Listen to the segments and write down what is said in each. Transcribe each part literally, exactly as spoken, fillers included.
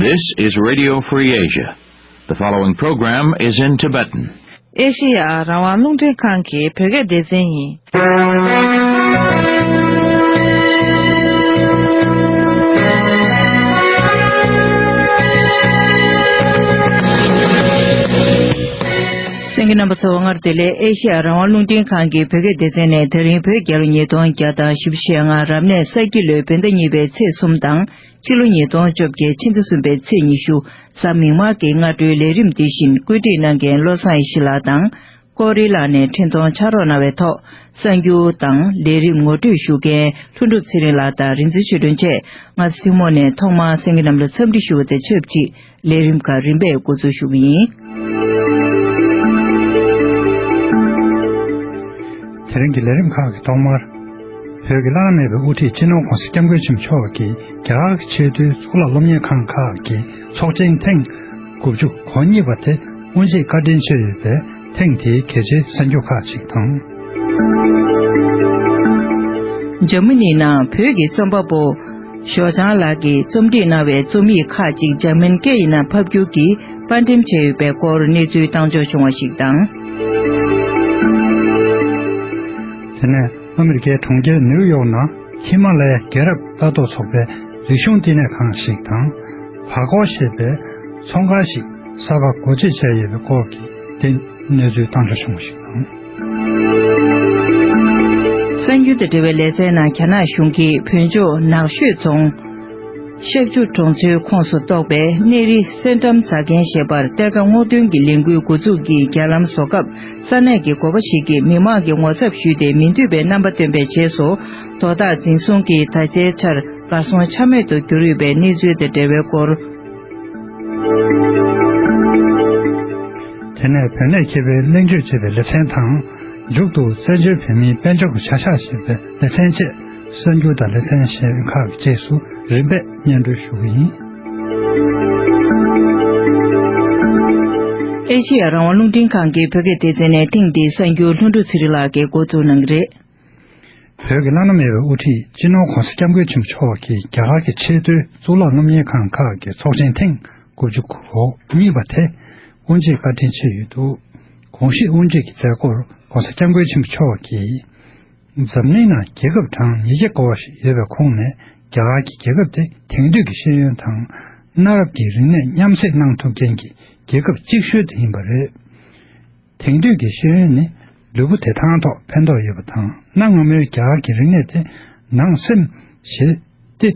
This is Radio Free Asia. The following program is in Tibetan. ཨེ་ཤེ་ཡ་རང་དབང་རླུང་འཕྲིན་ཁང་གི་བོད་སྐད་སྡེ་ཚན་ཡིན། གསན་མཁན་རྣམ་པ་ཚོ་སྔར་བདེ་ལེགས། ཨེ་ཤེ་ཡ་རང་དབང་རླུང་འཕྲིན་ཁང་གི་བོད་སྐད་སྡེ་ཚན་ནས་དེ་རིང་བོད་རྒྱལ་ལོ་ཉིས་སྟོང་བརྒྱ་དང་བཞི་བཅུ་ཞེ་ལྔ་རབ་གནས་ས་ཁྱི་ལོའི་བོད་ཟླ་གཉིས་པའི་ཚེས་གསུམ་དང་། ཕྱི་ལོ་ཉིས་སྟོང་བཅོ་བརྒྱད་ཕྱི་ཟླ་གསུམ་པའི་ཚེས་ཉི་ཤུ་གཟའ་མིག་དམར་གྱི་སྔ་དྲོའི་ལས་རིམ་འདི་བཞིན་བཀོད་སྒྲིག་གནང་མཁན་བློ་བཟང་ཡེ་ཤེས་ལགས་དང་། ཀོ་རི་ལགས་ནས་འཕྲིན་གཏོང་ཕྱག་རོགས་གནང་བའི་ཐོག་གསར་འགྱུར་དང་ལས་རིམ་ངོ་སྤྲོད་ཞུ་མཁན་ལྷུན་གྲུབ་ཚེ་རིང་ལགས་དང་རིག་འཛིན་ཆོས་སྒྲོན་བཅས། ང་ཚོ་ཐུན་མོང་ནས་ཐོག་མར་གསན་མཁན་རྣམས་ལ་འཚམས་འདྲི་ཞུ་བ་དང་ཆབས་ཅིག་ལས་རིམ་ཁག་རིམ་པས་འགོ་འཛུགས་ཞུ་གི་ཡིན། དེ་རིང་གི་ལས་རིམ་ཁག་གི་ཐོག་མར། བོད་ཀྱི་བླ་ན་མེད་པའི་དབུ་ཁྲིད་སྤྱི་ནོར་༸གོང་ས་༸སྐྱབས་མགོན་ཆེན་པོ་མཆོག་གིས་རྒྱ་གར་གྱི་ཆེས་མཐོའི་གཙུག་ལག་སློབ་གཉེར་ཁང་ཁག་གི་ཚོགས་ཆེན་ཐེངས་དགུ་བཅུ་གོ་གཉིས་པ་དེ་དབུ་འབྱེད་བཀའ་དྲིན་ཆེ་ཡོད་པས། ཐེངས་འདིའི་གལ་ཆེའི་གསར་འགྱུར་ཁག་ཅིག་དང་། འཇར་མ་ནིའི་ནང་བོད་ཀྱི་རྩོམ་པ་པོ་ཞའོ་ཅང་ལགས་ཀྱིས་རྩོམ་སྒྲིག་གནང་བའི་རྩོམ་ཡིག་ཁག་ཅིག་འཇར་མན་སྐད་ཡིག་ནང་ཕབ་སྒྱུར་གྱིས་དཔར་འགྲེམས་བྱས་ཡོད་པའི་སྐོར་གནས་ཚུལ་བཏང་འབྱོར་བྱུང་བ་ཞིག་དང་། དེ་ནས་ཨ་མི་རི་ཀའི་གྲོང་ཁྱེར་ནིའུ་ཡོག་ནང་ཧི་མ་ལ་ཡའི་རྒྱལ་རབས་ལྟ་རྟོག་ཚོགས་པའི་རིག་གཞུང་བསྟི་གནས་ཁང་ཞིག་དང་། བ་ཀོ་ཞེས་པའི་ཚོང་ཁང་ཞིག་གསར་པ་སྒོ་འབྱེད་བྱས་ཡོད་པའི་སྐོར་གྱི་གནས་ཚུལ་བཏང་འབྱོར་བྱུང་བ་ཞིག་དང་། གསར་འགྱུར་དང་འབྲེལ་བའི་ལེ་ཚན་ནང་། རྒྱ་ནག་གཞུང་གིས་བོད་ལྗོངས་ནགས་ཤོད་རྫོང་ཤག་ཆུ་གྲོང་ཚོའི་ཁོངས་སུ་གཏོགས་པའི་གནས་རི་སེ་འགྲམ་རྫ་མཁན་ཞེས་པར་གཏེར་ཁ་སྔོག་འདོན་གྱི་ལས་འགུལ་འགོ་འཛུགས་ཀྱིས་རྒྱ་ལམ་བཟོ་སྐབས། ས་གནས་ཀྱི་འགོ་པ་ཞིག་གིས་མི་མང་གི་ངོ་ཚབ་ཞུས་ཏེ་མི་འདོད་པའི་རྣམ་པ་སྟོན་པའི་རྗེས་སུ། དོ་བདག་འཛིན་བཟུང་གིས་ད་ལྟའི་ཆར་གར་སོང་ཆ་མེད་དུ་གྱུར་ཡོད་པའི་གནས་ཚུལ་དང་འབྲེལ་བའི་སྐོར། དེ་ནས་བོད་གནས་མཁས་པའི་གླེང་བརྗོད་ཅེས་པའི་ལེ་ཚན་དང་། མཇུག་ཏུ་བཙན་བྱོལ་བོད་མིའི་དཔལ་འབྱོར་གྱི་བྱ་གཞག་ཅེས་པའི་ལེ་ཚན་བཅས། གསར་འགྱུར་དང་ལེ་ཚན་གཞན་ཁག་གི་རྗེས་སུ་རིམ་པས་སྙན་སྒྲོན་ཞུ་གི་ཡིན། ཨེ་ཤེ་ཡ་རང་དབང་རླུང་འཕྲིན་ཁང་གི་བོད་སྐད་སྡེ་ཚན་ནས་ཐེངས་འདིའི་གསར་འགྱུར་ལྷུན་གྲུབ་ཚེ་རིང་ལགས་ཀྱིས་འགོ་འཛུགས་གནང་གི་རེད། བོད་ཀྱི་བླ་ན་མེད་པའི་དབུ་ཁྲིད་སྤྱི་ནོར་༸གོང་ས་༸སྐྱབས་མགོན་ཆེན་པོ་མཆོག་གིས་རྒྱ་གར་གྱི་ཆེས་མཐོའི་གཙུག་ལག་སློབ་གཉེར་ཁང་ཁག་གི་ཚོགས་ཆེན་ཐེངས་དགུ་བཅུ་གོ་གཉིས་པ་དེ་དབུ་འབྱེད་བཀའ་དྲིན་ཆེ་ཡོད་འདུག། དགོངས་བཞེས་དབུ་འབྱེད་ཀྱི་མཛད་སྒོར་༸གོང་ས་༸སྐྱབས་མགོན་ཆེན་པོ་མཆོག་གིས། འཛམ་གླིང་ནང་རྒྱལ་ཁབ་གྲངས་ཉིས་བརྒྱ་སྐོར་ཞིག་ཡོད་པའི་ཁོངས་ནས། རྒྱ་གར་གྱི་རྒྱལ་ཁབ་དེ་དེང་དུས་ཀྱི་ཤེས་ཡོན་དང་གནའ་རབས་ཀྱི་རིག་གནས་མཉམ་བསྲེས་གནང་ཐུབ་མཁན་གྱི་རྒྱལ་ཁབ་གཅིག་ཤོས་དེ་ཡིན་པ་རེད། དེང་དུས་ཀྱི་ཤེས་ཡོན་ནི་ལུས་པོ་བདེ་ཐང་ཐོག་ཕན་ཐོགས་ཡོད་པ་དང་། གནའ་སྔ་མོའི་རྒྱ་གར་གྱི་རིག་གནས་དེ་ནང་སེམས་ཞི་བདེ་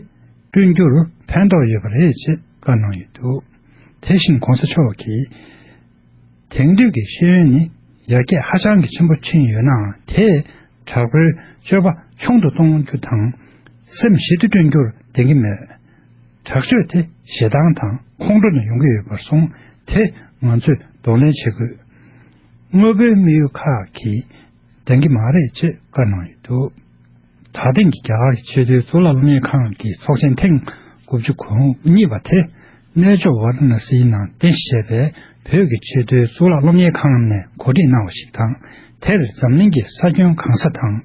བསྐྲུན་རྒྱུར་ཕན་ཐོགས་ཡོད་པ་རེད་ཅེས་བཀའ་གནང་ཡོད་འདུག། དེ་བཞིན་༸གོང་ས་མཆོག་གིས། དེང་དུས་ཀྱི་ཤེས་ཡོན་ནི་ཡར་རྒྱས་ཧ་ཅང་གི་ཆེན་པོ་ཕྱིན་ཡོད་ནའང་། དེས་དྲག་པོའི་སྤྱོད་པ་ཆུང་དུ་གཏོང་རྒྱུ་དང་། སེམས་ཞི་བདེ་བསྐྲུན་རྒྱུར་ལྡན་གྱི་མེད། དྲག་སྤྱོད་དེ་ཞེ་སྡང་དང་ཁོང་ཁྲོ་ནས་ཡོང་གི་ཡོད་པར་སོང་། དེ་ང་ཚོས་གདོང་ལེན་བྱེད་དགོས། དངོས་པོའི་དམིགས་ཡུལ་ཁག་གིས་ལྡན་གྱི་མ་རེད་ཅེས་བཀའ་གནང་ཡོད་འདུག། ད་ཐེངས་ཀྱི་རྒྱ་གར་གྱི་ཆེས་མཐོའི་གཙུག་ལག་སློབ་གཉེར་ཁང་གི་ཚོགས་ཆེན་ཐེངས་དགུ་བཅུ་གོ་གཉིས་པ་དེ། གནས་མཆོག་ཝཱ་ར་ཎ་སིའི་ནང་རྟེན་གཞི་བྱས་པའི་བོད་ཀྱི་ཆེས་མཐོའི་གཙུག་ལག་སློབ་གཉེར་ཁང་ནས་གོ་སྒྲིག་གནང་བ་ཞིག་དང་། དེར་འཛམ་གླིང་གི་ས་ཁྱོན་གང་ས་དང་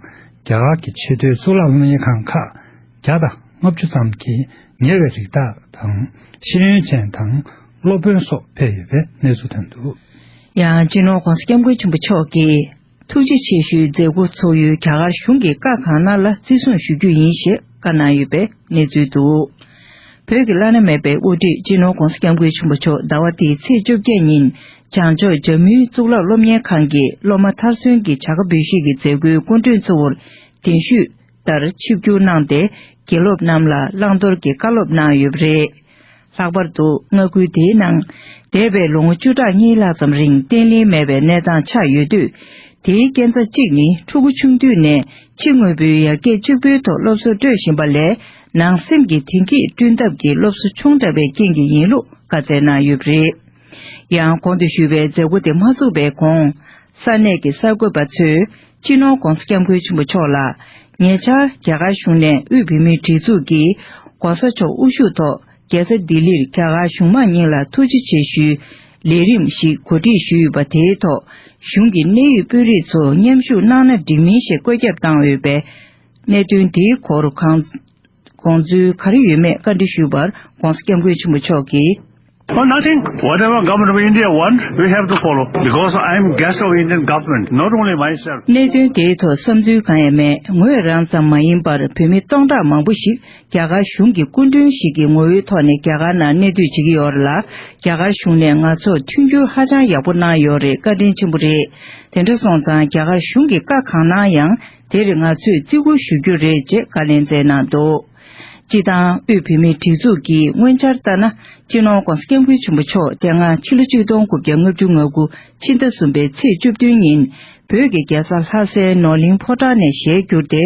རྒྱ་གར་གྱི་ཆེས་མཐོའི་གཙུག་ལག་སློབ་གཉེར་ཁང་ཁག་བརྒྱ་དང་ལྔ་བཅུ་ཙམ་གྱི་ཉེ་བའི་རིགས་བདག་དང་། ཤེས་ཡོན་ཅན་དང་སློབ་དཔོན་སོགས་ཕེབས་ཡོད་པའི་གནས་ཚུལ་ཐོན་འདུག། ཡང་སྤྱི་ནོར་༸གོང་ས་༸སྐྱབས་མགོན་ཆེན་པོ་མཆོག་གིས། ཐུགས་རྗེ་ཆེ་ཞུའི་མཛད་སྒོ་ཚོགས་ཡུལ་རྒྱ་གར་གཞུང་གི་བཀའ་གང་གནང་ལ་བརྩི་སྲུང་ཞུ་རྒྱུ་ཡིན་ཞེས་བཀའ་གནང་ཡོད་པའི་གནས་ཚུལ་འདུག། བོད་ཀྱི་བླ་ན་མེད་པའི་དབུ་ཁྲིད་སྤྱི་ནོར་༸གོང་ས་༸སྐྱབས་མགོན་ཆེན་པོ་མཆོག་ཟླ་བ་འདིའི་ཚེས་བཅོ་བརྒྱད་ཉིན་བྱང་ཕྱོགས་འཇམ་མུའི་གཙུག་ལག་སློབ་གཉེར་ཁང་གི་སློབ་མ་མཐར་སོན་གྱི་བྱ་དགའ་འབུལ་བཞེས་ཀྱི་མཛད་སྒོའི་སྐུ་མགྲོན་གཙོ་བོར་གདན་ཞུས་ལྟར་ཆིབས་བསྒྱུར་གནང་སྟེ། དགེ་སློབ་རྣམས་ལ་བླང་དོར་གྱི་བཀའ་སློབ་གནང་ཡོད་པ་རེད། ལྷག་པར་དུ་མངའ་ཁུལ་དེའི་ནང་འདས་པའི་ལོ་ངོ་བཅུ་ཕྲག་གཉིས་ལྷག་ཙམ་རིང་བརྟན་ལྷིང་མེད་པའི་གནས་སྟངས་ཆགས་ཡོད་དུས། དེའི་རྐྱེན་རྩ་གཅིག་ནི་ཕྲུ་གུ་ཆུང་དུས་ནས་ཕྱི་དངོས་པོའི་ཡར་རྒྱས་གཅིག་པུའི་ཐོག་སློབ་གསོ་སྤྲོད་བཞིན་པ་ལས། ནང་སེམས་ཀྱི་བདེ་སྐྱིད་བསྐྲུན་ཐབས་ཀྱི་སློབ་གསོ་ཆུང་དྲགས་པའི་རྐྱེན་གྱིས་ཡིན་ལུགས་བཀའ་སྩལ་གནང་ཡོད་པ་རེད། ཡང་གོང་དུ་ཞུས་པའི་མཛད་སྒོ་དེ་མ་ཚུགས་པའི་གོང་། ས་གནས་ཀྱི་གསར་འགོད་པ་ཚོས་སྤྱི་ནོར་༸གོང་ས་༸སྐྱབས་མགོན་ཆེན་པོ་མཆོག་ལ། ཉེ་ཆར་རྒྱ་གར་གཞུང་ནས་དབུས་བོད་མིའི་སྒྲིག་འཛུགས་ཀྱིས་༸གོང་ས་མཆོག་དབུ་བཞུགས་ཐོག་རྒྱལ་ས་ལྡི་ལིར་རྒྱ་གར་གཞུང་མང་གཉིས་ལ་ཐུགས་རྗེ་ཆེ་ཞུའི་ལས་རིམ་ཞིག་གོ་སྒྲིག་ཞུས་ཡོད་པ། དེའི་ཐོག་གཞུང་གི་གནད་ཡོད་དཔོན་རིགས་ཚོ་མཉམ་ཞུགས་གནང་ན་འགྲིག་མིན་ཞེས་བཀོད་ཁྱབ་བཏང་ཡོད་པས། གནད་དོན་དེའི་སྐོར་གང་དགོངས་ཚུལ་ག་རེ་ཡོད་མེད་བཀའ་འདྲི་ཞུས་པར། ༸གོང་ས་༸སྐྱབས་མགོན་ཆེན་པོ་མཆོག་གིས། Oh, nothing. Whatever government of India want, we have to follow. Because I am guest of Indian government, not only myself. གནད་དོན་དེའི་ཐོག་བསམ་ཚུལ་གང་ཡང་མེད། ངོས་རང་ཙམ་མ་ཡིན་པར་བོད་མི་སྟོང་ཕྲག་མང་པོ་ཞིག་རྒྱ་གར་གཞུང་གི་སྐུ་མགྲོན་ཞིག་གི་ངོ་བོའི་ཐོག་ནས་རྒྱ་གར་ནང་གནས་སྡོད་བྱེད་ཀྱི་ཡོད་རེད་ལ། རྒྱ་གར་གཞུང་ནས་ང་ཚོར་མཐུན་འགྱུར་ཧ་ཅང་ཡག་པོ་གནང་ཡོད་རེད། བཀའ་དྲིན་ཆེན་པོ་རེད། དེ་འདྲ་སོང་ཙང་རྒྱ་གར་གཞུང་གིས་བཀའ་གང་གནང་ཡང་དེར་ང་ཚོས་བརྩི་བཀུར་ཞུ་རྒྱུ་རེད་ཅེས་བཀའ་ལན་སྩལ་གནང་འདུག་སྤྱི་བཏང་དབུས་བོད་མིའི་སྒྲིག་འཛུགས་ཀྱི་སྔོན་འཆར་ལྟར་ན། སྤྱི་ནོར་༸གོང་ས་༸སྐྱབས་མགོན་ཆེན་པོ་མཆོག་དེ་སྔ་ཕྱི་ལོ་ཆིག་སྟོང་དགུ་བརྒྱ་ལྔ་བཅུ་ང་དགུ་ཕྱི་ཟླ་གསུམ་པའི་ཚེས་བཅུ་བདུན་ཉིན་བོད་ཀྱི་རྒྱལ་ས་ལྷ་སའི་ནོར་གླིང་ཕོ་བྲང་ནས་ཞལ་བསྒྱུར་ཏེ།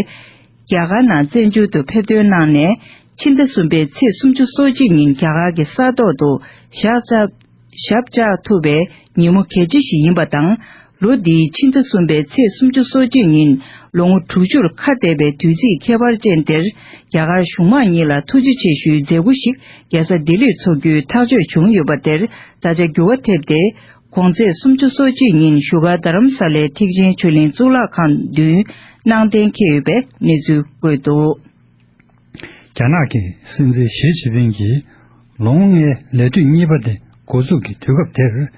རྒྱ་གར་ནང་བཙན་བྱོལ་དུ་ཕེབས་ཐོན་གནང་ནས། ཕྱི་ཟླ་གསུམ་པའི་ཚེས་སུམ་ཅུ་སོ་གཅིག་ཉིན་རྒྱ་གར་གྱི་ས་ཐོག་ཏུ་ཞབས་བཅགས་ཞབས་བཅགས་ཐུབ་པའི་ཉིན་མོ་གལ་ཆེ་ཞིག་ཡིན་པ་དང་། ལོ་འདིའི་ཕྱི་ཟླ་གསུམ་པའི་ཚེས་སུམ་ཅུ་སོ་གཅིག་ཉིན་ལོ་ངོ་དྲུག་ཅུར་ཁ་གཏད་པའི་དུས་ཚིགས་ཁྱད་པར་ཅན་དེར། རྒྱ་གར་གཞུང་མང་གཉིས་ལ་ཐུགས་རྗེ་ཆེ་ཞུའི་མཛད་སྒོ་ཞིག་རྒྱལ་ས་ལྡི་ལིར་འཚོགས་རྒྱུའི་ཐག་གཅོད་བྱུང་ཡོད་པ་དེར་ད་ཆ་འགྱུར་བ་ཐེབས་ཏེ། གོང་ཚེས་སུམ་ཅུ་སོ་གཅིག་ཉིན་བཞུགས་སྒར་རྡ་རམ་ས་ལའི་ཐེག་ཆེན་ཆོས་གླིང་གཙུག་ལག་ཁང་མདུན་གནང་གཏན་འཁེལ་ཡོད་པའི་གནས་ཚུལ་བཀོད་འདུག་རྒྱ་ནག་གི་སྲིད་འཛིན་ཞི་ཅིན་ཕིང་གིས་ལོ་ངོ་ལྔའི་ལས་དུས་གཉིས་པ་དེ་འགོ་འཛུགས་ཀྱི་དུས་སྐབས་དེར།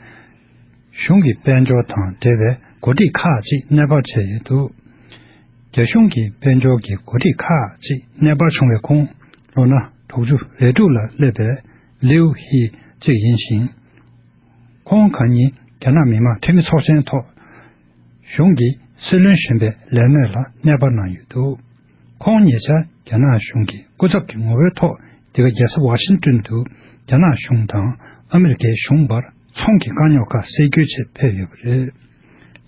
གཞུང་གི་དཔལ་འབྱོར་དང་འབྲེལ་བའི་འགོ་ཁྲིད་ཁག་ཅིག་གནས་སྤར་བྱས་ཡོད་འདུག་རྒྱ་གཞུང་གི་དཔལ་འབྱོར་གྱི་འགོ་ཁྲིད་ཁག་ཅིག་གནས་སྤར་བྱུང་བའི་ཁོངས་ལོ་ན་དྲུག་ཅུ་རེ་དྲུག་ལ་སླེབས་པའི་ལིའུ་ཧི་གཅིག་ཡིན་ཞིང་། ཁོང་གང་ཉིད་རྒྱ་ནག་མི་དམངས་འཐུས་མི་ཚོགས་ཆེན་ཐོག་གཞུང་གི་སྲིད་བློན་གཞོན་པའི་ལས་གནས་ལ་གནས་སྤར་གནང་ཡོད་འདུག་ཁོང་ཉེ་ཆར་རྒྱ་ནག་གཞུང་གི་སྐུ་ཚབ་ཀྱི་ངོ་བོའི་ཐོག་འདི་ག་རྒྱལ་ས་ཝ་ཤིང་ཏོན་དུ་རྒྱ་ནག་གཞུང་དང་ཨ་མི་རི་ཀའི་གཞུང་བར་ཚོང་གི་དཀའ་རྙོག་ཁག་སེལ་རྒྱུའི་ཆེད་ཕེབས་ཡོད་པ་རེད།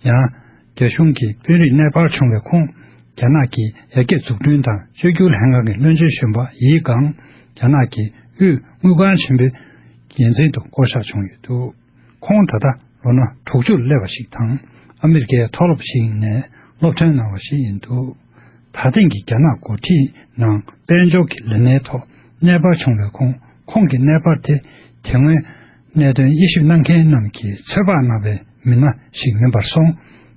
ཡང་། རྒྱ་གཞུང་གི་དཔོན་རིགས་གནས་སྤར་བྱུང་བའི་ཁོངས་རྒྱ་ནག་གི་ཡར་རྒྱས་འཛུགས་སྐྲུན་དང་བཅོས་བསྒྱུར་ལྷན་ཁང་གི་བློན་ཆེན་གཞོན་པ་ཡི་ཀང་རྒྱ་ནག་གི་དབུས་དངུལ་ཁང་ཆེན་པོའི་འགན་འཛིན་དུ་བསྐོ་གཞག་བྱུང་ཡོད་འདུག་ཁོང་ད་ལྟ་ལོ་ན་དྲུག་ཅུར་སླེབས་པ་ཞིག་དང་ཨ་མི་རི་ཀའི་མཐོ་སློབ་ཞིག་ནས་སློབ་ཐོན་གནང་བ་ཞིག་ཡིན་འདུག་ད་ཐེངས་ཀྱི་རྒྱ་ནག་འགོ་ཁྲིད་ནང་དཔལ་འབྱོར་གྱི་ལས་སྣེའི་ཐོག་གནས་སྤར་བྱུང་བའི་ཁོངས་ཁོང་གི་གནས་སྤར་དེ་དེ་སྔོན་གནད་དོན་དབྱེ་ཞིབ་གནང་མཁན་རྣམས་ཀྱིས་ཚོད་དཔག་གནང་བའི་མི་སྣ་ཞིག་མིན་པར་སོང་།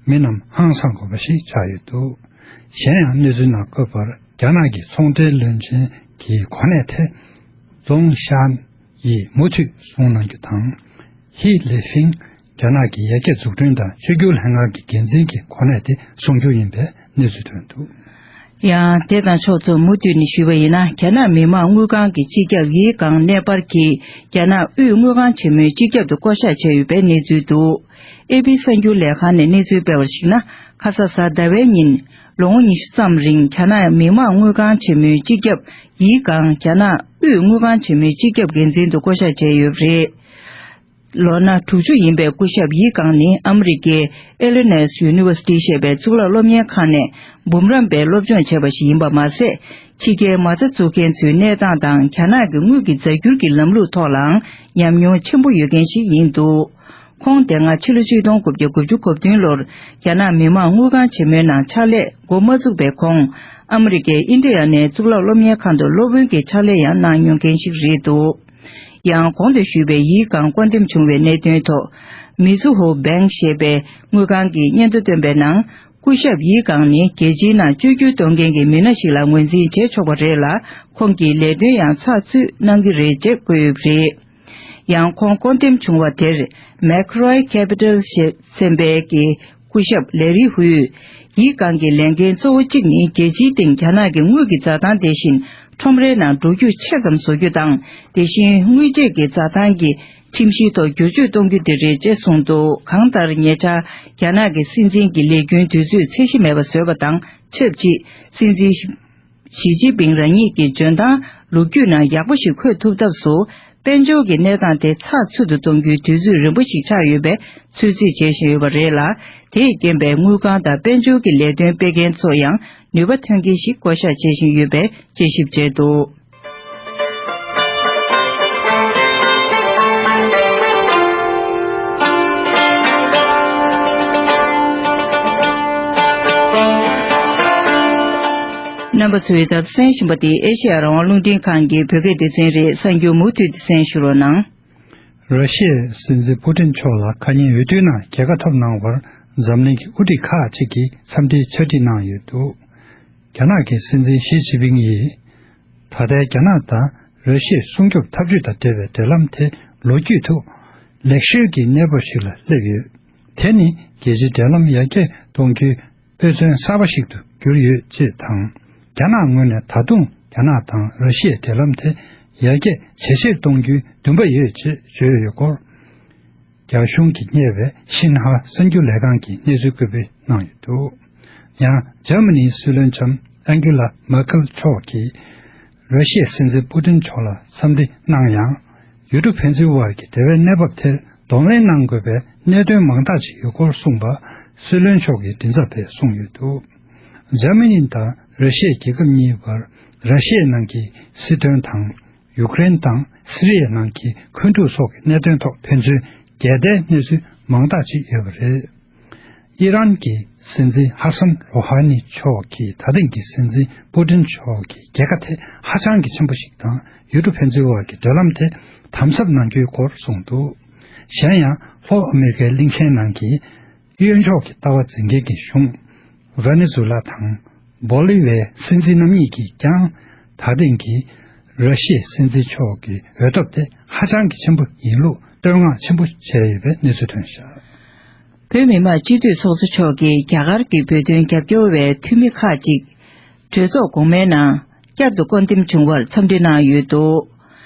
མི་རྣམས་ཧང་སང་དགོས་པ་ཞིག་ཆགས་ཡོད་འདུག་གཞན་ཡང་གནས་ཚུལ་ནང་བཀོད་པར་རྒྱ་ནག་གི་ཚོང་འབྲེལ་བློན་ཆེན་གྱི་གོ་གནས་དེ་ཙོང་ཤན་ཡིས་མུ་མཐུད་བཟུང་གནང་རྒྱུ་དང་། ཧི་ལེ་ཧྥིང་རྒྱ་ནག་གི་ཡར་རྒྱས་འཛུགས་སྐྲུན་དང་བཅོས་བསྒྱུར་ལྷན་ཁང་གི་འགན་འཛིན་གྱི་གོ་གནས་དེ་བཟུང་རྒྱུ་ཡིན་པའི་གནས་ཚུལ་ཐོན་འདུག་ཡང་དེ་དང་ཕྱོགས་མཚུངས་མུ་མཐུད་ནས་ཞུས་པ་ཡིན་ན། རྒྱ་ནག་མི་དམངས་དངུལ་ཁང་གི་སྤྱི་ཁྱབ་ཡི་ཀང་གནས་སྤར་གྱིས་རྒྱ་ནག་དབུས་དངུལ་ཁང་ཆེན་མོའི་སྤྱི་ཁྱབ་ཏུ་བསྐོ་གཞག་བྱས་ཡོད་པའི་གནས་ཚུལ་འདུག་ཨེ་པི་གསར་འགྱུར་ལས་ཁང་ནས་གནས་ཚུལ་སྤེལ་བར་གཞིགས་ན། ཁ་ས་གཟའ་ཟླ་བའི་ཉིན་ལོ་ངོ་ཉི་ཤུ་ཙམ་རིང་རྒྱ་ནག་མི་དམངས་དངུལ་ཁང་ཆེན་མོའི་སྤྱི་ཁྱབ་ཡི་ཀང་རྒྱ་ནག་དབུས་དངུལ་ཁང་ཆེན་མོའི་སྤྱི་ཁྱབ་འགན་འཛིན་དུ་བསྐོ་གཞག་བྱས་ཡོད་པ་རེད། ལོ་ན་དྲུག་ཅུ་ཡིན་པའི་སྐུ་ཞབས་ཡི་ཀང་ནི་ཨ་མི་རི་ཀའི་Illinois University ཞེས་པའི་གཙུག་ལག་སློབ་གཉེར་ཁང་ནས་འབུམ་རམས་པའི་སློབ་སྦྱོང་བྱས་པ་ཞིག་ཡིན་པ་མ་ཟད། ཕྱི་རྒྱལ་མ་རྩ་འཛུགས་མཁན་ཚོའི་གནས་སྟངས་དང་རྒྱ་ནག་གི་དངུལ་གྱི་རྫ་འགྱུར་གྱི་ལམ་ལུགས་ཐོག་ལའང་ཉམས་མྱོང་ཆེན་པོ་ཡོད་མཁན་ཞིག་ཡིན་འདུག་ཁོང་དེ་སྔ་ཕྱི་ལོ་ཆིག་སྟོང་དགུ་བརྒྱ་དགུ་བཅུ་གོ་བདུན་ལོར་རྒྱ་ནག་མི་དམངས་དངུལ་ཁང་ཆེན་མོའི་ནང་ཕྱག་ལས་འགོ་མ་བཙུགས་པའི་གོང་། ཨ་མི་རི་ཀའི་ཨིན་ཌི་ཡ་ནའི་གཙུག་ལག་སློབ་གཉེར་ཁང་དུ་སློབ་དཔོན་གྱི་ཕྱག་ལས་ཡང་གནང་མྱོང་མཁན་ཞིག་རེད་འདུག་ཡང་གོང་དུ་ཞུས་པའི་ཡི་ཀང་བཀོད་འདོམས་བྱུང་བའི་གནད་དོན་ཐོག་མི་ཛུ་ཧོ་བེང་ཞེས་པའི་དངུལ་ཁང་གིས་སྙན་ཐོ་བཏོན་པའི་ནང་། སྐུ་ཞབས་ཡི་ཀང་ནི་རྒྱལ་སྤྱིའི་ནང་བཅོས་བསྒྱུར་གཏོང་མཁན་གྱི་མི་སྣ་ཞིག་ལ་ངོས་འཛིན་བྱས་ཆོག་པ་རེད་ལ། ཁོང་གིས་ལས་དོན་ཡང་ཚགས་ཚུད་གནང་གི་རེད་ཅེས་བཀོད་ཡོད་པ་རེད། ཡང་ཁོང་བསྐོ་འདེམས་བྱུང་བ་དེར་Macroy Capital ཞེས་ཚན་པའི་གི་སྐུ་ཞབས་ལེ་རི་ཧུས། ཡི་ཀང་གི་ལས་འགན་གཙོ་བོ་གཅིག་ནི་རྒྱལ་སྤྱིའི་སྟེང་རྒྱ་ནག་གི་དངུལ་གྱི་འཛའ་ཐང་དེ་བཞིན་ཁྲོམ་རའི་ནང་འགྲོ་རྒྱུག་ཆེ་ཙམ་བཟོ་རྒྱུ་དང་། དེ་བཞིན་དངུལ་ཆད་ཀྱི་འཛའ་ཐང་གི་ཁྲིམས་གཞིའི་ཐོག་བསྒྱུར་བཅོས་གཏོང་རྒྱུ་དེ་རེད་ཅེས་གསུངས་འདུག་གང་ལྟར་ཉེ་ཆར་རྒྱ་ནག་གི་སྲིད་འཛིན་གྱི་ལས་རྒྱུན་དུས་ཚོད་ཚད་གཞི་མེད་པ་བཟོས་པ་དང་ཆབས་ཅིག་སྲིད་འཛིན་ཞི་ཅིན་ཕིང་རང་ཉིད་ཀྱི་འཇོན་ཐང་ལོ་རྒྱུས་ནང་ཡག་པོ་ཞིག་འཁོད་ཐུབ་ཐབས་སུ། དཔལ་འབྱོར་གྱི་གནས་སྟངས་དེ་ཚགས་ཚུད་དུ་གཏོང་རྒྱུའི་དུས་ཚོད་རིང་པོ་ཞིག་ཆགས་ཡོད་པའི་ཚོད་རྩིས་བྱེད་བཞིན་ཡོད་པ་རེད་ལ། དེས་རྐྱེན་པས་དངུལ་ཁང་དང་དཔལ་འབྱོར་གྱི་ལས་དོན་སྤེལ་མཁན་ཚོ་ཡང་ནུས་པ་ཐོན་མཁན་ཞིག་བསྐོ་གཞག་བྱེད་བཞིན་ཡོད་པའི་དཔྱད་ཞིབ་བྱས་འདུག་རྣམ་པ་ཚོས་ད་གསན་བཞིན་པ་དེ་ཨེ་ཤེ་ཡ་རང་དབང་རླུང་འཕྲིན་ཁང་གི་བོད་སྐད་སྡེ་ཚན་རེད། གསར་འགྱུར་མུ་མཐུད་དེ་གསན་ཞུ་རོགས་གནང་། ར་ཤི་ཡའི་སྲིད་འཛིན་པུ་ཏིན་མཆོག་ལ་ཁ་ཉིན་འོས་བསྡུའི་ནང་རྒྱལ་ཁ་ཐོབ་གནང་བར་འཛམ་གླིང་གི་དབུ་ཁྲིད་ཁག་ཅིག་གིས་འཚམས་འདྲིའི་ཆ་འགྲིག་གནང་ཡོད་འདུག་རྒྱ་ནག་གི་སྲིད་འཛིན་ཞི་ཅིན་ཕིང་ཡིས་ད་ལྟའི་རྒྱ་ནག་དང་ ར་ཤི་ཡའི་སྲུང་སྐྱོབ་འཐབ་ཇུས་དང་འབྲེལ་བའི་འབྲེལ་ལམ་དེ་ལོ་རྒྱུས་ཐོག་ལེགས་ཤོས་ཀྱི་གནས་བབ་ཞིག་ལ་སླེབས་ཡོད། དེ་ནི་རྒྱལ་སྤྱིའི་འབྲེལ་ལམ་ཡར་རྒྱས་གཏོང་རྒྱུའི་དཔེ་མཚོན་གསར་པ་ཞིག་ཏུ་གྱུར་ཡོད་ཅེས་དང་། རྒྱ་ནག་ངོས་ནས་ད་དུང་རྒྱ་ནག་དང་ར་ཤི་ཡའི་འབྲེལ་ལམ་དེ་ཡར་རྒྱས་ཇེ་ཆེར་གཏོང་རྒྱུའི་འདུན་པ་ཡོད་ཅེས་བརྗོད་ཡོད་སྐོར། རྒྱ་གཞུང་གིས་གཉེར་བའི་ཤིན་ཧྭ་གསར་འགྱུར་ལས་ཁང་གིས་གནས་ཚུལ་བཀོད་སྤེལ་གནང་ཡོད་འདུག། ཡང་འཇར་མ་ནིའི་སྲིད་བློན་ལྕམ་ཨན་ཀེ་ལ་མར་ཀེལ་མཆོག་གིས་ར་ཤི་ཡའི་སྲིད་འཛིན་པུ་ཏིན་མཆོག་ལ་འཚམས་འདྲི་གནང་ཡང་། ཡུལ་གྲུ་ཕན་ཚུན་དབར་གྱི་འབྲེལ་བའི་གནས་བབ་དེར་གདོང་ལེན་གནང་དགོས་པའི་གནད་དོན་མང་དག་ཅིག་ཡོད་སྐོར་གསུངས་པ་སྲིད་བློན་མཆོག་གི་མགྲིན་ཚབ་པས་གསུངས་ཡོད་འདུག། འཇར་མ་ནི་དང་ར་ཤི་ཡའི་རྒྱལ་ཁབ་གཉིས་བར་ར་ཤི་ཡའི་ནང་གི་སྲིད་དོན་དང་། ཡུཀ་རེན་དང་སི་རི་ཡའི་ནང་གི་འཁོན་འཁྲུག་སོགས་ཀྱི་གནད་དོན་ཐོག་ཕན་ཚུན་འགལ་ཟླའི་གནས་ཚུལ་མང་དག་ཅིག་ཡོད་པ་རེད། ཨི་རན་གྱི་སྲིད་འཛིན་ཧ་སན་རོ་ཧ་ནི་མཆོག་གིས་ད་ཐེངས་ཀྱི་སྲིད་འཛིན་པུ་ཏིན་མཆོག་གི་རྒྱལ་ཁ་དེ་ཧ་ཅང་གི་ཆེན་པོ་ཞིག་དང་། ཡུལ་གྲུ་ཕན་ཚུན་དབར་གྱི་འབྲེལ་ལམ་དེ་དམ་ཟབ་གནང་རྒྱུའི་སྐོར་གསུངས་འདུག། གཞན་ཡང་ལྷོ་ཨ་མེ་རི་ཁའི་གླིང་ཆེན་ནང་གི་གཡོན་ཕྱོགས་ཀྱི་ལྟ་བ་འཛིན་མཁན་གྱི་གཞུང་། ཝེ་ནེ་ཛུ་ལ་དང་། བོ་ལི་ཝའི་སྲིད་འཛིན་རྣམ་གཉིས་ཀྱིས་ཀྱང་། ད་ཐེངས་ཀྱི་ར་ཤི་ཡའི་སྲིད་འཛིན་མཆོག་གི་འོས་ཐོབ་དེ་ཧ་ཅང་གི་ཆེན་པོ་ཡིན་ལུགས་བསྟོད་བསྔགས་ཆེན་པོ་བྱས་ཡོད་པའི་གནས་ཚུལ་ཐོན་བཞག། བོད་མི་མང་སྤྱི་འཐུས་ཚོགས་གཙོ་མཆོག་གིས་རྒྱ་གར་གྱི་བོད་དོན་རྒྱབ་སྐྱོར་བའི་འཐུས་མི་ཁག་ཅིག་གྲོས་ཚོགས་གོང་མའི་ནང་བསྐྱར་དུ་བསྐོ་འདེམས་བྱུང་བར་འཚམས་འདྲི་གནང་ཡོད་འདུག།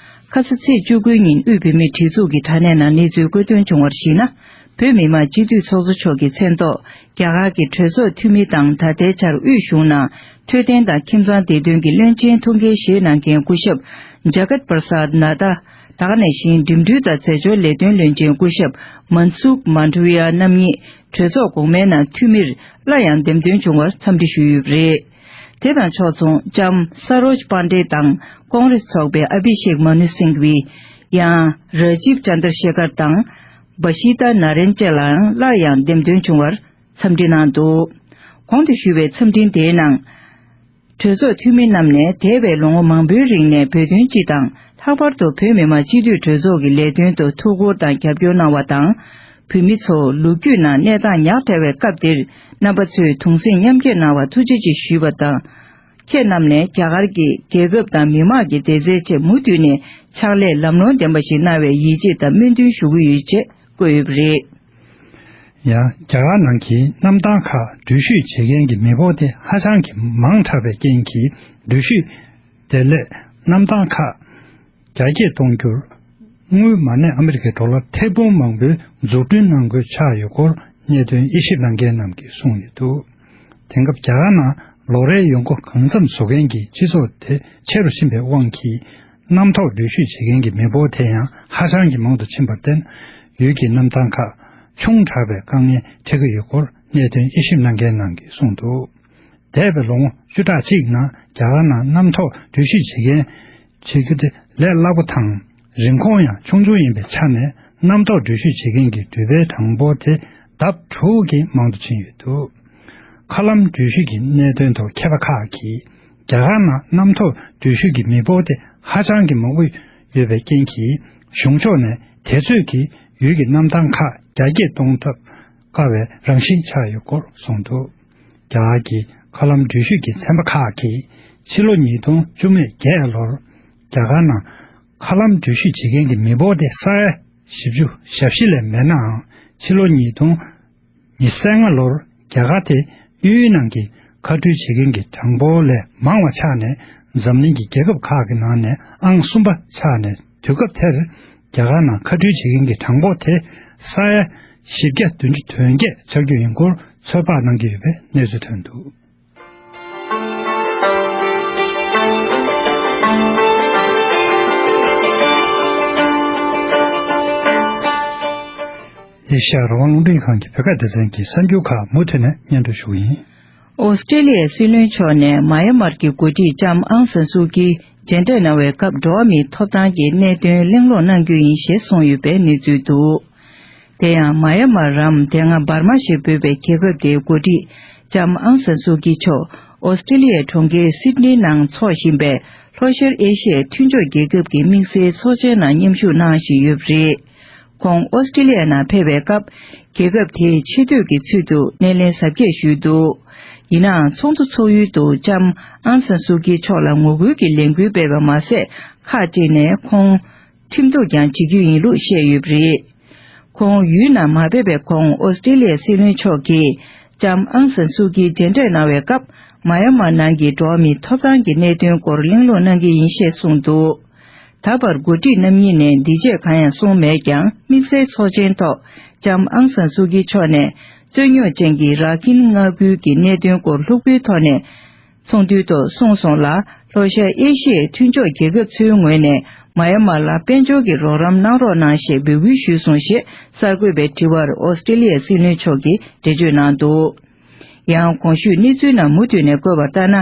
ཁ་ས་ཚེས་བཅུ་དགུའི་ཉིན་དབུས་བོད་མིའི་སྒྲིག་འཛུགས་ཀྱི་དྲ་གནས་ནང་གནས་ཚུལ་བཀོད་དོན་བྱུང་བར་གཞིགས་ན། བོད་མི་མང་སྤྱི་འཐུས་ཚོགས་གཙོ་མཆོག་གི་མཚན་ཐོག་རྒྱ་གར་གྱི་གྲོས་ཚོགས་འཐུས་མི་དང་ད་ལྟའི་ཆར་དབུས་གཞུང་ནང་འཕྲོད་བསྟེན་དང་ཁྱིམ་ཚང་བདེ་དོན་གྱི་བློན་ཆེན་ཐུགས་འགན་བཞེས་གནང་མཁན་སྐུ་ཞབས་ཇ་གཏ་པར་སཱད་ནཱ་ད། ད་ག་ནང་བཞིན་འགྲིམ་འགྲུལ་དང་རྫས་སྦྱོར་ལས་དོན་བློན་ཆེན་སྐུ་ཞབས་མན་སུག་མན་ཌ་ཝི་ཡ་རྣམ་གཉིས་གྲོས་ཚོགས་གོང་མའི་ནང་འཐུས་མིར་སླར་ཡང་འདེམས་ཐོན་བྱུང་བར་འཚམས་འདྲི་ཞུས་ཡོད་པ་རེད། དེ་དང་ཕྱོགས་མཚུངས་ལྕམ་ས་རོཇ་པཱན་ཌེ་དང་ཀོང་རེས་ཚོགས་པའི་ཨ་བྷི་ཤེག་མ་ནུ་སིང་བྷི། ཡང་ར་ཇིབ་ཅན་དར་ཤེ་ཁར་དང་བ་ཤི་ཏཱ་ན་རེན་བཅས་ལའང་སླར་ཡང་འདེམས་ཐོན་བྱུང་བར་འཚམས་འདྲི་གནང་འདུག། གོང་དུ་ཞུས་པའི་འཚམས་འཕྲིན་དེའི་ནང་། གྲོས་ཚོགས་འཐུས་མི་རྣམས་ནས་འདས་པའི་ལོ་ངོ་མང་པོའི་རིང་ནས་བོད་དོན་སྤྱི་དང་ལྷག་པར་དུ་བོད་མི་མང་སྤྱི་འཐུས་གྲོས་ཚོགས་ཀྱི་ལས་དོན་དུ་ཐུགས་ཁུར་དང་རྒྱབ་སྐྱོར་གནང་བ་དང་། བོད་མི་ཚོ་ལོ་རྒྱུས་ནང་གནས་སྟངས་ཉག་ཕྲ་བའི་སྐབས་འདིར་རྣམ་པ་ཚོས་དུང་སེམས་མཉམ་སྐྱེད་གནང་བར་ཐུགས་རྗེ་ཆེ་ཞུས་པ་དང་། ཁྱེད་རྣམས་ནས་རྒྱ་གར་གྱི་རྒྱལ་ཁབ་དང་མི་དམངས་ཀྱི་བདེ་རྩའི་ཆེད་མུ་མཐུད་ནས་ཕྱག་ལས་ལམ་ལྷོང་ལྡན་པ་ཞིག་གནང་བའི་ཡིད་ཆེས་དང་སྨོན་འདུན་ཞུ་གི་ཡོད་ཅེས་བཀོད་ཡོད་པ་རེད། ཡང་རྒྱ་གར་ནང་གི་གནམ་ཐང་ཁག་འགྲུལ་བཞུད་བྱེད་མཁན་གྱི་མི་འབོར་དེ་ཧ་ཅང་གི་མང་དྲགས་པའི་རྐྱེན་གྱིས། འགྲུལ་བཞུད་དེ་ལས་གནམ་ཐང་ཁག་རྒྱ་སྐྱེད་གཏོང་རྒྱུར། དངུལ་མ་གནས་ཨ་མི་རི་ཀའི་ཌོ་ལར་ཐེར་འབུམ་མང་པོའི་འཛུགས་སྐྲུན་གནང་དགོས་ཆགས་ཡོད་སྐོར་གནད་དོན་དབྱེ་ཞིབ་གནང་མཁན་རྣམས་ཀྱིས་གསུངས་ཡོད་འདུག། དེང་སྐབས་རྒྱ་གར་ནང་ལོ་རེའི་ཡོང་སྒོ་གང་འཚམ་བཟོ་མཁན་གྱི་སྤྱི་ཚོགས་དེ་ཆེ་རུ་ཕྱིན་པའི་དབང་གིས། གནམ་ཐོག་འགྲུལ་བཞུད་བྱེད་མཁན་གྱི་མི་འབོར་དེ་ཡང་ཧ་ཅང་གི་མང་དུ་ཕྱིན་པར་བརྟེན། ཡུལ་གྱི་གནམ་ཐང་ཁག་ཆུང་དྲགས་པའི་དཀའ་ངལ་འཕྲད་ཀྱི་ཡོད་སྐོར་གནད་དོན་དབྱེ་ཞིབ་གནང་མཁན་རྣམས་ཀྱིས་གསུངས་འདུག། འདས་པའི་ལོ་ངོ་བཅུ་ཕྲག་གཅིག་ནང་རྒྱ་གར་ནང་གནམ་ཐོག་འགྲུལ་བཞུད་བྱེད་མཁན་བྱེད་རྒྱུ་དེ་ལས་སླ་པོ་དང་། རིན་གོང་ཡང་ཆུང་ཆུང་ཡིན་པའི་ཆ་ནས། གནམ་ཐོག་འགྲུལ་བཞུད་བྱེད་མཁན་གྱི་འགྲུལ་པའི་གྲངས་འབོར་དེ་ལྡབ་དྲུག་གིས་མང་དུ་ཕྱིན་ཡོད་འདུག། མཁའ་ལམ་འགྲུལ་བཞུད་ཀྱི་གནད་དོན་ཐོག་མཁས་པ་ཁག་གིས། རྒྱ་གར་ནང་གནམ་ཐོག་འགྲུལ་བཞུད་ཀྱི་མི་འབོར་དེ་ཧ་ཅང་གི་མང་པོ་ཡོད་པའི་རྐྱེན་གྱིས། གཞུང་ཕྱོགས་ནས་དེ་ཚོད་ཀྱིས་ཡུལ་གྱི་གནམ་ཐང་ཁག་རྒྱ་སྐྱེད་གཏོང་ཐབས་དཀའ་བའི་རང་བཞིན་ཆགས་ཡོད་སྐོར་གསུངས་འདུག། རྒྱ་གར་གྱི་མཁའ་ལམ་འགྲུལ་བཞུད་ཀྱི་ཚན་པ་ཁག་གིས། ཕྱི་ལོ་ཉིས་སྟོང་བཅུ་མེད་བརྒྱད་ལོར་རྒྱ་གར་ནང་མཁའ་ལམ་འགྲུལ་བཞུད་བྱེད་མཁན་གྱི་མི་འབོར་དེ་ས་ཡ་བཞི་བཅུ་ཞེ་བཞི་ལས་མེད་ནའང་། ཕྱི་ལོ་ཉིས་སྟོང་ཉེར་ལྔ་ལོར་རྒྱ་གར་དེ་དབུས་ནང་གི་མཁའ་འགྲུལ་བྱེད་མཁན་གྱི་གྲངས་འབོར་ལས་མང་བ་ཆགས་ནས། འཛམ་གླིང་གི་རྒྱལ་ཁབ་ཁག་གི་ནང་ནས་ཨང་གསུམ་པ་ཆགས་ནས། དུས་སྐབས་དེར་རྒྱ་གར་ནང་མཁའ་འགྲུལ་བྱེད་མཁན་གྱི་གྲངས་འབོར་དེ་ས་ཡ་བཞི་བརྒྱ་བདུན་ཅུ་དོན་བརྒྱད་ཆགས་རྒྱུ་ཡིན་སྐོར་ཚོད་དཔག་གནང་གི་ཡོད་པའི་གནས་ཚུལ་ཐོན་འདུག། ཨེ་ཤ་ཡ་རང་དབང་རླུང་འཕྲིན་ཁང་གི་བོད་སྐད་སྡེ་ཚན་གྱི་གསར་འགྱུར་ཁག་མུ་མཐུད་ནས་སྙན་སྒྲོན་ཞུ་གི་ཡིན། ཨོ་སི་ཀྲེ་ལི་ཡའི་སྲིད་བློན་མཆོག་ནས་མཱ་ཡ་མར་གྱི་འགོ་ཁྲིད་ལྕམ་ཨང་སན་སུའུ་ཀི་མཇལ་འཕྲད་གནང་བའི་སྐབས། འགྲོ་བ་མིའི་ཐོབ་ཐང་གི་གནད་དོན་གླེང་སློང་གནང་རྒྱུ་ཡིན་ཞེས་གསུངས་ཡོད་པའི་གནས་ཚུལ་འདུག། དེ་ཡང་མཱ་ཡ་མར་རམ། དེ་སྔ་འབར་མ་ཞེས་འབོད་པའི་རྒྱལ་ཁབ་དེའི་འགོ་ཁྲིད་ལྕམ་ཨང་སན་སུའུ་ཀི་མཆོག་ཨོ་སི་ཀྲེ་ལི་ཡའི་གྲོང་ཁྱེར་སིད་ནི་ནང་འཚོགས་བཞིན་པའི་ལྷོ་ཤར་ཨེ་ཤི་ཡའི་མཐུན་ཕྱོགས་རྒྱལ་ཁབ་ཀྱི་དམིགས་བསལ་ཚོགས་ཆེན་ནང་མཉམ་ཞུགས་གནང་བཞིན་ཡོད་པ་རེད། ཁོང་ཨོ་སི་ཀྲེ་ལི་ཡ་ནང་ཕེབས་པའི་སྐབས། རྒྱལ་ཁབ་དེའི་ཆེ་བསྟོད་ཀྱི་ཚུལ་དུ་སྣེ་ལེན་གཟབ་རྒྱས་ཞུས་འདུག། ཡིན་ནའང་ཚོགས་འདུ་འཚོགས་ཡུལ་དུ་ལྕམ་ཨང་སན་སུའུ་ཀི་མཆོག་ལ་ངོ་རྒོལ་གྱི་ལས་འགུལ་སྤེལ་བ་མ་ཟད། ཁག་ཅིག་ནས་ཁོང་ཁྲིམས་གཏུག་ཀྱང་བྱེད་རྒྱུ་ཡིན་ལུགས་བཤད་ཡོད་པ་རེད། ཁོང་ཡུལ་ནང་མ་ཕེབས་པའི་གོང་ཨོ་སི་ཀྲི་ལི་ཡའི་སྲིད་བློན་མཆོག་གིས་ལྕམ་ཨང་སན་སུའུ་ཀི་མཇལ་འཕྲད་གནང་བའི་སྐབས། མཱ་ཡན་མར་ནང་གི་འགྲོ་བ་མིའི་ཐོབ་ཐང་གི་གནད་དོན་སྐོར་གླེང་སློང་གནང་གི་ཡིན་ཞེས་གསུངས་འདུག་ད་བར་འགོ་ཁྲིད་རྣམ་གཉིས་ནས་འདི་བྱས་གང་ཡང་གསུངས་མེད་ཀྱང་། དམིགས་བསལ་ཚོགས་ཆེན་ཐོག་ལྕམ་ཨང་སན་སུའུ་ཀི་མཆོག་ནས་རྩོད་རྙོག་ཅན་གྱི་ར་ཁིན་མངའ་ཁུལ་གྱི་གནད་དོན་སྐོར་ལྷུག་པོའི་ཐོག་ནས་ཚོགས་འདུའི་ཐོག་གསུངས་སོང་ལ། ལྷོ་ཤར་ཨེ་ཤི་ཡའི་མཐུན་ཕྱོགས་རྒྱལ་ཁབ་ཚོའི་ངོས་ནས་མཱ་ཡན་མར་ལ་དཔལ་འབྱོར་གྱི་རོགས་རམ་གནང་རོགས་གནང་ཞེས་འབོད་སྐུལ་ཞུས་སོང་ཞེས་གསར་འགོད་པའི་དྲི་བར་ཨོ་སི་ཀྲི་ལི་ཡའི་སྲིད་བློན་མཆོག་གིས་འགྲེལ་བརྗོད་གནང་འདུག་ཡང་གོང་ཞུས་གནས་ཚུལ་ནང་མུ་མཐུད་ནས་བཀོད་པ་ལྟར་ན།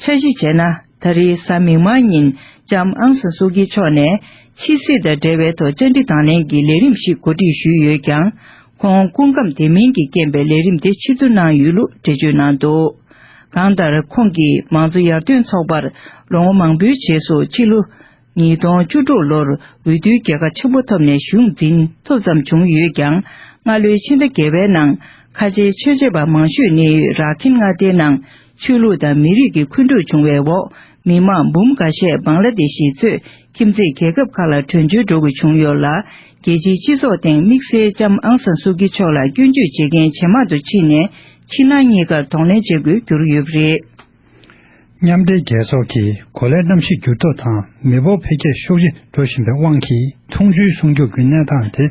འཆར་གཞི་བྱས་ན། ད་རེས་གཟའ་མིག་དམར་ཉིན་ལྕམ་ཨང་སན་སུའུ་ཀི་མཆོག་ནས་ཕྱི་སྲིད་དང་འབྲེལ་བའི་ཐོག་བཅར་འདྲི་དང་ལེན་གྱི་ལས་རིམ་ཞིག་གོ་སྒྲིག་ཞུས་ཡོད་ཀྱང་། ཁོང་སྐུ་ཁམས་བདེ་མིན་གྱི་རྐྱེན་པས་ལས་རིམ་དེ་ཕྱིར་བསྡུ་གནང་ཡོད་ལུགས་འགྲེལ་བརྗོད་གནང་འདུག་གང་ལྟར། ཁོང་གིས་མང་གཙོ་ཡར་ཐོན་ཚོགས་པར་ལོ་ངོ་མང་པོའི་རྗེས་སུ་ཕྱི་ལོ་ཉིས་སྟོང་བཅུ་དྲུག་ལོར་འོས་བསྡུའི་རྒྱལ་ཁ་ཆེན་པོ་ཐོབ་ནས་གཞུང་འཛིན་ཐུབ་ཙམ་བྱུང་ཡོད་ཀྱང་། སྔ་ལོའི་ཕྱི་ཟླ་བརྒྱད་པའི་ནང་ཁ་ཆེའི་ཆོས་བྱེད་པ་མང་ཤོས་གནས་ཡུལ་ར་ཁིན་མངའ་སྡེའི་ནང་ཆོས་ལུགས་དང་མི་རིགས་ཀྱི་འཁོན་འཁྲུག་བྱུང་བའི་འོག་མི་མང་འབུམ་འགའ་ཤས་བང་ལ་དེ་ཤི་གཙོས་ཁྱིམ་མཚེས་རྒྱལ་ཁབ་ཁག་ལ་བྲོས་བྱོལ་འགྲོ་དགོས་བྱུང་ཡོད་ལ། རྒྱལ་སྤྱིའི་སྤྱི་ཚོགས་སྟེང་དམིགས་བསལ་ལྕམ་ཨང་སན་སུའུ་ཀི་མཆོག་ལ་སྐྱོན་བརྗོད་བྱེད་མཁན་ཇེ་མང་དུ་ཕྱིན་ནས། ཕྱི་ནང་གཉིས་ཀར་གདོང་ལེན་བྱེད་དགོས་གྱུར་ཡོད་པ་རེད། མཉམ་འབྲེལ་རྒྱལ་ཚོགས་ཀྱིས་གོ་ལའི་གནམ་གཤིས་འགྱུར་ལྡོག་དང་མི་འབོར་འཕེལ་རྒྱས་ཤུགས་ཆེ་འགྲོ་བཞིན་པའི་དབང་གིས། འཐུང་ཆུའི་སྲུང་སྐྱོབ་ཀྱི་གནས་སྟངས་དེ་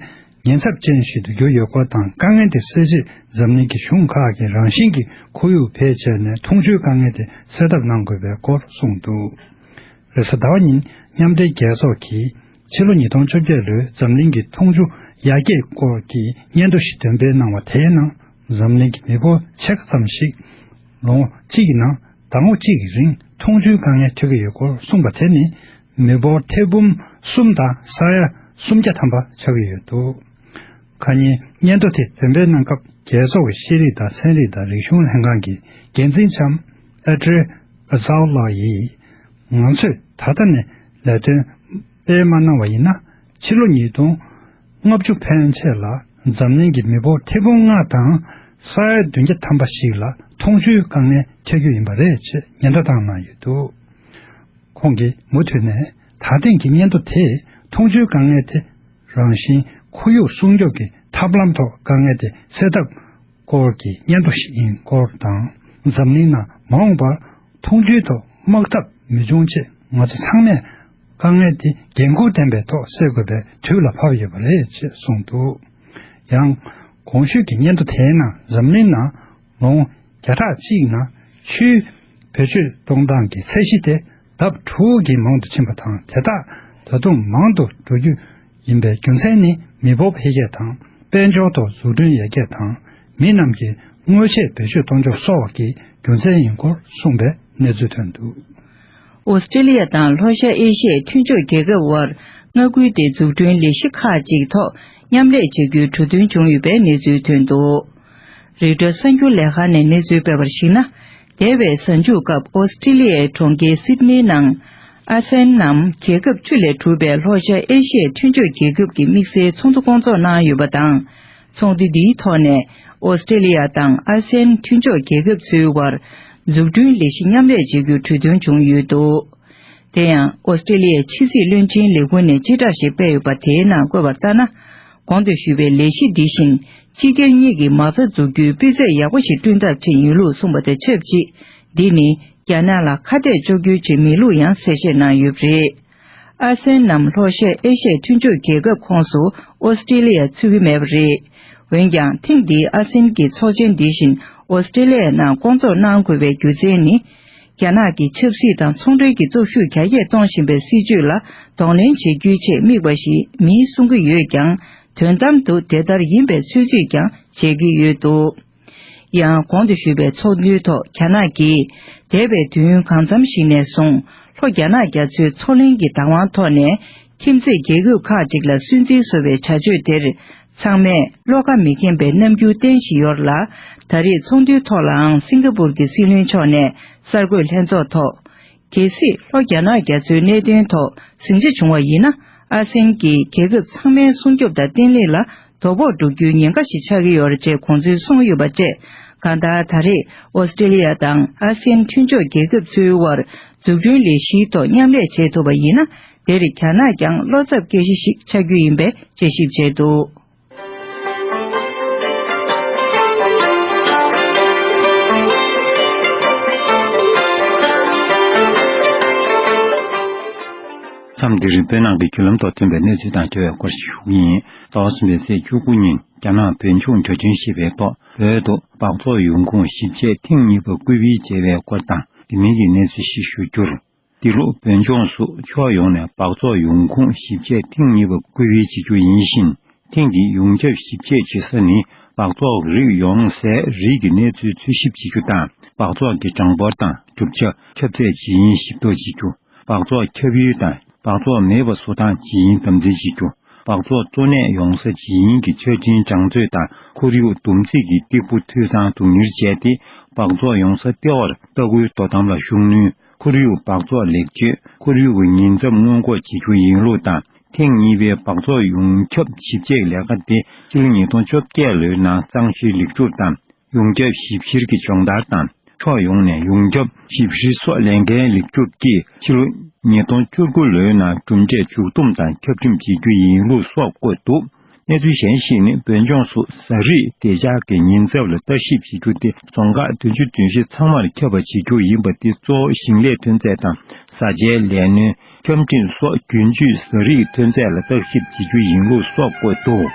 ཉེན་ཚབས་ཅན་ཞིག་ཏུ་གྱུར་ཡོད་སྐོར་དང་། དཀའ་ངལ་དེ་སེལ་ཆེད་འཛམ་གླིང་གི་གཞུང་ཁག་གིས་རང་བཞིན་གྱིས་ཁོར་ཡུག་བེད་སྤྱད་ནས་འཐུང་ཆུའི་དཀའ་ངལ་དེ་སེལ་ཐབས་གནང་དགོས་པའི་སྐོར་གསུངས་འདུག་རེས་གཟའ་ཟླ་བ་ཉིན་མཉམ་འབྲེལ་རྒྱལ་ཚོགས་ཀྱིས་ཕྱི་ལོ་ཉིས་སྟོང་བཅོ་བརྒྱད་ལོའི་འཛམ་གླིང་གི་འཐུང་ཆུ་ཡར་རྒྱས་སྐོར་གྱི་སྙན་ཐོ་ཞིག་འདོན་སྤེལ་གནང་བ་དེའི་ནང་། འཛམ་གླིང་གི་མི་འབོར་ཕྱེད་ཀ་ཙམ་ཞིག་ལོ་ངོ་གཅིག་གི་ནང་ཟླ་ངོ་གཅིག་གི་རིང་འཐུང་ཆུའི་དཀའ་ངལ་འཕྲད་ཀྱི་ཡོད་སྐོར་གསུངས་པ་དེ་ནི། མི་འབོར་ཐེར་འབུམ་གསུམ་དང་ས་ཡ་སུམ་བརྒྱ་ཐམ་པ་ཆགས་ཀྱི་ཡོད་འདུག་ཁ་ཉིན་སྙན་ཐོ་དེ་འདོན་སྤེལ་གནང་སྐབས། རྒྱལ་ཚོགས་ཀྱི་ཤེས་རིག་དང་ཚན་རིག་དང་རིག་གཞུང་ལྷན་ཁང་གི་འགན་འཛིན་ལྕམ་ཨེ་ཏྲེ་ཨ་ཛའོ་ལགས་ཡིས། ང་ཚོས་ད་ལྟ་ནས་ལས་དོན་སྤེལ་མ་གནང་བ་ཡིན་ན། ཕྱི་ལོ་ཉིས་སྟོང་ལྔ་བཅུ་ཕན་ཆད་ལ་འཛམ་གླིང་གི་མི་འབོར་ཐེར་འབུམ་ལྔ་དང་ས་ཡ་བདུན་བརྒྱ་ཐམ་པ་ཞིག་ལ་འཐུང་ཆུའི་དཀའ་ངལ་འཕྲད་རྒྱུ་ཡིན་པ་རེད་ཅེས་སྙན་ཐོ་བཏང་གནང་ཡོད་འདུག་ཁོང་གིས་མུ་མཐུད་ནས། ད་ཐེངས་ཀྱི་སྙན་ཐོ་དེས་འཐུང་ཆུའི་དཀའ་ངལ་དེ་རང་བཞིན་ཁོར་ཡུག་སྲུང་སྐྱོབ་ཀྱི་ཐབས་ལམ་ཐོག་དཀའ་ངལ་དེ་སེལ་ཐབས་སྐོར་གྱི་སྙན་ཐོ་ཞིག་ཡིན་སྐོར་དང་། འཛམ་གླིང་ནང་མ་འོངས་པར་འཐུང་ཆུའི་ཐོག་དམག་འཐབ་མི་འབྱུང་ཆེད། ང་ཚོ་ཚང་མས་དཀའ་ངལ་དེ་འགན་འཁུར་ལྡན་པའི་ཐོག་སེལ་དགོས་པའི་དུས་ལ་བབ་ཡོད་པ་རེད་ཅེས་གསུངས་འདུག་ཡང་གོང་ཞུས་ཀྱི་སྙན་ཐོ་དེའི་ནང་། འཛམ་གླིང་ནང་ལོ་ངོ་བརྒྱ་ཕྲག་གཅིག་ནང་ཆུའི་བེད་སྤྱོད་གཏོང་སྟངས་ཀྱི་ཚད་གཞི་དེ་ལྡབ་དྲུག་གིས་མང་དུ་ཕྱིན་པ་དང་། དེ་དག་ད་དུང་མང་དུ་འགྲོ་རྒྱུ་ཡིན་པའི་རྒྱུ་མཚན་ནི། མི་འབོར་འཕེལ་རྒྱས་དང་། དཔལ་འབྱོར་ཐོག་འཛུགས་སྐྲུན་ཡར་རྒྱས་དང་། མི་རྣམས་ཀྱིས་དངོས་ཆས་བེད་སྤྱོད་གཏོང་ཕྱོགས་སོགས་ཀྱི་རྒྱུ་མཚན་ཡིན་སྐོར་གསུངས་པའི་གནས་ཚུལ་ཐོན་འདུག་ཨོ་སི་ཀྲི་ལི་ཡ་དང་ལྷོ་ཤར་ཨེ་ཤི་ཡའི་མཐུན་ཕྱོགས་རྒྱལ་ཁབ་དབར་མངའ་ཁུལ་དེའི་འཛུགས་སྐྲུན་ལས་གཞི་ཁག་ཅིག་ཐོག་མཉམ་ལས་བྱ་རྒྱུའི་གྲོས་མཐུན་བྱུང་ཡོད་པའི་གནས་ཚུལ་ཐོན་འདུག་རོའི་ཊར་གསར་འགྱུར་ལས་ཁང་ནས་གནས་ཚུལ་སྤེལ་བར་གཞིགས་ན། འདས་པའི་གཟའ་མཇུག་སྐབས་ཨོ་སི་ཀྲི་ལི་ཡའི་གྲོང་ཁྱེར་སིད་ནི་ནང་། ཨ་སེན་ནམ་རྒྱལ་ཁབ་བཅུ་ལས་གྲུབ་པའི་ལྷོ་ཤར་ཨེ་ཤི་ཡའི་མཐུན་ཕྱོགས་རྒྱལ་ཁབ་ཀྱི་དམིགས་བསལ་ཚོགས་འདུ་སྐོང་ཚོགས་གནང་ཡོད་པ་དང་། ཚོགས་འདུ་འདིའི་ཐོག་ནས་ཨོ་སི་ཀྲི་ལི་ཡ་དང་ཨ་སེན་མཐུན་ཕྱོགས་རྒྱལ་ཁབ་ཚོའི་དབར་འཛུགས་སྐྲུན་ལས་གཞི་མཉམ་ལས་བྱེད་རྒྱུའི་གྲོས་མཐུན་བྱུང་ཡོད་འདུག་དེ་ཡང་ཨོ་སི་ཀྲི་ལི་ཡའི་ཕྱི་སྲིད་བློན་ཆེན་ལས་ཁུངས་ནས་སྤྱི་བསྒྲགས་ཤིག་སྤེལ་ཡོད་པ་དེའི་ནང་བཀོད་པ་ལྟར་ན། གོང་དུ་ཞུས་པའི་ལས་གཞི་འདི་བཞིན་སྤྱི་སྒེར་གཉིས་ཀྱི་མ་རྩ་འཛུགས་རྒྱུའི་སྤུས་ཚད་ཡག་པོ་ཞིག་བསྐྲུན་ཐབས་ཆེད་ཡིན་ལུགས་གསུངས་པ་དང་ཆབས་ཅིག་འདི་ནི་རྒྱ་ནག་ལ་ཁ་གཏད་གཅོག་རྒྱུའི་ཆེད་མིན་ལུགས་ཡང་གསལ་བཤད་གནང་ཡོད་པ་རེད། ཨ་སེན་ནམ་ལྷོ་ཤར་ཨེ་ཤི་ཡའི་མཐུན་ཕྱོགས་རྒྱལ་ཁབ་ཁོངས་སུ་ཨོ་སི་ཀྲི་ལི་ཡ་ཚུད་ཀྱི་མེད་པ་རེད། འོན་ཀྱང་ཐེངས་འདིའི་ཨ་སེན་གྱི་ཚོགས་ཆེན་འདི་བཞིན་ཨོ་སི་ཀྲི་ལི་ཡའི་ནང་སྐོང་ཚོགས་གནང་དགོས་པའི་རྒྱུ་མཚན་ནི། རྒྱ་ནག་གི་ཆབ་སྲིད་དང་ཚོང་འབྲེལ་གྱི་སྟོབས་ཤུགས་རྒྱ་སྐྱེད་གཏོང་བཞིན་པའི་སྲིད་བྱུས་ལ་གདོང་ལེན་བྱེད་རྒྱུའི་ཆེད་དམིགས་པ་ཞིག་མིན་གསུང་གི་ཡོད་ཀྱང་། དོན་དམ་དུ་དེ་ལྟར་ཡིན་པའི་ཚོད་རྩིས་ཀྱང་བྱེད་ཀྱི་ཡོད་འདུག་ཡང་གོང་དུ་ཞུས་པའི་ཚོགས་འདུའི་ཐོག་རྒྱ་ནག་གིས་འདས་པའི་དུས་ཡུན་གང་འཚམ་ཞིག་ནས་བཟུང་ལྷོ་རྒྱ་ནག་རྒྱ་མཚོའི་མཚོ་གླིང་གི་བདག་དབང་ཐོག་ནས་ཁྱིམ་མཚེས་རྒྱལ་ཁབ་ཁག་ཅིག་ལ་སུན་གཙེར་བཟོ་བའི་བྱ་སྤྱོད་དེར། ཚང་མས་བློ་ཁ་མི་འཁེལ་བའི་རྣམ་འགྱུར་བསྟན་བཞིན་ཡོད་ལ། ད་རེས་ཚོགས་འདུའི་ཐོག་ལའང་སིང་ག་པུར་གྱི་སྲིད་བློན་མཆོག་ནས་གསར་འགོད་ལྷན་ཚོགས་ཐོག་གལ་སྲིད་ལྷོ་རྒྱ་ནག་རྒྱ་མཚོའི་གནད་དོན་ཐོག་ཟིང་ཆ་བྱུང་བ་ཡིན་ན། ཨ་སེན་གྱིས་རྒྱལ་ཁབ་ཚང་མའི་སྲུང་སྐྱོབ་དང་བརྟན་ལྷིང་ལ་དོ་ཕོག་འགྲོ་རྒྱུའི་ཉེན་ཁ་ཞིག་ཆགས་ཀྱི་ཡོད་རེད་ཅེས་དགོངས་ཚུལ་གསུངས་ཡོད་པ་བཅས། གང་ལྟར་ད་རེས་ཨོ་སི་ཀྲི་ལི་ཡ་དང་ཨ་སི་ཡན་མཐུན་ཕྱོགས་རྒྱལ་ཁབ་ཚོའི་དབར་འཛུགས་སྐྲུན་ལས་གཞིའི་ཐོག་མཉམ་ལས་བྱེད་ཐུབ་པ་ཡིན་ན། དེར་རྒྱ་ནག་ཀྱང་བློ་འཚབ་སྐྱེ་གཞི་ཞིག་ཆགས་རྒྱུ་ཡིན་པའི་དཔྱད་ཞིབ་བྱས་འདུག། མཚམས་འདིར་བོད་ནང་གི་བརྒྱུད་ལམ་ཐོག་ཐོན་པའི་གནས་ཚུལ་དང་འབྲེལ་བའི་སྐོར་ཞིག་ཞུ་གི་ཡིན། ཟླ་བ་གསུམ་པའི་ཚེས་བཅུ་དགུ་ཉིན་རྒྱ་ནག་བོད་ལྗོངས་དྲ་འཕྲིན་ཞེས་པའི་ཐོག་བོད་དུ་སྦགས་བཙོག་ཡོང་ཁུངས་ཞིབ་དཔྱད་ཐེངས་གཉིས་པ་སྐུལ་སྤེལ་བྱས་པའི་སྐོར་དང་། དེ་མིན་གྱི་གནས་ཚུལ་ཞིག་ཞུ་རྒྱུར། འདི་ལོ་བོད་ལྗོངས་སུ་ཕྱོགས་ཡོངས་ནས་སྦགས་བཙོག་ཡོང་ཁུངས་ཞིབ་དཔྱད་ཐེངས་གཉིས་པ་སྐུལ་སྤེལ་བྱེད་རྒྱུ་ཡིན་ཞིང་། ཐེངས་འདིའི་ཡོངས་ཁྱབ་ཞིབ་དཔྱད་བྱེད་ས་ནི། སྦགས་བཙོག་རིགས་ཡོང་སའི་རིགས་ཀྱི་གནས་ཚུལ་འཚོལ་ཞིབ་བྱེད་རྒྱུ་དང་། སྦགས་བཙོག་གི་གྲངས་འབོར་དང་གྲུབ་ཆ། ཁྱབ་ཚད་ཇི་ཡིན་ཞིབ་རྟོག་བྱེད་རྒྱུ། སྦགས་བཙོག་ཁྱབ་ཡུལ་དང་། སྦགས་བཙོག་མེད་པ་བཟོ་སྟངས་ཇི་ཡིན་དམ་འཛིན་བྱེད་རྒྱུ། སྦགས་བཙོག་གཙོ་གནད་ཡོང་ས་ཇི་ཡིན་གྱི་ཆ་འཕྲིན་གྲངས་མཛོད་དང་། ཁོར་ཡུག་བསྡོམས་རྩིས་ཀྱི་སྟེགས་བུ་འཐུས་ཚང་དུ་གཉེར་བྱས་ཏེ། སྦགས་བཙོག་ཡོང་ས་ལྟེ་བར་ལྟ་སྐུལ་དོ་དམ་ལ་ཤུགས་སྣོན། ཁོར་ཡུག་སྦགས་བཙོག་ལེགས་བཅོས། ཁོར་ཡུག་གི་ཉེན་ཚབས་སྔོན་འགོག་བྱེད་རྒྱུ་ཡིན་ལུགས་དང་། ཐེངས་གཉིས་པའི་སྦགས་བཙོག་ཡོངས་ཁྱབ་ཞིབ་དཔྱད་ལས་ཀ་དེ་ཕྱི་ལོ་ཉིས་སྟོང་བཅོ་བརྒྱད་ལོའི་ནང་གཙང་བཤེར་ལེགས་གྲུབ་དང་། ཡོངས་ཁྱབ་ཞིབ་བཤེར་གྱི་སྦྱོང་བརྡར་དང་། ཕྱོགས་ཡོངས་ནས་ཡོངས་ཁྱབ་ཞིབ་བཤེར་སོགས་ལས་འགན་ལེགས་གྲུབ་ཀྱིས་ཕྱི་ལོ་ཉིས་སྟོང་བཅུ་དགུ་ལོའི་ནང་གྲུབ་འབྲས་མཇུག་བསྡོམས་དང་ཁྱབ་ཁྲིམས་བྱེད་རྒྱུ་ཡིན་ལུགས་སོགས་བཀོད་འདུག། གནས་ཚུལ་གཞན་ཞིག་ནི། བོད་ལྗོངས་སུ་ཟ་རིགས་བདེ་འཇགས་ཀྱི་ཉེན་ཚབས་ལ་ལྟ་ཞིབ་བྱེད་རྒྱུ་དེ། རྫོང་ཁག་བདུན་ཅུ་དོན་བཞི་ཚང་མར་ཁྱབ་པ་བྱེད་རྒྱུ་ཡིན་པ་དེ་གཙོ་བོ་ཞིང་ལས་ཐོན་རྫས་དང་བཟའ་བཅའི་ལས་སྣོན། འཁྱམས་འཕྲིན་སོགས་རྒྱུན་མཐུད་ཟ་རིགས་ཐོན་རྫས་ལ་བརྟག་ཞིབ་བྱེད་རྒྱུ་ཡིན་ལུགས་སོགས་བཀོད་འདུག།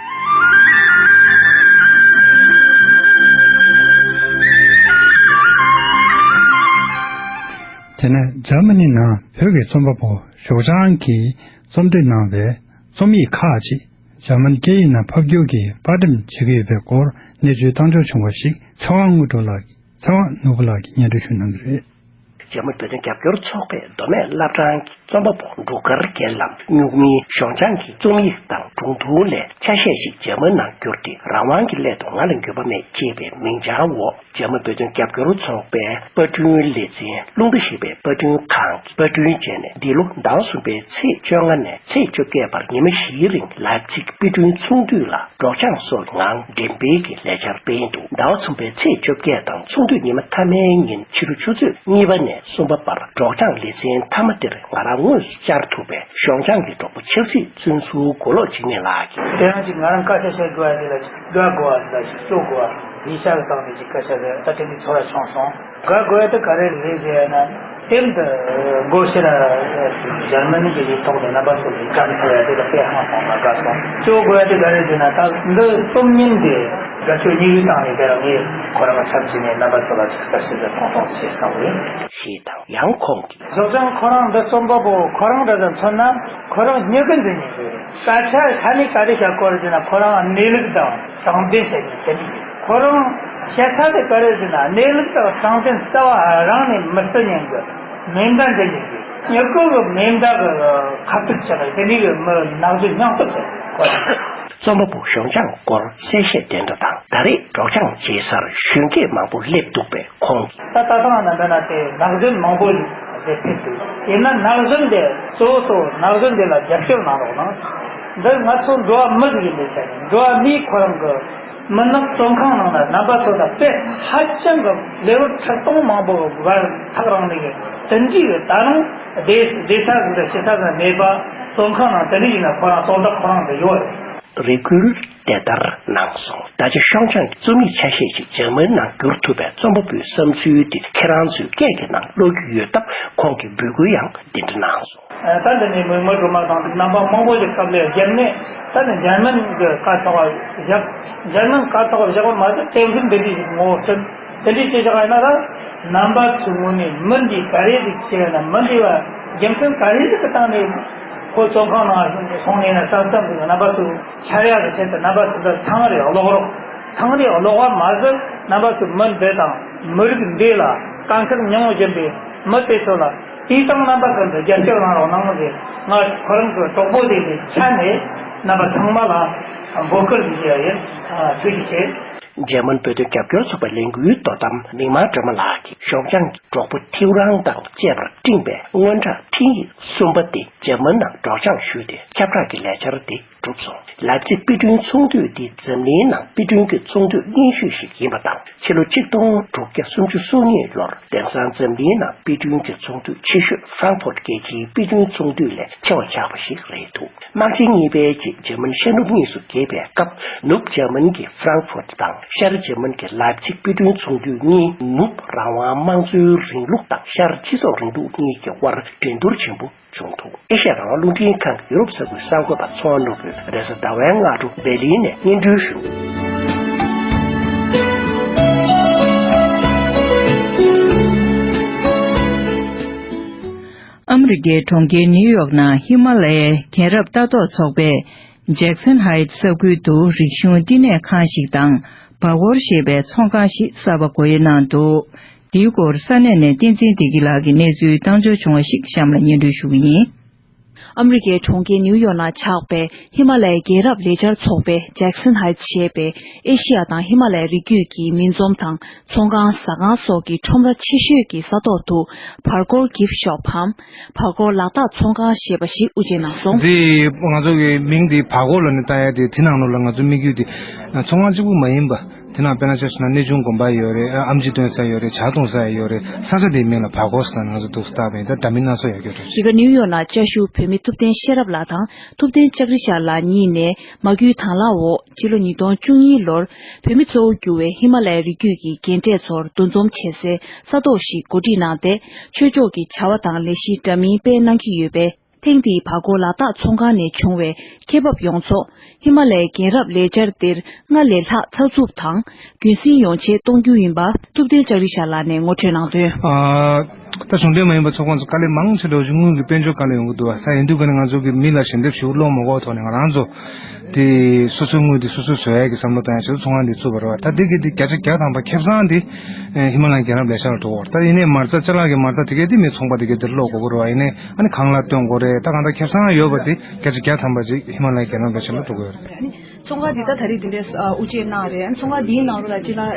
དེ་ནས་འཇར་མ་ནི་ནང་བོད་ཀྱི་རྩོམ་པ་པོ་ཞོགས་ལྗང་གིས་རྩོམ་སྒྲིག་གནང་བའི་རྩོམ་ཡིག་ཁག་ཅིག་འཇར་མན་སྐད་ཡིག་ནང་ཕབ་སྒྱུར་གྱིས་པར་འགྲེམས་བྱེད་ཀྱི་ཡོད་པའི་སྐོར་གནས་ཚུལ་བཏང་འབྱོར་བྱུང་བ་ཞིག་ཚེ་དབང་དངོས་གྲུབ་ལགས་ཀྱིས། ཚེ་དབང་ནོར་བུ་ལགས་ཀྱིས་སྙན་སྒྲོན་ཞུ་གནང་གི་རེད། འཇར་མན་བོད་དོན་རྒྱབ་སྐྱོར་ཚོགས་པའི་མདོ་སྨད་བླ་བྲང་གི་རྩོམ་པ་པོ་འབྲུག་དཀར་རྒྱལ་ལམ་སྨྱུག་མིང་ཞོགས་ལྗང་གི་རྩོམ་ཡིག་དང་སྒྲུང་ཐུང་ལས་ཆ་ཤས་ཤིག་འཇར་མན་ནང་བསྒྱུར་ཏེ། རང་དབང་གི་སླད་དུ་ང་ལ་འགྱོད་པ་མེད་ཅེས་པའི་མིང་བྱང་འོག་འཇར་མན་བོད་དོན་རྒྱབ་སྐྱོར་ཚོགས་པའི་པར་སྐྲུན་ལས་འཛིན་རླུང་རྟ་ཞེས་པའི་པར་སྐྲུན་ཁང་གིས་པར་སྐྲུན་བྱས་ནས། འདི་ལོ་ཟླ་བ་གསུམ་པའི་ཚེས་བཅོ་ལྔ་ནས་ཚེས་བཅོ་བརྒྱད་བར་ཉི་མ་བཞིའི་རིང་ལཱེབ་ཚིག་དཔེ་སྐྲུན་ཚོགས་འདུ་ལ་སྒྲོག་སྦྱང་སོགས་ངང་འགྲེམས་སྤེལ་གྱི་ལས་འཆར་སྤེལ་འདུག། ཟླ་བ་གསུམ་པའི་ཚེས་བཅོ་བརྒྱད་དང་ཚོགས་འདུ་ཉི་མ་མཐའ་མའི་ཉིན་ཕྱི་དྲོ་ཆུ་ཚོད་གཉིས་པ་ནས་གསུམ་པ་བར་སྒྲོག་སྦྱང་ལེ་ཚན་མཐའ་མ་དེར་ང་རང་དངོས་སུ་བཅར་ཐུབ་པའི་ཞོགས་ལྗང་གི་གྲོགས་པོ་ཆབ་སྲིད་བཙོན་ཟུར་མགོ་ལོག་འཇིགས་མེད་ལགས་ཀྱིས། དེ་རིང་ཅིག་ང་རང་སྐད་ཆ་བཤད་དགོས་པ་དེ་ལ་ཅིག་དགའ་དགོས་པ་དེ་ལ་ཅིག་སྐྱོ་དགོས་པ། ཡིག་ཆ་གི་སྟེང་ནས་ཅིག་སྐད་ཆ་དེ་ད་དེ་འདྲའི་ཚོར་བ་བྱུང་སོང་། དགའ་དགོས་པ་དེ་ག་རེ་རེད་ཟེར་ན། དེ་འདི་སྒོ་ཕྱིར་འཇར་མན་གྱི་ཡིག་ཐོག་ནས་རྣམ་པ་ཚོ་གིས་བཀྲམ་ཐུབ་ཡ་དེ་ལ་དཔེ་ཧང་སང་ང་དགའ་སོང་། སྐྱོ་དགོས་པ་དེ་ག་རེ་རེད་ཟེར་ན། ད་འདི་རྩོམ་རྙིང་དེ་དགའ་སྐྱོ་གཉིས་ཀའི་སྟེང་ནས་དེ་ལ་ངས་ཁོ་རང་གི་ཚབ་བྱས་ནས་རྣམ་པ་ཚོ་ལ་ཅིག་གསལ་བཤད་དེ་ཐུང་ཐུང་བྱས་བསམ་གི་ཡོད། ཞེས་དང་། ཡང་ཁོང་གིས། ཞོགས་ལྗང་ཁོ་རང་འདི་རྩོམ་པ་པོ་ཁོ་རང་འདྲ་ཟིག་མཚོན་ན་ཁོ་རང་སྨྱུ་གུ་འདི་ཉན་གི་རེད། སྐད་ཆ་ཁ་ནས་ག་རེ་བཤད་ཀྱི་ཡོད་རེད་ཟེར་ན། ཁོ་རང་གནས་ལུགས་དང་དྲང་བདེན་བཤད་མཁན་དེ་འདྲ་ཡིན། ཁོ་རང་བཤད་ས་དེ་ག་རེ་རེད་ཟེར་ན། གནས་ལུགས་དང་དྲང་བདེན་རྩ་བ་རང་ནས་མི་བརྩི་མཁན་གྱི་མེ་མདའ་འདི་ཉན་གི། སྨྱུ་གུ་གི་མེ་མདའ་གི་ཁ་ཐུག་ཆགས་པའི་དེ་འདྲའི་གི་མི་ནག་ཆུ་སྙིང་སྟོབས་ཆེ་ཁོ་རང་། རྩོམ་པ་པོ་ཞོགས་ལྗང་སྐོར་གསལ་བཤད་དོན་དུ་དང་། ད་རེས་སྒྲོག་སྦྱང་བྱེད་སར་གཞོན་སྐྱེས་མང་པོ་སླེབས་འདུག་པས་ཁོང་གིས། ད་ད་ཐེངས་ནང་འདི་ན་དེ་ནག་གཞོན་མང་པོ་ཞིག་སླེབས་ཕེབས་འདུག། ཡིན་ན་ནག་གཞོན་དེ་གཙོ་བོ་གཙོ་བོ་ནག་གཞོན་དེ་ལ་རྒྱབ་སྐྱོར་གནང་རོགས་གནང་། འདི་ང་ཚོ་འགྲོ་བ་མི་ཟིག་ཡིན་པའི་ཆ་ནས། འགྲོ་བ་མིའི་ཁོ་རང་གི་མི་ནག་བཙོན་ཁང་ནང་ན་རྣམ་པ་ཚོ་དང་དཔེ་ཧ་ཅང་གི་ལེ་ཝར་ཁྲི་སྟོང་མང་པོ་གི་བར་ཐག་རིང་ནས་ཡོད། དེ་འདྲའི་གི་ད་རུང་བསྡད་བསྡད་ས་ཟིག་དང་ཤི་ས་ཟིག་མེད་པ། བཙོན་ཁང་ནང་དེ་འདྲ་ཡིན་ན་ཁོ་རང་དོན་དག་ཁོ་རང་དུ་ཡོད་རེད། རེ་སྐུལ་དེ་ལྟར་གནང་སོང་། ད་ཆ་ཤོག་བྱང་གི་རྩོམ་ཡིག་ཆ་ཤས་ཤིག་འཇར་མན་ནང་བསྒྱུར་ཐུབ་པའི་རྩོམ་པ་པོའི་བསམ་ཚུལ་དེ་ཁྱེད་རང་ཚོའི་སྐད་ཀྱི་ནང་ཀློག་རྒྱུ་ཡོད་སྟབས། ཁོང་གིས་འབོད་སྐུལ་ཡང་འདི་འདྲ་གནང་སོང་། ད་འདི་ནས་མི་མི་སྒྲོལ་མ་དང་རྣམ་པ་མང་པོ་ཞིག་སྐབས་ལ་བརྒྱབ་ནས། ད་ནི་འཇར་མན་གྱི་བཀའ་ཐོག་བཞག་འཇར་མན་བཀའ་ཐོག་བཞག་པ་མ་ཟད། དེ་བཞིན་འདི་འདྲའི་ཞིག་ངོ་བོ་སྤྲད། དེ་འདྲའི་བྱས་བཞག་ཡིན་ན། ད་རྣམ་པ་ཚོའི་ངོས་ནས་མི་འདི་ག་རེ་ཟིག་བྱས་ན། མི་འདི་བ་རྒྱུ་མཚན་ག་རེ་ཟིག་གི་སྟེང་ནས་ཁོ་བཙོན་ཁང་ནང་སོང་ནས་ན། ས་མཚམས་ཀྱི་རྣམ་པ་ཚོའི་འཆར་ཡག་གི་ཆེད་དུ་རྣམ་པ་ཚོ་འདི་ཐང་རེ་ཀློག་རོགས། ཐང་རེ་ཀློག་པ་མ་ཟད། རྣམ་པ་ཚོའི་མི་འདི་དང་མི་རིགས་འདི་ལ་དཀའ་ཁག་མྱོང་བཞིན་པའི་མི་དེ་ཚོ་ལ་དུས་དང་རྣམ་པ་ཀུན་ཏུ་རྒྱབ་སྐྱོར་གནང་རོགས་གནང་ཟེར། ང་ཁོ་རང་གི་གྲོགས་པོ་དེ་གི་ཆ་ནས་རྣམ་པ་ཚང་མ་ལ་འབོད་སྐུལ་ཞུ་རྒྱུ་ཡིན། ཐུགས་རྗེ་ཆེ། འཇར་མན་བོད་དོན་རྒྱབ་སྐྱོར་ཚོགས་པའི་ལས་འགུལ་དོ་དམ་མིག་དམར་སྒྲོལ་མ་ལགས་ཀྱིས་གཞུང་སྐྱོང་གི་གྲོགས་པོ་ཐེའུ་རང་དང་བཅས་པར་སྤྲིངས་པའི་སྔོན་གྲགས་འཕྲིན་ཡིག་གསུམ་པ་དེ་འཇར་མན་ནང་སྒྲོག་སྦྱང་ཞུས་ཏེ་ཁྱབ་བསྒྲགས་ཀྱི་ལས་འཆར་དེ་གྲུབ་སོང་། ལཱིབ་ཚིག་དཔེ་སྐྲུན་ཚོགས་འདུ་འདི་འཛམ་གླིང་ནང་དཔེ་སྐྲུན་གྱི་ཚོགས་འདུ་རྙིང་ཤོས་ཤིག་ཡིན་པ་དང་། ཕྱི་ལོ་ཆིག་སྟོང་དྲུག་བརྒྱ་སུམ་ཅུ་སོ་གཉིས་ལོར་དེང་སང་འཛམ་གླིང་ནང་དཔེ་སྐྲུན་གྱི་ཚོགས་འདུ་ཆེ་ཤོས་ཧྥ་རང་ཧྥུར་ཊ་རྒྱལ་སྤྱིའི་དཔེ་སྐྲུན་ཚོགས་འདུ་ལས་ཆེ་བ་ཆགས་པ་ཞིག་རེད་འདུག། དམག་ཆེན་གཉིས་པའི་རྗེས་འཇར་མན་ཤར་ནུབ་གཉིས་སུ་གྱེས་པའི་སྐབས། ནུབ་འཇར་མན་གྱི་ཧྥ་རང་ཧྥུར་ཊ་དང་ཤར་འཇར་མན་གྱི་ལཱིབ་ཚིག་དཔེ་སྐྲུན་ཚོགས་འདུ་གཉིས་ནུབ་རང་དབང་དམངས་གཙོའི་རིང་ལུགས་དང་ཤར་སྤྱི་ཚོགས་རིང་ལུགས་གཉིས་ཀྱི་དབར་འགྲན་བསྡུར་ཆེན་པོ་བྱུང་འདུག། ཨེ་ཤ་ཡ་རང་དབང་རླུང་འཕྲིན་ཁང་གི་ཡུ་རོབ་ས་ཁུལ་གསར་འགོད་པ་ཚོང་ནོར་བུས་རེས་གཟའ་ཟླ་བའི་སྔ་དྲོ་སྦེར་ལིན་ནས་སྙན་སྒྲོན་ཞུ། ཨ་མི་རི་ཀའི་གྲོང་ཁྱེར་ནིའུ་ཡོག་ནང་ཧི་མ་ལ་ཡའི་རྒན་རབས་ལྟ་རྟོག་ཚོགས་པས་ཇེག་སན་ཧའེ་ཊི་ས་ཁུལ་དུ་རིག་གཞུང་བསྟི་གནས་ཁང་ཞིག་དང་བར་སྐོར་ཞེས་པའི་ཚོང་ཁང་ཞིག་གསར་པ་སྒོ་དབྱེ་གནང་འདུག། འདིའི་སྐོར་ས་གནས་ནས་བསྟན་འཛིན་བདེ་སྐྱིད་ལགས་ཀྱིས་གནས་ཚུལ་བཏང་འབྱོར་བྱུང་བ་ཞིག་གཤམ་ལ་སྙན་སྒྲོན་ཞུ་གི་ཡིན། ཨ་མི་རི་ཀའི་གྲོང་ཁྱེར་ནིའུ་ཡོག་ནང་ཆགས་པའི་ཧི་མ་ལ་ཡའི་རྒན་རབས་ལས་འཆར་ཚོགས་པས་ཇེག་སན་ཧའེ་ཊི་ཞེས་པའི་ཨེ་ཤི་ཡ་དང་ཧི་མ་ལ་ཡའི་རི་རྒྱུད་ཀྱི་མི་འཛོམས་དང་ཚོང་ཁང་ཟ་ཁང་སོགས་ཀྱི་ཁྲོམ་ར་ཆེ་ཤོས་ཀྱི་ས་ཐོག་ཏུ་བར་སྐོར་གིཕ་ཤོབ་བམ་བར་སྐོར་ལག་རྟགས་ཚོང་ཁང་ཞེས་པ་ཞིག་དབུ་འབྱེད་གནང་སོང་། འདི་ང་ཚོ་གི་མིང་འདི་བར་སྐོར་ལབ་ནས་བཏགས་ཡ་དེ་དེ་ནང་ལོགས་ལ་ང་ཚོ་དམིགས་ཡུལ་དེ་ཚོང་ཁང་གཅིག་པུ་མ་ཡིན་པ། དེ་ནང་དཔེར་ན་ཆ་བཞག་ན་གནས་ཆུང་དགོན་པ་ཡོད་རེད། ཨ་ཨེམ་ཆི་འདོན་ས་ཡོད་རེད། ཇ་འཐུང་ས་ཡོད་རེད། ས་ཆ་དེའི་མིང་ལ་བར་སྐོར་ཟེར་ན་ང་ཚོ་འདུག་སེ་བཏགས་པ་ཡིན། ད་འདྲ་མིན་སྣ་ཚོགས་ཡོད་རྒྱུ་རེད། འདི་ག་ནིའུ་ཡོག་ནང་བཅའ་བཞུགས་བོད་མི་ཐུབ་བསྟན་ཤེས་རབ་ལགས་དང་ཐུབ་བསྟན་ལྕགས་རི་ཞྭ་ལགས་གཉིས་ནས་མ་བསྐུལ་དང་བླངས་འོག་སྤྱི་ལོ་ཉིས་སྟོང་བཅུ་གཉིས་ལོར་བོད་མི་གཙོ་བོ་གྱུར་བའི་ཧི་མ་ལ་ཡའི་རི་རྒྱུད་ཀྱི་རྒན་གྲས་ཚོར་འདུ་འཛོམས་བྱེད་སའི་ས་ཐོག་ཞིག་གོ་སྒྲིག་གནང་སྟེ། ཆོས་ཕྱོགས་ཀྱི་བྱ་བ་དང་ལས་གཞི་འདྲ་མིན་སྤེལ་གནང་གི་ཡོད་པས། ཐེངས་འདིའི་བར་སྐོར་ལག་རྟགས་ཚོང་ཁང་ནས་བྱུང་བའི་ཁེ་འབབ་ཡོངས་རྫོགས་ཧི་མ་ལ་ཡའི་རྒན་རབས་ལས་འཆར་འདིར་སྔར་ལས་ལྷག་ཚགས་ཚུད་དང་རྒྱུན་སྲིང་ཡོང་ཆེད་གཏོང་རྒྱུ་ཡིན་པ་ཐུབ་བསྟན་ལྕགས་རི་ཞྭ་ལགས་ནས་ངོ་སྤྲོད་གནང་དོན། ཨ། ད་གཞུང་འབྲེལ་མ་ཡིན་པ་ཚོགས་ཁང་ཚོ་དཀའ་ལས་མང་ཆེ་འདྲ་བོ་ཞིག་དངུལ་གྱི་དཔལ་འབྱོར་དཀའ་ལས་ཡོང་གི་འདུག་བ། ད་ཡིན་དུས་ཀ་ནས་ང་ཚོ་གི་མི་ལ་ཞལ་འདེབས་ཞུ་བློ་མ་འགོག་ཐོག་ནས་ང་རང་ཚོ་དེ་སོ་སོའི་དངུལ་དེ་སོ་སོས་བཟོ་ཡ་གི་བསམ་བློ་བཏང་ཡ་ཆེད་དུ་ཚོང་ཁང་འདི་བཙུགས་པ་རེད་བ། ད་དེ་གི་དེ་བརྒྱ་ཆ་བརྒྱ་ཐམ་པ་ཁེ་བཟང་དེ་ཧི་མ་ལ་ཡའི་རྒན་རབས་ལས་འཆར་ལ་འགྲོ་གི་ཡོད་རེད། ད་ཡིན་ནའི་མ་རྩ་ཅ་ལག་གི་མ་རྩ་དེ་གའི་དེ་མི་ཚོང་པ་དེ་གའི་དེར་སློག་དགོས་ཀྱི་རེད་བ། ཡིན་ནའི་ཨ་ནི་ཁང་གླ་སྟོན་དགོས་རེད། ད་གང་ལྟར་ཁེ་བཟང་ཡོད་པ་དེ་བརྒྱ་ཆ་བརྒྱ་ཐམ་པ་ཅིག་ཧི་མ་ལ་ཡའི་རྒན་རབས་ལས་འཆར་ལ་འགྲོ་གི་ཡོད་རེད། ཚོང་ཁང་འདི་ད་ད་རེས་འདི་འདྲའི་ཨ་དབུ་འབྱེད་གནང་རེད། ཨ་ནི་ཚོང་ཁང་འདིའི་ནང་ལོགས་ལ་ཅི་ལ་ཨ་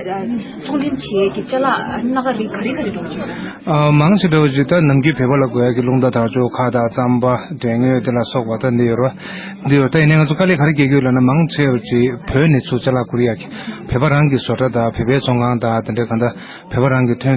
ཚོང་ལེན་བྱེད་ཀྱི་ཅ་ལག་སྣ་ཁ་རིགས་ག་རེ་ག་རེ་འགྲོ་གི་ཡོད། ཨ་མང་ཆེ་འདྲ་བོ་ཅིག་ད་ནམ་རྒྱུན་བོད་པ་ལ་དགོས་ཡ་གི་རླུང་རྟ་དར་ལྕོག་ཁ་དང་རྩམ་པ་འབྲས་སྔོན་དེ་ལ་སོགས་པ་ད་འདི་ཡོད་རེད་བ། འདི་ཡོད། ད་ཡིན་ནའི་ང་ཚོ་དཀའ་ལས་ག་རེ་རྒྱག་གི་ཡོད་ལབ་ན་མང་ཆེ་བ་ཅིག་བོད་ནས་ཚུར་ཅ་ལག་བསྐུར་ཡ་གི་བོད་པ་རང་གི་བཟོ་གྲྭ་དང་བོད་པའི་ཚོང་ཁང་དང་དེ་འདྲའི་གང་ལྟར་བོད་པ་རང་གི་ཐོན་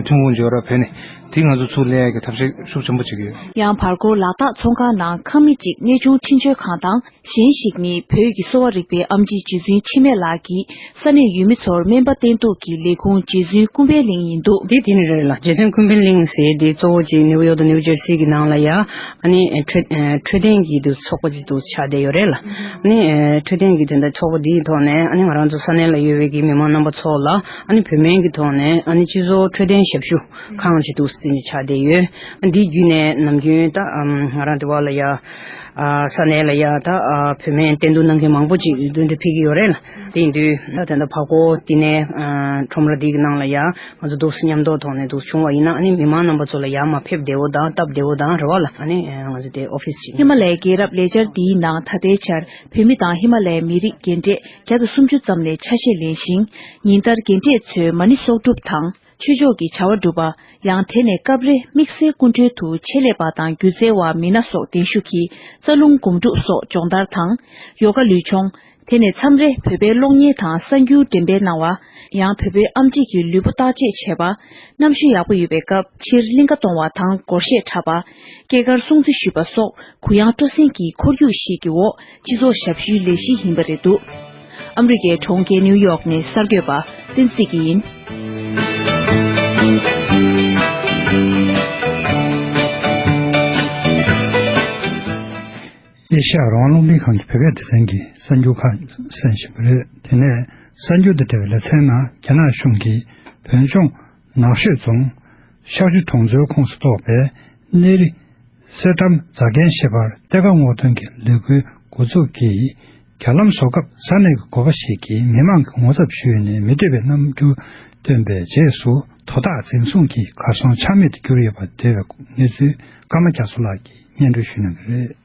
ཐོན་ཁུངས་འབྱོར་ར་བོད་ནས་དེ་ང་ཚོ་ཚུར་ལེན་ཡ་གི་ཐབས་ཤེས་ཤུགས་ཆེན་པོ་བྱེད་ཀྱི་ཡོད། ཡང་བར་སྐོར་ལག་རྟགས་ཚོང་ཁང་ནང་ཁང་མིག་ཅིག་གནས་ཆུང་འཕྲིན་བཅོལ་ཁང་དང་། གཞན་ཞིག་ནི་བོད་ཀྱི་གསོ་བ་རིག་པའི་ཨེམ་ཆི་རྗེ་བཙུན་འཆི་མེད་ལགས་ཀྱིས་ས་གནས་ཡུལ་མི་ཚོར་སྨན་པ་བསྟེན་གཏུགས་ཀྱི་ལས་ཁུངས་རྗེ་བཙུན་ཀུན་ཕན་གླིང་ཡིན་འདུག། འདི་དེ་ནི་རེད་ལ། རྗེ་བཙུན་ཀུན་ཕན་གླིང་ཟེར་འདི་གཙོ་བོ་གཅིག་ནིའུ་ཡོག་དང་ནིའུ་ཇར་སི་གི་ནང་ལ་ཡ་ཨ་ནི་འཕྲོད་འཕྲོད་བསྟེན་གྱི་འདུ་ཚོགས་པ་ཅིག་འདུ་ཆགས་བསྡད་ཡོད་རེད་ལ། ཨ་ནི་འཕྲོད་བསྟེན་གྱི་དོན་དག་ཚོགས་པ་འདིའི་ཐོག་ནས་ཨ་ནི་ང་རང་ཚོ་ས་གནས་ལ་ཡོད་པའི་གི་མི་མང་རྣམ་པ་ཚོ་ལ་ཨ་ནི་བོད་སྨན་གྱི་ཐོག་ནས་ཨ་ནི་སྤྱི་ཚོགས་འཕྲོད་བསྟེན་ཞབས་ཞུ་ཁང་ཅིག་འདུག་སེ་ཆགས་བསྡད་ཡོད། འདི་བརྒྱུད་ནས་ནམ་རྒྱུན་ད་ང་རང་འདི་བ་ལ་ཡ། ཨ་ས་གནས་ལ་ཡ་ད་ཨ་བོད་སྨན་བསྟེན་གཏུགས་གནང་མཁན་མང་པོ་ཅིག་འདི་འདྲ་ཕེབས་ཀྱི་ཡོད་རེད་ལ། དེ་ཡིན་དུས་ད་དེ་འདྲ་བར་སྐོར་དེ་ནས་ཨ་ཁྲོམ་ར་འདི་གི་ནང་ལ་ཡ་ང་ཚོ་འདུག་སེ་མཉམ་དུ་ཐོག་ནས་འདུག་བྱུང་བ་ཡིན་ན་ཨ་ནི་མི་མང་རྣམ་པ་ཚོ་ལ་ཡ་མར་ཕེབས་བདེ་བོ་དང་སྟབས་བདེ་བོ་དང་རེད་བ་ལ། ཨ་ནི་ང་ཚོ་དེ་ཨོ་ཕིས་ཅིག་ཧི་མ་ལ་ཡའི་རྒན་རབས་ལས་འཆར་འདིའི་ནང་ད་ལྟའི་ཆར་བོད་མི་དང་ཧི་མ་ལ་ཡའི་མི་རིགས་རྒན་གྲས་བརྒྱ་དང་སུམ་ཅུ་ཙམ་ནས་ཆ་ཤས་ལེན་ཞིང་། ཉིན་ལྟར་རྒན་གྲས་ཚོས་མ་ཎི་གསོག་སྒྲུབ་དང་། ཆོས་ཕྱོགས་ཀྱི་བྱ་བ་སྒྲུབ་པ། ཡང་དེ་ནས་སྐབས་རེ་དམིགས་བསལ་སྐུ་མགྲོན་དུ་ཆེད་ལས་པ་དང་སྒྱུ་རྩལ་བ་མི་སྣ་སོགས་གདན་ཞུ་གིས་རྩ་རླུང་སྒོམ་སྒྲུབ་སོགས་སྦྱོང་བརྡར་དང་། ཡོ་ག་ལུས་སྦྱོང་། དེ་ནས་མཚམས་རེ་བོད་པའི་གློག་བརྙན་དང་གསར་འགྱུར་འགྲེམས་སྤེལ་གནང་བ། ཡང་བོད་པའི་ཨེམ་ཆི་གི་ལུས་པོ་བརྟག་དཔྱད་བྱས་པ། གནམ་གཤིས་ཡག་པོ་ཡོད་པའི་སྐབས་ཕྱིར་གླིང་ག་གཏོང་བ་དང་སྒོར་གཞས་འཁྲབ་པ། སྐྱེས་སྐར་སྲུང་བརྩི་ཞུས་པ་སོགས་གུ་ཡངས་སྤྲོ་གསེང་གི་ཁོར་ཡུག་ཞིག་གི་འོག་སྤྱི་ཚོགས་ཞབས་ཞུའི་ལས་གཞི་ཡིན་པ་རེད་འདུག། ཨ་མི་རི་ཀའི་གྲོང་ཁྱེར་ནིའུ་ཡོག་ནས་གསར་འགོད་པ་བསྟན་འཛིན་སྐྱིད་ཡིན། ཨེ་ཤ་ཡ་རང་དབང་རླུང་འཕྲིན་ཁང་གི་བོད་སྐད་སྡེ་ཚན་གྱི་གསར་འགྱུར་ཁག་གསན་བཞིན་པ་རེད། དེ་ནས་གསར་འགྱུར་དང་འབྲེལ་བའི་ལེ་ཚན་ནང་རྒྱ་ནག་གཞུང་གིས་བོད་ལྗོངས་ནགས་ཤོད་རྫོང་ཤར་ཆུ་གྲོང་ཚོའི་ཁོངས་སུ་གཏོགས་པའི་གནས་རི་གསེར་ཐང་རྫ་མཁན་ཞེས་པར་གཏེར་ཁ་སྔོག་འདོན་གྱི་ལས་འགུལ་འགོ་འཛུགས་ཀྱིས། རྒྱ་ལམ་བཟོ་སྐབས་ས་གནས་ཀྱི་འགོ་པ་ཞིག་གིས་མི་མང་གི་ངོ་ཚབ་ཞུས་ནས་མི་འདོད་པའི་རྣམ་འགྱུར་སྟོན་པའི་རྗེས་སུ་དོ་བདག་འཛིན་བཟུང་གིས་གར་སོང་ཆ་མེད་དུ་གྱུར་ཡོད་པ་འདས་པའི་གནས་ཚུལ་ཀརྨ་རྒྱ་མཚོ་ལགས་ཀྱིས་སྙན་སྒྲོན་ཞུ་གནང་གི་རེད།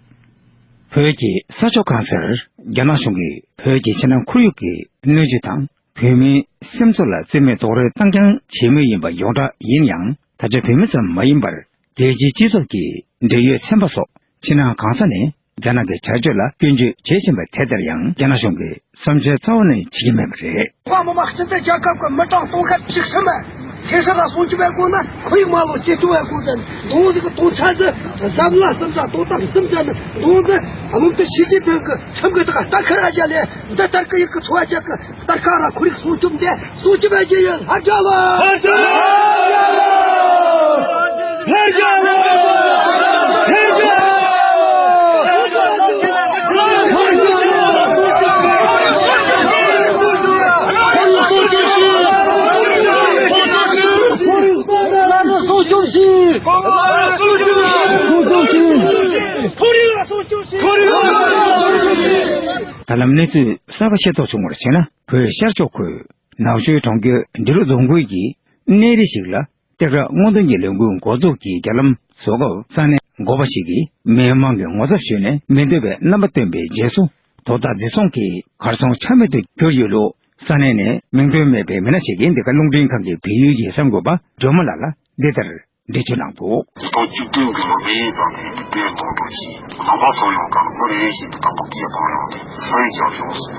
བོད་ཀྱི་ས་ཕྱོགས་གང་སར་རྒྱ་ནག་གཞུང་གིས་བོད་ཀྱི་ཕྱི་ནང་ཁོར་ཡུག་གི་སྣོད་བཅུད་དང་ བོད་མིའི་སེམས་ཚོར་ལ་རྩིས་མེད་རྡོག་རོལ་བཏང་རྐྱང་བྱེད་མུས་ཡིན་པ་ཡོངས་གྲགས་ཡིན་ཡང་། ད་ཆ་བོད་མི་ཙམ་མ་ཡིན་པར་རྒྱལ་སྤྱིའི་སྤྱི་ཚོགས་ཀྱི་འབྲེལ་ཡོད་ཚན་པ་སོགས་ཕྱི་ནང་གང་ས་ནས་རྒྱ་ནག་གི་བྱ་སྤྱོད་ལ་སྐྱོན་བརྗོད་བྱེད་བཞིན་པ་དེ་ལྟར་ཡང་རྒྱ་ནག་གཞུང་གིས་བསམ་འཆར་རྩ་བ་ནས་བྱེད་ཀྱི་མེད་པ་རེད། ཁོ་མི་དམངས་སྤྱི་མཐུན་རྒྱལ་ཁབ་ཀྱི་མི་གྲངས་སྟོང་ཁ་བཅུ་གསུམ་པ་ཚེ་སྲོག་ལ་སྲུང་སྐྱོབ་བྱེད་དགོས་ན། ཁོར་ཡུག་མ་ལོ་སྤྱི་སྐྱོང་བྱེད་དགོས་ཟེར་ནས། གདོང་ཟིག་གི་གདོང་ཆ་ཟིག་གཟབ་ལ་གསུམ་ཟ་དོ་དམ་གསུམ་ཟ་ནས། གདོང་ཟིག་བློ་མཐུན་ཞི་ཅིན་ཕིང་གི་ཁྲིམས་གི་དག་རྟ་ཁ་ར་བཞག་ལས། འདི་ལྟར་གི་ཡུག་གི་འཚོ་བ་ཅག་གི་སྟར་ཁ་ར་ཁོར་ཡུག་སྲུང་སྐྱོབ་འདི་སྲུང་སྐྱོབ་བྱེད་ཀྱི་ཡོད། ལྷ་རྒྱལ་ལོ། ལྷ་རྒྱལ་ལོ། ལྷ་རྒྱལ་ལོ། ད་ལམ་གནས་ཚུལ་གསར་པ་ཤེས་རྟོགས་བྱུང་བར་བྱས་ན། བོད་ཤར་ཕྱོགས་ཁུལ་ནག་ཆུའི་གྲོང་ཁྱེར་འབྲི་རུ་རྫོང་ཁུལ་གྱི་གནས་རི་ཞིག་ལ་གཏེར་ཁ་སྔོག་འདོན་གྱི་ལས་འགུལ་འགོ་འཛུགས་ཀྱི་རྒྱ་ལམ་བཟོ་སྐབས། ས་གནས་འགོ་པ་ཞིག་གིས་མི་མང་གི་ངོ་ཚབ་ཞུས་ནས་མི་འདོད་པའི་རྣམ་པ་བཏོན་པའི་རྗེས་སུ། དོ་བདག་འཛིན་བཟུང་གིས་གར་སོང་ཆ་མེད་དུ་གྱུར་ཡོད་ལུགས། ས་གནས་ནས་མིང་འདོན་མེད་པའི་མི་སྣ་ཞིག་གིས་འདི་ག་རླུང་འཕྲིན་ཁང་གི་བལ་ཡུལ་གྱི་གསར་འགོད་པ་སྒྲོལ་མ་ལགས་ལ་འདི་ལྟར་འགྲེལ་བརྗོད་གནང་འདུག། ཉིས་སྟོང་བཅུ་བདུན་གྱི་ལོ་མའི་ཙམ་ནས་དེར་འདོན་འགྲོ་ཞིང་། ནང་པ་ཚོ་ཡོང་གང་མི་རེ་རེ་བཞིན་དུ་དང་པོ་སྐད་བཏང་ཡོང་སྟེ་ས་ཡིག་རྒྱབ་ཡོང་སྲིད་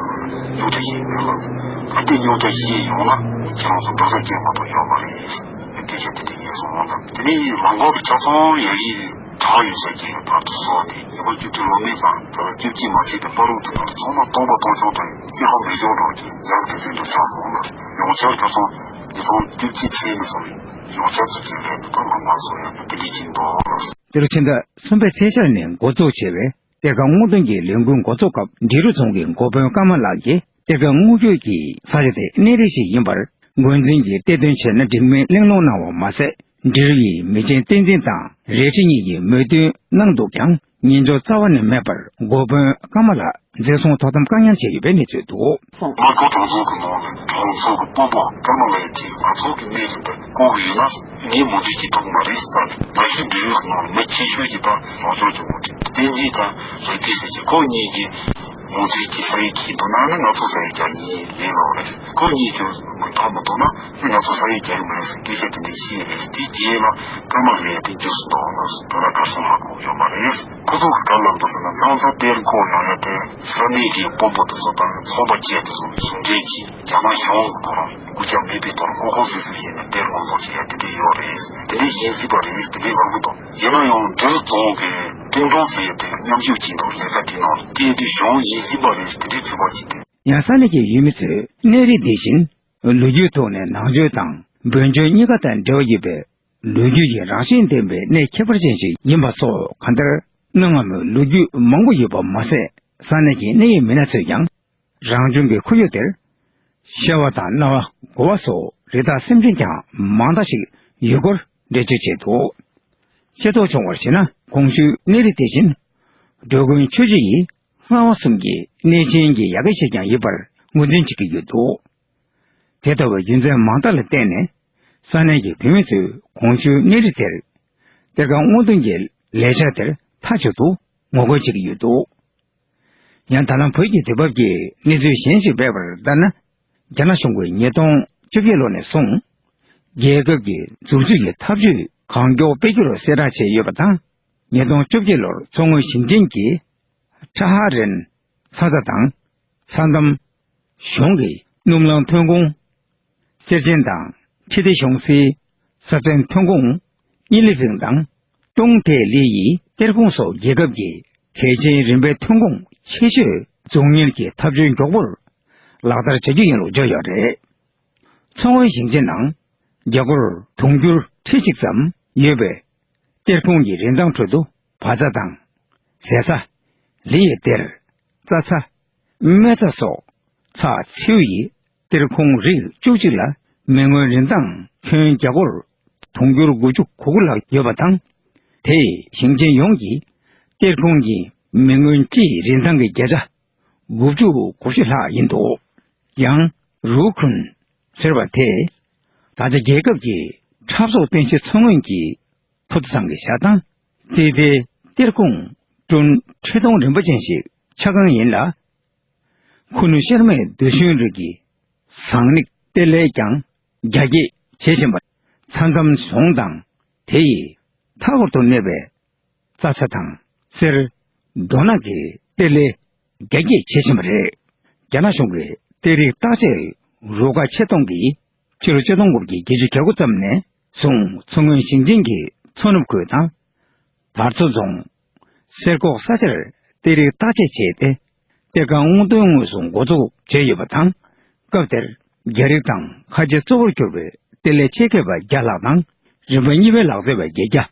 དུ་སྨྱོ་ཁྲིད་བྱས་ཡོད་ལ། ད་ལྟའི་སྨྱོ་ཁྲིད་བྱས་ཡོང་ན་ཁྱེད་རང་ཚོ་འགྲོ་ས་སྐད་མ་གཏོགས་ཡོད་མ་རེད། སྐད་ཆ་དེ་འདྲ་ཡིན་སོང་ལ། དེ་ནས་ལམ་ཁ་དུ་ཆ་ཚང་ཡ་ཡིག་གྲགས་ཡོད་ས་ཅིག་ལ་བར་དུ་སོང་སྟེ། ཉིས་སྟོང་བཅུ་བདུན་ལོ་མའི་ཙམ་ད་ལྟ་བཅུ་གཅིག་མ་ཚད་པའི་བར་དུ་ནང་ཚང་མ་སྟོང་པ་སྟོང་རྐྱང་དང་ཅི་ཧ་མི་བྱུང་འགྲོ་གི་ཡག་གི་ཚུལ་དུ་ཆགས་སོང་ལ། ཡོངས་ཁྱབ་ཁ་སང་ཉིས་སྟོང་བཅུ་གཅིག་ཚེས་ནས་བཟུང་ཡོངས་ཁྱབ་ཀྱི་རྒྱུན་ལས་མི་དང་ལམ་ཁ་བཟོ་ཡག་གི་དེ་འདྲའི་ཅིག་འདུག་ལ། འདི་ལོ་ཕྱི་ཟླ་གསུམ་པའི་ཚེས་ཤར་ནས་འགོ་འཛུགས་བྱས་པའི་གཏེར་ཁ་སྔོག་འདོན་གྱི་ལས་འགུལ་འགོ་ཚུགས་སྐབས། འབྲི་རུ་རྫོང་གི་འགོ་དཔོན་ཀརྨ་ལགས་ཀྱིས་གཏེར་ཁ་སྔོག་རྒྱུ་གི་ས་ཆ་དེ་གནས་རི་ཞིག་ཡིན་པར། འགོ་འཛིན་གྱིས་གཏེར་འདོན་བྱས་ན་འགྲིག་མིན་གླེང་སློང་གནང་བ་མ་ཟད། འབྲི་རུ་ཡི་མི་ཆེན་བསྟན་འཛིན་དང་རལ་གྲི་གཉིས་ཀྱིས་མོས་མཐུན་གནང་འདུག་ཀྱང་། ཉན་འཇོག་རྩ་བ་ནས་མེད་པར། འགོ་དཔོན་ཀརྨ་ལགས་འཛིན་བཟུང་དོ་དམ་བཀག་ཉར་བྱས་ཡོད་པའི་གནས་ཚུལ་འདུག། དམག་སྒར་གྲོང་ཚོ་གི་ནང་ནས་གྲོང་ཚོ་གི་དཔོན་པོ་ཀརྨ་ལགས་ཀྱིས་ང་ཚོ་གི་གནས་རི་འདི་བསྐོར་གྱི་ཡོད་ན་ངས་མོས་མཐུན་བྱེད་ཐུབ་མ་རེད་ཟེར་ནས། ད་གཞི་འབྲི་རུ་གི་ནང་ནས་མི་ཆེ་ཤོས་ཀྱི་ད་རང་སྐྱོང་ལྗོངས་མི་དེ་བསྟན་འཛིན་དང་རལ་གྲི་ཟེར་གྱི་ཁོ་གཉིས་ཀྱིས་མོས་མཐུན་གྱིས་ས་ཡིག་བྲིས་འདུག་ན་ནི་ང་ཚོ་ས་ཡིག་རྒྱག་ཡིན་ལེན་ལབ་རེད། ཁོ་གཉིས་ཀྱིས་མོས་མཐུན་མི་འདུག་ན་ནི་ང་ཚོ་ས་ཡིག་རྒྱག་གི་མ་རེད་ཟེར་སྐད་ཆ་དེ་འདྲ་བཤད་རེད། དེའི་རྗེས་ལ་ཀརྨ་ལགས་དེ་འཇུ་སུ་འདུག་ལ་ཟེར། དོན་དག་གར་སོང་ཧ་གོ་ཡོད་མ་རེད། ཁོ་ཚོ་གི་ག་ལབ་འདུག་ཟེར་ན། ཁྱེད་ཚོ་གཏེར་འཁོར་ཡོང་ཡ་དེ་ས་གནས་ཀྱི་དཔོན་པོ་དེ་ཚོ་དང་ཚོང་པ་བཅས་དེ་ཚོ་ཟུང་འབྲེལ་གྱིས་རྒྱ་ནག་གཞུང་གི་ཐོག་རང་སྐུ་ཆ་མེད་པའི་ཐོག་ལ་མགོ་སྐོར་སུ་སུ་བྱས་ནས་གཏེར་སྔོག་འདོན་བྱེད་ཡ་དེ་འདྲ་ཡོད་རེད། དེ་འདྲ་ཡིན་སྲིད་པ་རེད། དེ་འདྲ་ལབ་གི་འདུག། ཡིན་ན་ཡང་འབྲི་རུ་རྫོང་གི་ཀྲུང་ཀྲོང་ཟེར་ཡ་དེ་མཉམ་ཞུགས་བྱས་འདུག། ལས་ཀ་དེ་ནང་སྐད་དེ་གཞུང་ཡིན་སྲིད་པ་རེད། དེ་འདྲའི་ཚོད་དཔག་བྱས་ཏེ། ཡང་ས་གནས་ཀྱི་ཡུལ་མི་ཚོས་གནས་རི་འདི་བཞིན་ལོ་རྒྱུས་ཐོག་ནས་ནང་ཆོས་དང་བོད་ཆོས་གཉིས་ཀ་དང་འབྲེལ་བ་ཡོད་པའི་ལོ་རྒྱུས་ཀྱི་རང་བཞིན་ལྡན་པའི་གནས་ཁྱད་པར་ཅན་ཞིག་ཡིན་པ་སོགས། གང་ལྟར་གནའ་སྔ་མོའི་ལོ་རྒྱུས་མང་པོ་ཡོད་པ་མ་ཟད། ས་གནས་ཀྱི་གནད་ཡོད་མི་སྣ་ཚོས་ཀྱང་རང་བྱུང་གི་ཁོར་ཡུག་དེར་ཤ་བ་དང་གནའ་བ་དགོ་བ་སོགས་རི་དྭགས་སེམས་ཅན་ཀྱང་མང་དག་ཞིག་ཡོད་སྐོར་འགྲེལ་བརྗོད་བྱས་འདུག། ཤེས་རྟོགས་བྱུང་བར་བྱས་ན། གོང་ཞུས་གནས་རི་དེ་བཞིན་འགྲོ་མགོན་ཆོས་རྗེ་ཡིས་ལྷ་དབང་གསུམ་གྱི་གནས་ཆེན་གྱི་ཡ་གི་ཞིག་ཀྱང་ཡིན་པར་ངོས་འཛིན་བྱེད་ཀྱི་ཡོད་འདུག། དེ་ལྟ་བུའི་རྒྱུ་མཚན་མང་དག་ལ་བརྟེན་ནས། ས་གནས་ཀྱི་བོད་མི་ཚོས་གོང་ཞུས་གནས་རི་དེར་གཏེར་ཁ་སྔོག་འདོན་གྱི་ལས་འཆར་དེར་མཐའ་གཅིག་ཏུ་ངོ་རྒོལ་བྱེད་ཀྱི་ཡོད་འདུག། ཡང་ད་ལམ་བོད་ཀྱི་དུས་བབ་ཀྱི་གནས་ཚུལ་གཞན་ཞིག་སྤེལ་བར་ལྟར་ན། རྒྱ་ནག་གཞུང་གིས་ཉིས་སྟོང་བཅོ་བརྒྱད་ལོ་ནས་བཟུང་རྒྱལ་ཁབ་ཀྱི་འཛུགས་བཅོས་ཀྱི་འཐབ་ཇུས་གང་མགྱོགས་སྤེལ་རྒྱུར་གསལ་བསྒྲགས་བྱས་ཡོད་པ་དང་། ཉིས་སྟོང་བཅོ་བརྒྱད་ལོར་མཚོ་སྔོན་ཞིང་ཆེན་གྱི་ཁྲ་ཧ་རན་ཚྭ་ཚྭ་དང་ཚྭ་འདམ་གཞུང་གི་སྣུམ་རླངས་ཐོན་ཁུངས། གསེར་ཆེན་དང་ཁྲི་ཏི་གཞུང་སའི་ས་ཚན་ཐོན་ཁུངས། དབྱི་ལི་ཕིང་དང་ཏུང་ཐེ་ལི་ཡི་གཏེར་ཁུངས་སོགས་རྒྱལ་ཁབ་ཀྱི་གལ་ཆེའི་རིམ་པའི་ཐོན་ཁུངས་ཆེ་ཤོས་འཛུགས་གཉེར་གྱི་ཐབས་བྱུས་མགྱོགས་པོར་ལག་བསྟར་བྱ་རྒྱུ་ཡིན་ལུགས་བརྗོད་ཡོད་རེད། མཚོ་སྔོན་ཞིང་ཆེན་ནང་རྒྱ་སྒོར་དུང་ཕྱུར་ཁྲི་གཅིག་ཙམ་ཡོད་པའི་གཏེར་ཁུངས་ཀྱི་རིན་ཐང་ཁྲོད་དུ་བ་ཚྭ་དང་། ཟས་ཚྭ། ལི་ཡི་གཏེར། རྩྭ་ཚྭ། སྨན་ཚྭ་སོགས་ཚྭ་མཚེའུ་ཡི་གཏེར་ཁུངས་རིགས་བཅུ་གཅིག་ལ་མི་དངུལ་རིན་ཐང་ཁྱོན་རྒྱ་སྒོར་དུང་ཕྱུར་དགུ་བཅུ་གོ་དགུ་ལྷག་ཡོད་པ་དང་། དེས་ཞིང་ཆེན་ཡོངས་ཀྱི་གཏེར་ཁུངས་ཀྱི་མི་དངུལ་སྤྱིའི་རིན་ཐང་གི་བརྒྱ་ཆ་དགུ་བཅུ་གོ་བཞི་ལྷག་ཡིན་འདུག། ཡང་རུའུ་ཁུན་ཟེར་བ་དེས་ད་ཆ་རྒྱལ་ཁབ་ཀྱི་འཁྲབ་གསོག་རྟེན་གཞི་མཚོ་སྔོན་གྱི་ཕུ་ཐུ་ཚང་གི་བཞག་སྟངས་རྩིས་པའི་གཏེར་ཁུངས་ཀྲུན་ཁྲི་སྟོང་རིན་པོ་ཅན་ཞིག་ཆ་གང་ཡིན་ལ། ཁུ་ནུ་ཤར་མའི་རྡུལ་ཤུན་རིགས་ཀྱི་ ཟངས་རིགས་གཏེར་ལས་ཀྱང་རྒྱ་སྐྱེད་བྱེད་བཞིན་པ། ས་མཚམས་ཟོང་དང་དེ་ཡི་མཐའ་འཁོར་དུ་གནས་པའི་རྩྭ་ཚ་དང་གསེར། རྡོ་ནག་གི་གཏེར་ལས་རྒྱ་སྐྱེད་བྱེད་བཞིན་པ་རེད། རྒྱ་ནག་གཞུང་གི་གཏེར་རིགས་བརྟག་དཔྱད་རུ་ཁག་ཆེད་གཏོང་གིས་ཕྱི་ལོ་ཆིག་སྟོང་དགུ་བརྒྱ་བརྒྱད་ཅུ་གྱ་དགུ་ཙམ་ནས་བཟུང་མཚོ་སྔོན་ཞིང་ཆེན་གྱི་མཚོ་ནུབ་ཁུལ་དང་། དར་མཚོ་རྫོང་། སེར་ཀོག་ས་ཆར་གཏེར་རིགས་བརྟག་དཔྱད་བྱས་ཏེ། གཏེར་ཁང་སྔོག་འདོན་དངོས་སུ་འགོ་འཛུགས་བྱས་ཡོད་པ་དང་། སྐབས་དེར་རྒྱ་རིགས་དང་ཁ་ཆེ་གཙོ་བོར་གྱུར་པའི་གཏེར་ལས་ཆེད་མཁས་པ་བརྒྱ་ལྷག་དང་། རིམ་པ་གཉིས་པའི་ལག་རྩལ་བ་བརྒྱད་བརྒྱ།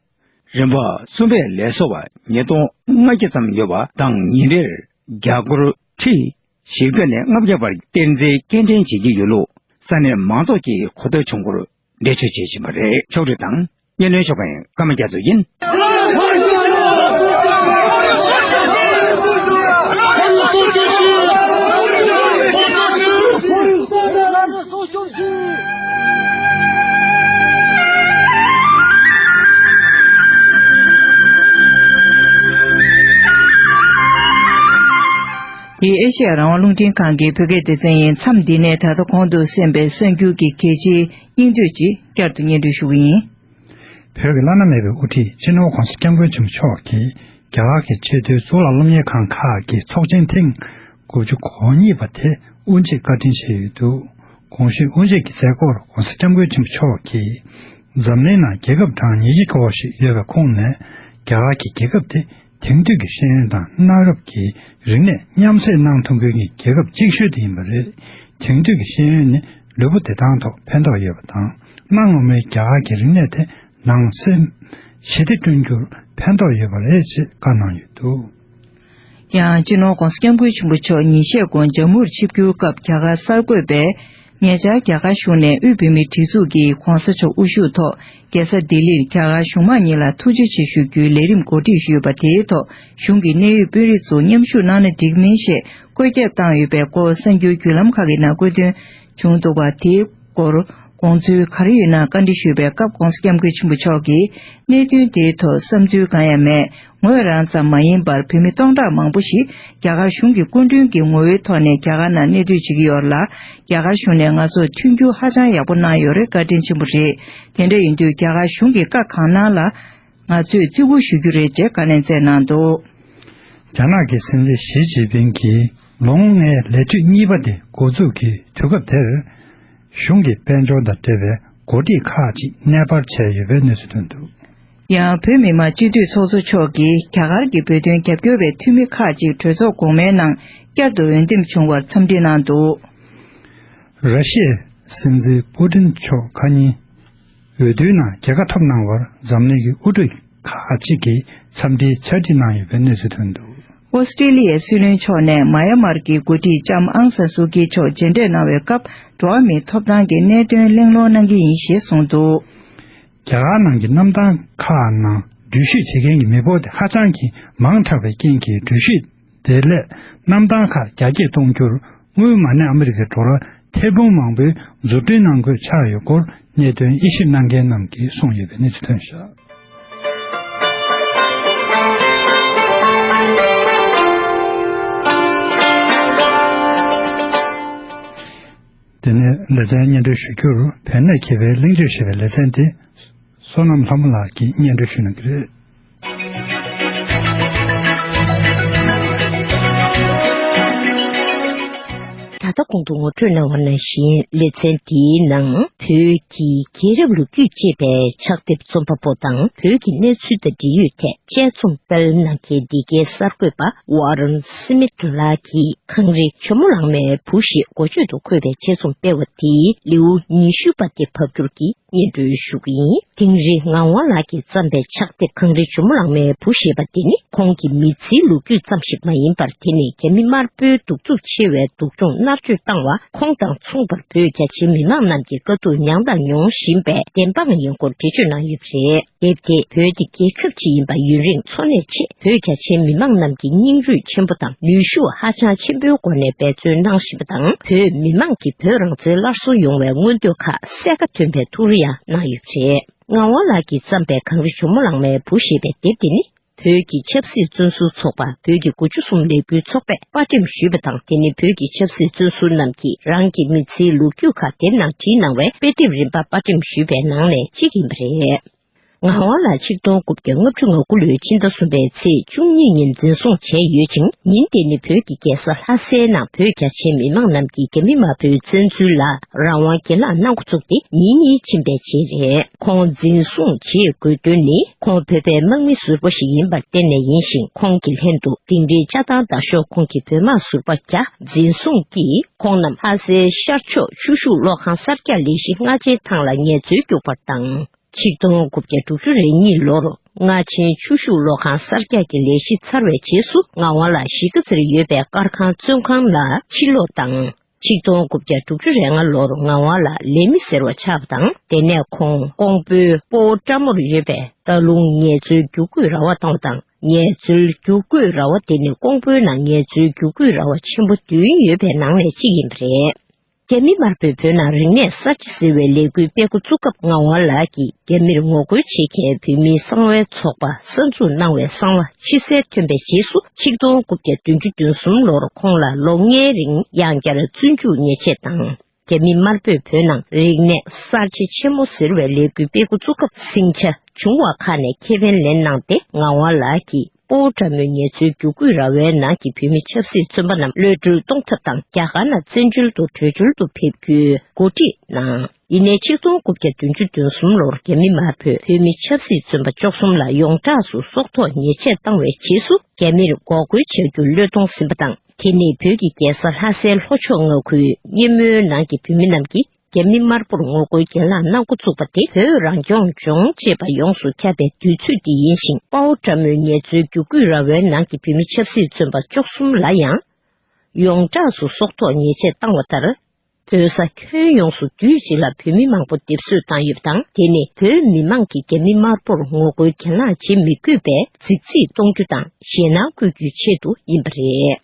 རིམ་པ་གསུམ་པའི་ལས་བཟོ་བ་ཉིས་སྟོང་ལྔ་བརྒྱ་ཙམ་ཡོད་པ་དང་། ཉིན་རེར་རྒྱ་སྒོར་ཁྲི་བཞི་བརྒྱ་ནས་ལྔ་བརྒྱ་བར་གཏེར་འཛིན་སྐྱེལ་འདྲེན་བྱེད་ཀྱི་ཡོད་ལུགས་ས་གནས་མང་ཚོགས་ཀྱིས་གོ་ཐོས་བྱུང་སྐོར་འགྲེལ་བརྗོད་བྱེད་བཞིན་པ་རེད། ཕྱོགས་སྒྲིག་དང་སྙན་སྒྲོན་ཞུ་མཁན་ཀརྨ་རྒྱ་མཚོ་ཡིན། དེ་ཨེ་ཤེ་ཡ་རང་དབང་རླུང་འཕྲིན་ཁང་གི་བོད་སྐད་སྡེ་ཚན་ཡིན། མཚམས་འདི་ནས་ད་ལྟ་གོང་དུ་གསན་པའི་གསར་འགྱུར་གྱི་གལ་ཆེའི་སྙིང་བསྡུས་ཅིག་བསྐྱར་དུ་སྙན་སྒྲོན་ཞུ་གི་ཡིན། བོད་ཀྱི་བླ་ན་མེད་པའི་དབུ་ཁྲིད་སྤྱི་ནོར་༧གོང་ས་༧སྐྱབས་མགོན་ཆེན་པོ་མཆོག་གིས་རྒྱ་གར་གྱི་ཆེས་མཐོའི་གཙུག་ལག་སློབ་གཉེར་ཁང་ཁག་གི་ཚོགས་ཆེན་ཐེངས་དགུ་བཅུ་གོ་གཉིས་པ་དེ་དབུ་འབྱེད་བཀའ་དྲིན་ཆེ་ཡོད་འདུག། གོང་ཞུས་དབུ་འབྱེད་ཀྱི་མཛད་སྒོར་༧གོང་ས་༧སྐྱབས་མགོན་ཆེན་པོ་མཆོག་གིས། འཛམ་གླིང་ནང་རྒྱལ་ཁབ་གྲངས་ཉི་ཤུ་སྐོར་ཞིག་ཡོད་པའི་ཁོངས་ནས། རྒྱ་གར་གྱི་རྒྱལ་ཁབ་དེ་དེང་དུས་ཀྱི་ཤེས་ཡོན་དང་གནའ་རབས་ཀྱི་རིག་གནས་མཉམ་བསྲེས་གནང་ཐུབ་མཁན་གྱི་རྒྱལ་ཁབ་གཅིག་ཤོས་དེ་ཡིན་པ་རེད། དེང་དུས་ཀྱི་ཤེས་ཡོན་ནི་ལུས་པོ་བདེ་ཐང་ཐོག་ཕན་ཐོགས་ཡོད་པ་དང་། གནའ་སྔ་མོའི་རྒྱ་གར་གྱི་རིག་གནས་དེ་ནང་སེམས་ཞི་བདེ་བསྐྲུན་རྒྱུར་ཕན་ཐོགས་ཡོད་པ་རེད་ཅེས་བཀའ་གནང་ཡོད་འདུག། ཡང་སྤྱི་ནོར་༧གོང་ས་༧སྐྱབས་མགོན་ཆེན་པོ་མཆོག་ཉིན་ཤས་གོང་ཇམ་མུར་ཆིབས་བསྒྱུར་སྐབས། རྒྱ་གར་གསར་འགོད་པས་ཉེ་ཆར་རྒྱ་གར་གཞུང་ནས་དབུས་བོད་མིའི་སྒྲིག་འཛུགས་ཀྱི་གོང་ས་མཆོག་དབུ་བཞུགས་ཐོག་རྒྱལ་ས་ལྡི་ལིར་རྒྱ་གར་གཞུང་མང་གཉིས་ལ་ཐུགས་རྗེ་ཆེ་ཞུ་རྒྱུའི་ལས་རིམ་གོ་སྒྲིག་ཞུས་པ་དེའི་ཐོག་གཞུང་གི་གནད་ཡོད་དཔོན་རིགས་ཚོ་མཉམ་ཞུགས་གནང་ན་འགྲིག་མིན་ཞེས་བཀོད་ཁྱབ་བཏང་ཡོད་པའི་སྐོར་གསར་འགྱུར་བརྒྱུད་ལམ་ཁག་གི་ནང་བཀོད་དོན་བྱུང་འདུག་པ། དེའི་སྐོར་དགོངས་ཚུལ་ག་རེ་ཡོད་ན་བཀའ་འདྲི་ཞུས་པའི་སྐབས། ྋགོང་ས་ྋསྐྱབས་མགོན་ཆེན་པོ་མཆོག་གིས། གནད་དོན་དེའི་ཐོག་བསམ་ཚུལ་གང་ཡང་མེད། ངོས་རང་ཙམ་མ་ཡིན་པར་བོད་མི་སྟོང་ཕྲག་མང་པོ་ཞིག་རྒྱ་གར་གཞུང་གི་སྐུ་མགྲོན་གྱི་ངོ་བོའི་ཐོག་ནས་རྒྱ་གར་ནང་གནས་སྡོད་བྱེད་ཀྱི་ཡོད་ལ། རྒྱ་གར་གཞུང་ནས་ང་ཚོར་མཐུན་འགྱུར་ཧ་ཅང་ཡག་པོ་གནང་ཡོད་རེད། བཀའ་དྲིན་ཆེན་པོ་རེད། དེ་འདྲ་ཡིན་དུས་རྒྱ་གར་གཞུང་གི་བཀའ་གང་གནང་ལ་ང་ཚོས་བརྩི་བཀུར་ཞུ་རྒྱུ་རེད་ཅེས་བཀའ་ལན་སྩལ་གནང་འདུག། རྒྱ་ནག་གི་སྲིད་འཛིན་ཞི་ཅིན་ཕིང་གིས་ལོ་ངོ་ལྔའི་ལས་དུས་གཉིས་པ་དེ་འགོ་འཛུགས་ཀྱི་དུས་སྐབས་དེར། གཞུང་གི་དཔལ་འབྱོར་དང་འབྲེལ་བའི་འགོ་ཁྲིད་ཁག་ཅིག་གནས་སྤར་བྱས་ཡོད་པའི་གནས་ཚུལ་ཐོན་འདུག། ཡང་བོད་མི་མང་སྤྱི་འཐུས་ཚོགས་གཙོ་མཆོག་གིས་རྒྱ་གར་གྱི་བོད་དོན་རྒྱབ་སྐྱོར་བའི་འཐུས་མི་ཁག་ཅིག་གྲོས་ཚོགས་གོང་མའི་ནང་བསྐྱར་དུ་འོས་འདེམས་བྱུང་བར་འཚམས་འདྲི་གནང་འདུག། ར་ཤི་ཡའི་སྲིད་འཛིན་པུ་ཏིན་མཆོག་ཁ་ཉིན་འོས་བསྡུའི་ནང་རྒྱལ་ཁ་ཐོབ་གནང་བར་འཛམ་གླིང་གི་དབུ་ཁྲིད་ཁག་ཅིག་གིས་འཚམས་འདྲིའི་ཕྱག་བྲིས་གནང་ཡོད་པའི་གནས་ཚུལ་ཐོན་འདུག། ཨོ་སི་ཀྲི་ལི་ཡའི་སྲིད་བློན་མཆོག་ནས་མཱ་ཡ་མར་གྱི་འགོ་ཁྲིད་ལྕམ་ཨང་སན་སུའུ་ཀི་མཆོག་མཇལ་འཕྲད་གནང་བའི་སྐབས། འགྲོ་བ་མིའི་ཐོབ་ཐང་གི་གནད་དོན་གླེང་སློང་གནང་གི་ཡིན་ཞེས་གསུངས་འདུག། རྒྱ་གར་ནང་གི་གནམ་ཐང་ཁག་ནང་འགྲུལ་བཞུད་བྱེད་མཁན་གྱི་མི་འབོར་དེ་ཧ་ཅང་གི་མང་དྲགས་པའི་རྐྱེན་གྱིས། འགྲུལ་བཞུད་དེ་ལས་གནམ་ཐང་ཁག་རྒྱ་སྐྱེད་གཏོང་རྒྱུར་དངུལ་མ་གནས་ཨ་མི་རི་ཀའི་ཌོ་ལར་ཐེར་འབུམ་མང་པོའི་བཟོ་སྐྲུན་གནང་དགོས་ཆགས་ཡོད་སྐོར་གནད་དོན་དབྱེ་ཞིབ་གནང་མཁན་རྣམས་ཀྱིས་གསུངས་ཡོད་པའི་གནས་ཚུལ་ཐོན་བཞག། དེ་ནས་ལེ་ཚན་སྙན་སྒྲོན་ཞུ་རྒྱུར། བོད་ནས་མཁས་པའི་གླེང་བརྗོད་ཞེས་པའི་ལེ་ཚན་དེ་བསོད་ནམས་ལྷ་མོ་ལགས་ཀྱིས་སྙན་སྒྲོན་ཞུ་གནང་གི་རེད། ད་ལྟ་གོང་དུ་ངོ་སྤྲོད་གནང་བ་ནང་བཞིན། ལེ་ཚན་འདིའི་ནང་བོད་ཀྱི་རྒྱལ་རབས་ལོ་རྒྱུས་ཅེས་པའི་ཕྱག་དེབ་རྩོམ་པ་པོ་དང་། བོད་ཀྱི་གནས་ཚུལ་དང་འབྲེལ་ཡོད་ཐད་དཔྱད་རྩོམ་སྤེལ་གནང་མཁན་འདི་གའི་གསར་འགོད་པ་ཝ་རན་སི་མིད་ལགས་ཀྱིས་གངས་རི་ཇོ་མོ་གླང་མའི་བུ་ཞེས་འགོ་བརྗོད་དུ་འཁོད་པའི་དཔྱད་རྩོམ་སྤེལ་བ་དེའི་ལེའུ་ཉི་ཤུ་པ་དེ་ཕབ་སྒྱུར་གྱིས་སྙན་སྒྲོན་ཞུ་གི་ཡིན། དིང་རི་ངག་དབང་ལགས་ཀྱིས་བརྩམས་པའི་ཕྱག་དེབ་གངས་རི་ཇོ་མོ་གླང་མའི་བུ་ཞེས་པ་དེ་ནི། ཁོང་གི་མི་ཚེའི་ལོ་རྒྱུས་ཙམ་ཞིག་མ་ཡིན་པར། དེ་ནི་རྒྱ་མི་དམར་པོའི་གདུག་རྩུབ་ཆེ་བའི་སྡུག་སྦྱོང་མནར་གཅོད་བཏང་བ། ཁོང་དང་མཚུངས་པར་བོད་རྒྱ་ཆེའི་མི་མང་རྣམས་ཀྱི་དཀའ་སྡུག་མྱངས་དང་མྱོང་བཞིན་པའི་བདེན་དཔང་ཡིན་སྐོར་འགྲེལ་བརྗོད་གནང་ཡོད་པ་རེད། དེབ་དེས་བོད་དེ་རྒྱལ་ཁབ་ཅིག་ཡིན་པ་ཡུན་རིང་འཚོ་གནས་ཆེད། བོད་རྒྱ་ཆེའི་མི་མང་རྣམས་ཀྱི་སྙིང་རུས་ཆེན་པོ་དང་ནུས་ཤུགས་ཧ་ཅང་ཆེན་པོའི་སྒོ་ནས་འབད་བརྩོན་གནང་བཞིན་པ་དང་། བོད་མི་མང་གིས་བོད་རང་བཙན་སླར་གསོ་ཡོང་བའི་མངོན་འདོད་ཁག་གསལ་ཁ་ཐོན་པའི་ཐུགས་རེ་ཡང་གནང་ཡོད་པ་རེད། ངག་དབང་ལགས་ཀྱིས་བརྩམས་པའི་གངས་རི་ཇོ་མོ་གླང་མའི་བུ་ཞེས་པའི་དེབ་དེ་ནི། བོད་ཀྱི་ཆབ་སྲིད་བཙོན་ཟུར་ཚོགས་པ་བོད་ཀྱི་དགུ་བཅུ་གསུམ་ལས་འགུལ་ཚོགས་པས་པར་འགྲེམས་ཞུས་པ་དང་། དེ་ནི་བོད་ཀྱི་ཆབ་སྲིད་བཙོན་ཟུར་རྣམས་ཀྱིས་རང་གི་མི་ཚེའི་ལོ་རྒྱུས་ཁག་དེབ་ནང་བྲིས་གནང་བའི་དཔེ་དེབ་རིམ་པ་པར་འགྲེམས་ཞུས་པའི་ནང་ནས་གཅིག་ཡིན་པ་རེད། ངག་དབང་ལགས་ཆིག་སྟོང་དགུ་བརྒྱ་ལྔ་བཅུ་ང་དགུ་ལོའི་ཕྱི་ཟླ་གསུམ་པའི་ཚེས་བཅུ་གཉིས་ཉིན་འཛིན་བཟུང་བྱས་ཡོད་ཅིང་། ཉིན་དེ་ནི་བོད་ཀྱི་རྒྱལ་ས་ལྷ་སའི་ནང་བོད་རྒྱ་ཆེའི་མི་མང་རྣམས་ཀྱིས་རྒྱ་མི་དམར་པོའི་བཙན་འཛུལ་ལ་རང་དབང་སྒེར་ལངས་གནང་འགོ་བཙུགས་ཏེ་ཉིན་གཉིས་ཕྱིན་པའི་རྗེས་རེད། ཁོང་འཛིན་བཟུང་བྱེད་དགོས་དོན་ནི། ཁོང་བོད་པའི་དམག་མི་ཟུར་པ་ཞིག་ཡིན་པར་བརྟེན་ནས་ཡིན་ཞིང་། ཁོང་གི་ལྷན་དུ་དིང་རིའི་ལྕགས་ཐང་དར་ཤོག་ཁོངས་ཀྱི་བོད་དམག་ཟུར་པ་བརྒྱ་འཛིན་བཟུང་གིས། ཁོང་རྣམས་ལྷ་སའི་ཤར་ཕྱོགས་ཆུ་ཤུགས་གློག་ཁང་གསར་རྒྱག་ལས་གཞི་སྔ་རྗེས་ཐང་ལ་ངལ་རྩོལ་རྒྱུག་པར་བཏང་། ཆིག་སྟོང་དགུ་བརྒྱ་དྲུག་ཅུ་རེ་གཉིས་ལོར་སྔ་ཆེན་ཆུ་ཤུགས་གློག་ཁང་གསར་རྒྱག་གི་ལས་གཞི་ཚར་བའི་རྗེས་སུ། ངག་དབང་ལགས་གཞིས་ཀ་རྩེར་ཡོད་པའི་དཀར་ཁང་བཙོན་ཁང་ལ་ཕྱིར་ལོག་བཏང་། ཆིག་སྟོང་དགུ་བརྒྱ་དྲུག་ཅུ་རེ་ལྔ་ལོར་ངག་དབང་ལགས་ལས་མི་ཟེར་བ་ཆགས་པ་དང་། དེ་ནས་ཁོང་ཀོང་པོའི་སྤོ་བོ་བཀྲ་མོར་ཡོད་པའི་སྟག་ལུང་ངལ་རྩོལ་རྒྱུག་སྐུད་ར་བ་བཏང་བ་དང་། ངལ་རྩོལ་རྒྱུག་སྐུད་ར་བ་དེ་ནི་ཀོང་པོའི་ནང་ངལ་རྩོལ་རྒྱུག་སྐུད་ར་བ་ཆེན་པོ་བདུན་ཡོད་པའི་ནང་ནས་གཅིག་ཡིན་པ་རེད། རྒྱ་མི་དམར་པོས་བོད་ནང་རིག་གནས་གསར་བརྗེ་ཟེར་བའི་ལས་འགུལ་སྤེལ་འགོ་བཙུགས་སྐབས། ངག་དབང་ལགས་ཀྱིས་རྒྱ་མིར་ངོ་རྒོལ་བྱེད་མཁན་བོད་མིའི་གསང་བའི་ཚོགས་པ་གསར་འཛུགས་གནང་བའི་གསང་བ་ཕྱི་གསལ་ཐོན་པའི་རྗེས་སུ། ཆིག་སྟོང་དགུ་བརྒྱ་བདུན་ཅུ་དོན་གསུམ་ལོར་ཁོང་ལ་ལོ་ལྔའི་རིང་ཡང་བསྐྱར་བཙོན་འཇུག་ཉེས་ཆད་བཏང་། རྒྱ་མི་དམར་པོས་བོད་ནང་རིག་གནས་གསར་བརྗེ་ཆེན་མོ་ཟེར་བའི་ལས་འགུལ་སྤེལ་འགོ་བཙུགས་སྐབས། ཟིང་ཆ་བྱུང་བ་ཁག་ནས་ཁེ་ཕན་ལེན་གནང་སྟེ། ངག་དབང་ལགས་ཀྱིས་སྤོ་བོ་བཀྲ་མོའི་ངལ་རྩོལ་རྒྱུག་སྐུད་ར་བའི་ནང་གི་བོད་མི་ཆབ་སྲིད་བཙོན་པ་རྣམས་གློད་གྲོལ་གཏོང་ཐབས་དང་། རྒྱ་གར་ནང་བཙན་བྱོལ་དུ་བྲོས་བྱོལ་དུ་ཕེབས་རྒྱུའི་གོ་སྒྲིག་གནང་། ཡིན་ནའི་ཆིག་སྟོང་དགུ་བརྒྱ་བདུན་ཅུ་དོན་གསུམ་ལོར་རྒྱ་མི་དམར་པོས་བོད་མི་ཆབ་སྲིད་བཙོན་པ་བཅུ་གསུམ་ལ་ཡོངས་གྲགས་སུ་སྲོག་ཐོག་ཉེས་ཆད་བཏང་བའི་རྗེས་སུ། རྒྱ་མིར་འགོག་རྒོལ་བྱ་རྒྱུ་བློས་གཏོང་ཟིན་པ་དང་། དེ་ནི་བོད་ཀྱི་རྒྱལ་ས་ལྷ་སའི་ལྷོ་ཕྱོགས་མངའ་ཁུལ་སྙེ་མོའི་ནང་གི་བོད་མི་རྣམས་ཀྱིས་རྒྱ་མི་དམར་པོར་ངོ་རྒོལ་གྱེན་ལངས་གནང་འགོ་བཙུགས་པ་དེ། བོད་རང་སྐྱོང་ལྗོངས་ཅེས་པ་ཡོངས་སུ་ཁྱབ་པའི་དུས་ཚོད་འདི་ཡིན་ཞིང་། དཔའ་བོ་བཀྲ་མོའི་ངལ་རྩོལ་རྒྱུག་སྐུད་ར་བའི་ནང་གི་བོད་མི་ཆབ་སྲིད་བཙོན་པ་བཅུ་གསུམ་ལ་ཡང་ཡོངས་གྲགས་སུ་སྲོག་ཐོག་ཉེས་ཆད་བཏང་བ་ལྟར། བོད་ས་ཁྱོན་ཡོངས་སུ་དུས་གཅིག་ལ་བོད་མི་མང་པོ་སྡེབ་གསོད་བཏང་ཡོད་པ་དང་། དེ་ནི་བོད་མི་མང་གིས་རྒྱ་མི་དམར་པོར་ངོ་རྒོལ་གྱེན་ལངས་བྱེད་མི་དགོས་པའི་རྫིག་རྫིག་གཏོང་རྒྱུ་དང་ཞེད་སྣང་བསྐུལ་རྒྱུའི་ཆེད་དུ་ཡིན་པ་རེད།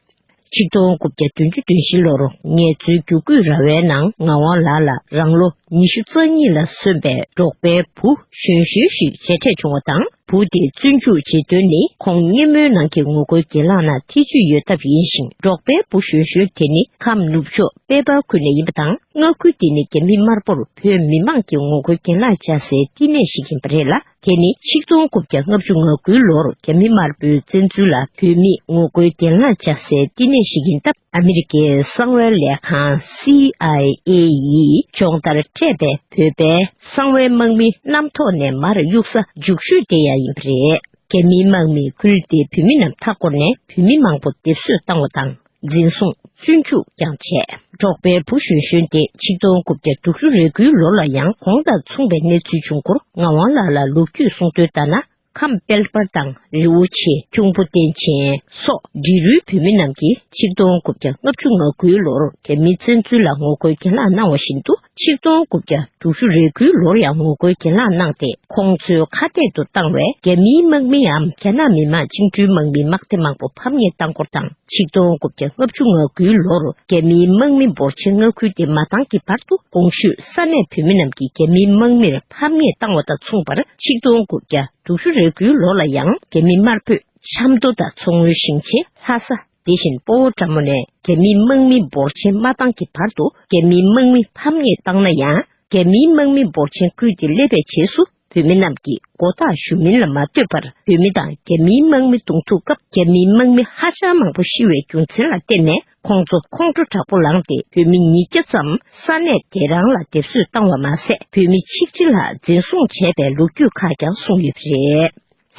ཆིག་སྟོང་དགུ་བརྒྱ་བདུན་ཅུ་དོན་བཞི་ལོར་ངལ་རྩོལ་རྒྱུག་སྐུད་ར་བའི་ནང་ངག་དབང་ལགས་ལ་རང་ལོ་ཉི་ཤུ་རྩ་གཉིས་ལ་སོན་པའི་འབྲོག་པའི་བུ་གཞོན་གཞོན་ཞིག་མཇལ་འཕྲད་བྱུང་བ་དང་། བུ་དེ་བཙོན་འཇུག་བྱེད་དོན་ནི། ཁོང་སྙེ་མོའི་ནང་གི་ངོ་རྒོལ་གྱེན་ལངས་ནང་ཐེ་ཇུས་ཡོད་སྟབས་ཡིན་ཞིང་། འབྲོག་པའི་བུ་གཞོན་གཞོན་དེ་ནི་ཁམས་ནུབ་ཕྱོགས་པད་པ་ཁུལ་ནས་ཡིན་པ་དང་། མངའ་ཁུལ་དེ་ནི་རྒྱ་མི་དམར་པོར་བོད་མི་མང་གིས་ངོ་རྒོལ་གྱེན་ལངས་བྱ་སའི་བསྟི་གནས་ཤིག་ཡིན་པ་རེད་ལ། དེ་ནི་ཆིག་སྟོང་དགུ་བརྒྱ་ལྔ་བཅུ་ང་དགུའི་ལོར་རྒྱ་མི་དམར་པོའི་བཙན་འཛུལ་ལ་བོད་མིས་ངོ་རྒོལ་གྱེན་ལངས་བྱ་སའི་བསྟི་གནས་ཤིག་ཡིན་སྟབས། ཨ་མི་རི་ཀའི་གསང་བའི་ལས་ཁང་། སི་ཨའི་ཨེ་ཡིས་སྦྱོང་བརྡར་སྤྲད་པའི་བོད་པའི་གསང་བའི་དམག་མི་གནམ་ཐོག་ནས་མར་གཡུག་ས་རྒྱུག་ཤུལ་དེ་ཡང་ཡིན་པ་རེད། རྒྱ་མིའི་དམག་མིས་ཁུལ་དེའི་བོད་མི་རྣམས་མཐའ་བསྐོར་ནས་བོད་མི་མང་པོ་སྡེབ་གསོད་བཏང་བ་དང་། འཛིན་བཟུང་། བཙོན་འཇུག་ཀྱང་བྱས། འབྲོག་པའི་བུ་གཞོན་གཞོན་དེ་ཆིག་སྟོང་དགུ་བརྒྱ་དྲུག་ཅུ་རེ་དགུའི་ལོ་ལ་ཡང་གོང་དང་མཚུངས་པའི་གནས་ཚུལ་བྱུང་སྐོར། ངག་དབང་ལགས་ལ་ལོ་རྒྱུས་གསུང་དོན་ལྟར་ན། ཁམས་དཔལ་འབར་དང་རི་བོ་ཆེ། ཁྱུང་པོ་བསྟན་ཆེན་སོགས་འབྲི་རུའི་བོད་མི་རྣམས་ཀྱིས་ཆིག་སྟོང་དགུ་བརྒྱ་ལྔ་བཅུ་ང་དགུའི་ལོར་རྒྱ་མིའི་བཙན་འཛུལ་ལ་ངོ་རྒོལ་གྱེན་ལངས་གནང་བ་བཞིན་དུ། ཆིག་སྟོང་དགུ་བརྒྱ་དྲུག་ཅུ་རེ་དགུའི་ལོར་ཡང་ངོ་རྒོལ་གྱེན་ལངས་གནང་སྟེ། ཁོང་ཚོའི་ཁ་གཏད་དུ་བཏང་བའི་རྒྱ་མིའི་དམག་མིའམ་རྒྱ་ནག་མི་དམངས་བཅིངས་འགྲོལ་དམག་མིའི་དམག་སྡེ་མང་པོ་ཕམ་ཉེས་བཏང་སྐོར་དང་། ཆིག་སྟོང་དགུ་བརྒྱ་ལྔ་བཅུ་ང་དགུའི་ལོར་རྒྱ་མིའི་དམག་མི་འབོར་ཆེན་མངའ་ཁུལ་དེ་མ་བཏང་གི་བར་དུ། གོང་ཞུས་ས་གནས་བོད་མི་རྣམས་ཀྱིས་རྒྱ་མིའི་དམག་མིར་ཕམ་ཉེས་བཏང་བ་དང་མཚུངས་པར། ཆིག་སྟོང་དགུ་བརྒྱ་དྲུག་ཅུ་རེ་དགུའི་ལོ་ལ་ཡང་རྒྱ་མི་དམར་པོས་ཆབ་མདོ་དང་མཚོ་སྔོན་ཞིང་ཆེན་ལྷ་ས། དེ་བཞིན་སྤོ་བོ་བཀྲ་མོ་ནས་རྒྱ་མིའི་དམག་མི་འབོར་ཆེན་མ་བཏང་གི་བར་དུ། རྒྱ་མིའི་དམག་མི་ཕམ་ཉེས་བཏང་ན་ཡང་། རྒྱ་མིའི་དམག་མི་འབོར་ཆེན་བརྐུས་ཏེ་སླེབས་པའི་རྗེས་སུ། བོད་མི་རྣམས་ཀྱིས་མགོ་ཐག་ཞུ་མིན་ལ་མ་ལྟོས་པར། བོད་མི་དང་རྒྱ་མིའི་དམག་མི་བརྡུང་ཐུག་སྐབས། རྒྱ་མིའི་དམག་མི་ཧ་ཅང་མང་པོ་ཤི་བའི་རྒྱུ་མཚན་ལ་བརྟེན་ནས། ཁོང་ཚོ་ཁོང་ཁྲོ་དྲག་པོ་ལངས་ཏེ། བོད་མི་ཉིས་བརྒྱ་ཙམ་ས་གནས་དེ་རང་ལ་སྡེབ་གསོད་བཏང་བ་མ་ཟད། བོད་མི་ཆིག་ཁྲི་ལྷག་འཛིན་བཟུང་བྱས་པའི་ལོ་རྒྱུས་ཁག་ཀྱང་གསུངས་ཡོད་པ་རེད།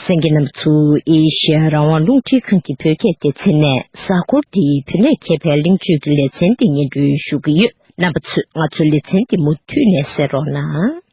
གསན་མཁན་རྣམ་པ་ཚོ། ཨེ་ཤེ་ཡ་རང་དབང་རླུང་འཕྲིན་ཁང་གི་བོད་སྐད་སྡེ་ཚན་ནས། གཟའ་འཁོར་འདིའི་བོད་གནས་མཁས་པའི་གླེང་བརྗོད་ཀྱི་ལེ་ཚན་འདི་སྙན་སྒྲོན་ཞུ་གི་ཡོད། རྣམ་པ་ཚོས་ང་ཚོའི་ལེ་ཚན་འདི་མུ་མཐུད་ནས་གསན་རོགས་གནང་།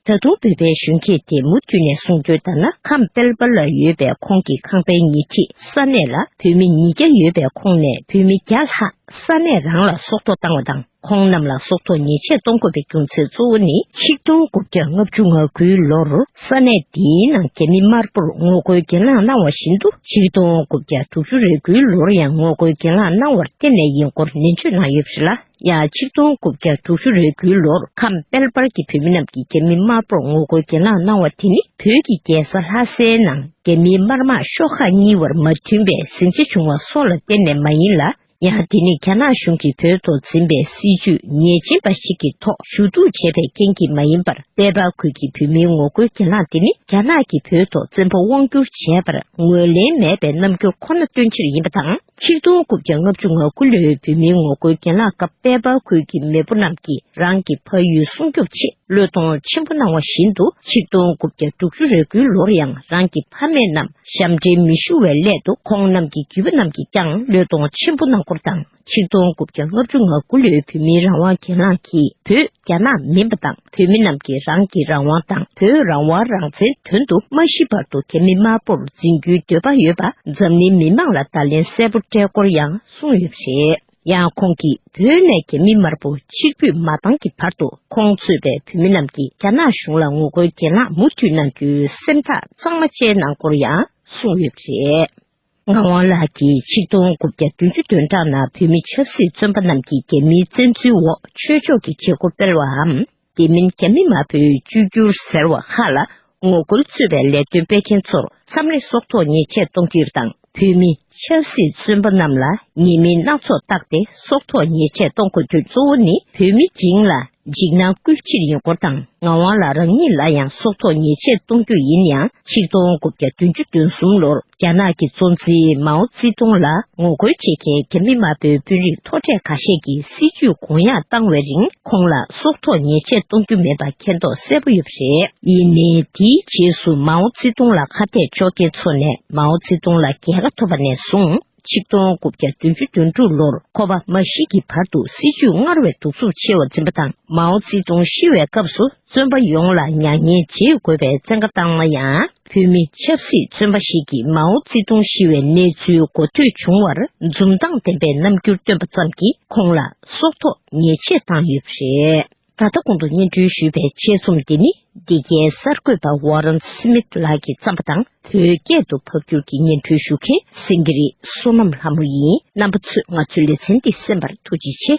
ད་དུང་བོད་པའི་གཞོན་སྐྱེས་དེས་མུ་མཐུད་ནས་གསུང་དོན་ལྟར་ན། ཁམས་དཔལ་འབར་ལ་ཡོད་པའི་ཁོང་གི་ཁང་པའི་ཉེ་འཁྲིས་ས་གནས་ལ་བོད་མི་ཉིས་བརྒྱ་ཡོད་པའི་ཁོངས་ནས། བོད་མི་བརྒྱ་ལྷག་ས་གནས་རང་ལ་སྲོག་ཐོག་བཏང་བ་དང་། ཁོང་རྣམས་ལ་སྲོག་ཐོག་ཉེས་ཆད་གཏོང་དགོས་པའི་རྒྱུ་མཚན་གཙོ་བོ་ནི། ཆིག་སྟོང་དགུ་བརྒྱ་ལྔ་བཅུ་ང་དགུའི་ལོར་ས་གནས་འདིའི་ནང་རྒྱ་མི་དམར་པོར་ངོ་རྒོལ་གྱེན་ལངས་གནང་བ་བཞིན་དུ། ཆིག་སྟོང་དགུ་བརྒྱ་དྲུག་ཅུ་རེ་དགུའི་ལོར་ཡང་ངོ་རྒོལ་གྱེན་ལངས་གནང་བར་བརྟེན་ནས་ཡིན་སྐོར་ནན་བརྗོད་གནང་ཡོད་པ་རེད་ལ། ཡང་ཆིག་སྟོང་དགུ་བརྒྱ་དྲུག་ཅུ་རེ་དགུའི་ལོར་ཁམས་དཔལ་འབར་གྱི་བོད་མི་རྣམས་ཀྱིས་རྒྱ་མི་དམར་པོར་ངོ་རྒོལ་གྱེན་ལངས་གནང་བ་དེ་ནི་བོད་ཀྱི་རྒྱལ་ས་ལྷ་སའི་ནང་རྒྱ་མིའི་དམར་དམག་ཤོག་ཁག་གཉིས་བར་མ་མཐུན་པའི་ཟིང་ཆ་བྱུང་བ་སོགས་ལ་བརྟེན་ནས་མ་ཡིན་ལ། ཡང་དེ་ནི་རྒྱ་ནག་གཞུང་གིས་བོད་ཐོག་འཛིན་པའི་སྲིད་བྱུས་ཉེས་ཅན་པ་ཞིག་གི་ཐོག་ཞུ་གཏུག་བྱས་པའི་རྐྱེན་གྱིས་མ་ཡིན་པར། དཔལ་འབར་ཁུལ་གྱི་བོད་མིའི་ངོ་རྒོལ་གྱེན་ལངས་དེ་ནི་རྒྱ་ནག་གིས་བོད་ཐོག་བཙན་པོ་དབང་བསྒྱུར་བྱས་པར་ངོས་ལེན་མེད་པའི་རྣམ་འགྱུར་ཁོ་ན་སྟོན་ཕྱིར་ཡིན་པ་དང་། ཆིག་སྟོང་དགུ་བརྒྱ་ལྔ་བཅུ་ང་དགུ་ལོའི་བོད་མིའི་ངོ་རྒོལ་གྱེན་ལངས་སྐབས་དཔལ་འབར་ཁུལ་གྱི་མེས་པོ་རྣམས་ཀྱིས་རང་གི་ཕ་ཡུལ་སྲུང་སྐྱོབ་ཆེད་བློས་གཏོང་ཆེན་པོ་གནང་བ་བཞིན་དུ། ཆིག་སྟོང་དགུ་བརྒྱ་དྲུག་ཅུ་རེ་དགུའི་ལོར་ཡང་རང་གི་ཕ་མེས་རྣམས་ཞབས་འདྲེན་མི་ཞུ་བའི་སླད་དུ་ཁོང་རྣམས་ཀྱི་རྒྱུད་པ་རྣམས་ཀྱིས་ཀྱང་བློས་གཏོང་ཆེན་པོ་གནང་སྐོར་དང་། ཆིག་སྟོང་དགུ་བརྒྱ་ལྔ་བཅུ་ང་དགུ་ལོའི་བོད་མིའི་རང་དབང་གྱེན་ལངས་ཀྱིས་བོད་རྒྱ་ནག་མིན་པ་དང་བོད་མི་རྣམས་ཀྱིས་རང་གི་རང་དབང་དང་བོད་རང་དབང་རང་བཙན་དོན་དུ་མ་ཤི་བར་དུ་རྒྱ་མི་དམར་པོར་འཛིན་རྒྱུའི་འདོད་པ་ཡོད་པ་འཛམ་གླིང་མི་མང་ལ་བརྡ་ལན་གསལ་པོ་སྤྲད་སྐོར་ཡང་གསུངས་ཡོད་པ་རེད། ཡང་ཁོང་གིས་བོད་ནས་རྒྱ་མི་དམར་པོ་ཕྱིར་འབུད་མ་བཏང་གི་བར་དུ་ཁོང་གཙོས་པའི་བོད་མི་རྣམས་ཀྱིས་རྒྱ་ནག་གཞུང་ལ་ངོ་རྒོལ་གྱེན་ལངས་མུ་མཐུད་གནང་རྒྱུའི་སེམས་ཐག་གཙང་མ་བཅད་གནང་སྐོར་ཡང་གསུངས་ཡོད་པ་རེད། ངག་དབང་ལགས་ཀྱིས་ཆིག་སྟོང་དགུ་བརྒྱ་བདུན་ཅུ་དོན་གྲངས་ནང་བོད་མི་ཆབ་སྲིད་བཙོན་པ་རྣམས་ཀྱིས་རྒྱ་མིའི་བཙན་འཛུལ་འོག་ཆོས་ཕྱོགས་ཀྱི་བྱེད་སྒོ་སྤེལ་བའམ། དེ་མིན་རྒྱ་མི་དམར་པོའི་བཅོས་བསྒྱུར་ཟེར་བ་ཁག་ལ་ངོ་རྒོལ་གཙོས་པའི་ལས་དོན་སྤེལ་མཁན་ཚོར་མཚམས་རེ་སྲོག་ཐོག་ཉེས་ཆད་གཏོང་རྒྱུ་དང་། བོད་མི་ཆབ་སྲིད་བཙོན་པ་རྣམས་ལ་ཉེས་མིང་སྣ་ཚོགས་བཏགས་ཏེ་སྲོག་ཐོག་ཉེས་ཆད་གཏོང་དགོས་དོན་གཙོ་བོ་ནི་བོད་མི་བྱིངས་ལ་འཇིགས་སྣང་བསྐུལ་ཕྱིར་ཡིན་སྐོར་དང་། ངག་དབང་ལགས་རང་ཉིད་ལ་ཡང་སྲོག་ཐོག་ཉེས་ཆད་གཏོང་རྒྱུ་ཡིན་ཡང་། ཆིག་སྟོང་དགུ་བརྒྱ་བདུན་ཅུ་དོན་གསུམ་ལོར་རྒྱ་ནག་གི་གཙོ་འཛིན་མའོ་ཙེ་ཏུང་ལ་ངོ་རྒོལ་བྱེད་མཁན་རྒྱ་མི་དམར་པོའི་དཔོན་རིགས་མཐོ་གྲས་ཁ་ཤས་ཀྱིས་སྲིད་བྱུས་དགོངས་ཡངས་བཏང་བའི་རིང་། ཁོང་ལ་སྲོག་ཐོག་ཉེས་ཆད་གཏོང་རྒྱུ་མེད་པ་མཁྱེན་རྟོགས་གསལ་པོ་ཡོད་པ་རེད། ཡིན་ནའི་དེའི་རྗེས་སུ་མའོ་ཙེ་ཏུང་ལ་ཁ་གཏད་གཅོག་མཁན་ཚོ་ནས་མའོ་ཙེ་ཏུང་ལ་རྒྱལ་ཁ་ཐོབ་པ་ནས་བཟུང་། ཆིག་སྟོང་དགུ་བརྒྱ་བདུན་ཅུ་དོན་དྲུག་ལོར་ཁོ་པ་མ་ཤི་གི་བར་དུ་སྲིད་བྱུས་སྔར་བས་གདུག་རྩུབ་ཆེ་བ་འཛིན་པ་དང་། མའོ་ཙེ་ཏུང་ཤི་བའི་སྐབས་སུ་བཙོན་པ་ཡོངས་ལ་མྱ་ངན་འཇལ་དགོས་པའི་བཙན་བཀའ་བཏང་ན་ཡང་། བོད་མི་ཆབ་སྲིད་བཙོན་པ་ཞིག་གིས་མའོ་ཙེ་ཏུང་ཤི་བའི་གནས་ཚུལ་གོ་ཐོས་བྱུང་བར་འཛུམ་མདངས་ལྡན་པའི་རྣམ་འགྱུར་སྟོན་པ་ཙམ་གྱིས་ཁོང་ལ་སྲོག་ཐོག་ཉེས་ཆད་བཏང་ཡོད་པ་རེད། ད་ལྟ་གོང་དུ་སྙན་སྒྲོན་ཞུས་པའི་ཆེད་རྩོམ་འདི་ནི་འདི་གའི་གསར་འགོད་པ་ཝ་རན་སི་མིད་ལགས་ཀྱིས་བརྩམས་པ་དང་། བོད་སྐད་དུ་ཕབ་སྒྱུར་གྱིས་སྙན་སྒྲོན་ཞུ་མཁན་སེང་གེ་རི་བསོད་ནམས་ལྷ་མོ་ཡིན། རྣམ་པ་ཚོས་ང་ཚོའི་ལེ་ཚན་འདི་གསན་པར་ཐུགས་རྗེ་ཆེ།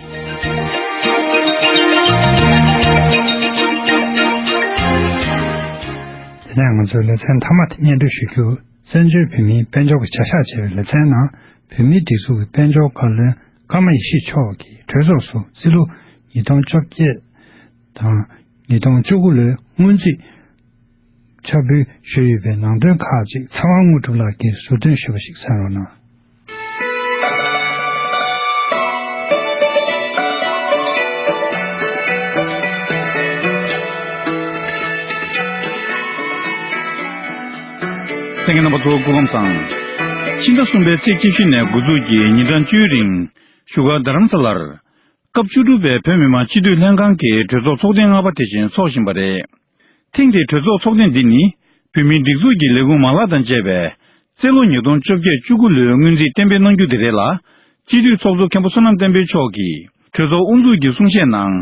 དེ་ནས་ང་ཚོའི་ལེ་ཚན་མཐའ་མ་དེ་སྙན་སྒྲོན་ཞུ་རྒྱུ། བཙན་བྱོལ་བོད་མིའི་དཔལ་འབྱོར་གྱི་བྱ་གཞག་ཅེས་པའི་ལེ་ཚན་ནང་། བོད་མིའི་སྒྲིག་འཛུགས་ཀྱི་དཔལ་འབྱོར་བཀའ་བློན་ཀརྨ་ཡེ་ཤེས་མཆོག་གིས་གྲོས་ཚོགས་སུ་རྩིས་ལོ་ཉིས་སྟོང་བཅོ་བརྒྱད་དང་ཉིས་སྟོང་བཅུ་དགུ་ལོའི་སྔོན་རྩིས་ཕྱག་ཕུལ་ཞུས་ཡོད་པའི་ནང་དོན་ཁག་ཅིག་ཚེ་དབང་དངོས་གྲུབ་ལགས་ཀྱིས་ཟུར་འདོན་ཞུས་པ་ཞིག་གསན་རོགས་གནང་། གསན་མཁན་རྣམ་པ་ཚོ་སྐུ་ཁམས་བཟང་། ཕྱི་ཟླ་གསུམ་པའི་ཚེས་བཅུ་བཞི་ནས་འགོ་འཛུགས་ཀྱིས་ཉིན་གྲངས་བཅུའི་རིང་བཞུགས་སྒར་རྡ་རམ་ས་ལར། སྐབས་བཅུ་དྲུག་པའི་བོད་མི་མང་སྤྱི་འཐུས་ལྷན་ཁང་གི་གྲོས་ཚོགས་ཚོགས་ཐེངས་ལྔ་པ་དེ་བཞིན་འཚོགས་བཞིན་པ་རེད། ཐེངས་འདིའི་གྲོས་ཚོགས་ཚོགས་ཐེངས་འདི་ནི། བོད་མིའི་སྒྲིག་འཛུགས་ཀྱི་ལས་ཁུངས་མ་ལག་དང་བཅས་པས། རྩིས་ལོ་ཉིས་སྟོང་བཅོ་བརྒྱད་བཅུ་དགུ་ལོའི་སྔོན་རྩིས་གཏན་འབེབས་གནང་རྒྱུ་དེ་རེད་ལ། སྤྱི་འཐུས་ཚོགས་གཙོ་མཁན་པོ་བསོད་ནམས་བསྟན་འཕེལ་མཆོག་གིས། གྲོས་ཚོགས་དབུ་འཛུགས་ཀྱི་གསུང་བཤད་ནང་།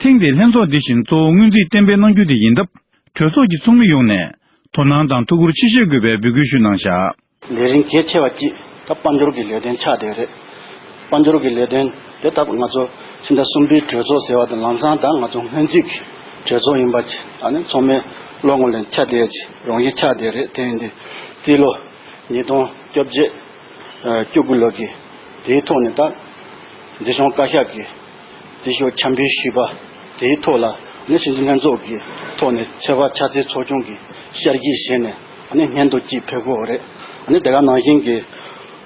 ཐེངས་འདིའི་ལྷན་ཚོགས་འདི་བཞིན་གཙོ་བོ་སྔོན་རྩིས་གཏན་འབེབས་གནང་རྒྱུ་དེ་ཡིན་སྟབས། གྲོས་ཚོགས་ཀྱི་ཚོགས་མི་ཡོངས་ནས་དོ་སྣང་དང་ཐུགས་ཁུར་ཆེ་བཞེས་དགོས་པའི་འབོད་སྐུལ་ཞུས་གནང་བཞག། ལས་རིམ་གལ་ཆེ་བ་གཅིག་ད་དཔལ་འབྱོར་གྱི་ལས་དོན་ཆགས་བསྡད་རེད། དཔལ་འབྱོར་གྱི་ལས་དོན་དེ་ད་ང་ཚོ་ཕྱི་ཟླ་གསུམ་པའི་གྲོས་ཚོགས་ཟེར་བ་དང་ལམ་སང་ད་ང་ཚོ་སྔོན་རྩིས་ཀྱི་གྲོས་ཚོགས་ཡིན་པ་ཅིག་ཨ་ནི་ཚང་མས་བློ་ངོ་ལ་ཆགས་བསྡད་ཅིག་རང་བཞིན་ཆགས་བསྡད་རེད། དེ་ཡིན་དུས་རྩིས་ལོ་ཉིས་སྟོང་བཅོ་བརྒྱད་བཅུ་དགུ་ལོ་གི་དེའི་ཐོག་ནས་ད་མཛེས་ལྗོངས་བཀའ་ཤག་གི་རྩིས་ཞིབ་འཆར་འབུལ་ཞུས་པ་དེའི་ཐོག་ལ་ནི་སྤྱི་འཐུས་ལྷན་ཚོགས་ཀྱི་ཐོག་ནས་ཆེ་བ་ཆ་ཚང་ཚོགས་ཆུང་གི་བསྐྱར་ཞིབ་བྱས་ནས་ནི་སྙན་ཐོ་གཅིག་ཕུལ་དགོས་པ་རེད། ནི་དེ་ག་ནང་བཞིན་གྱི་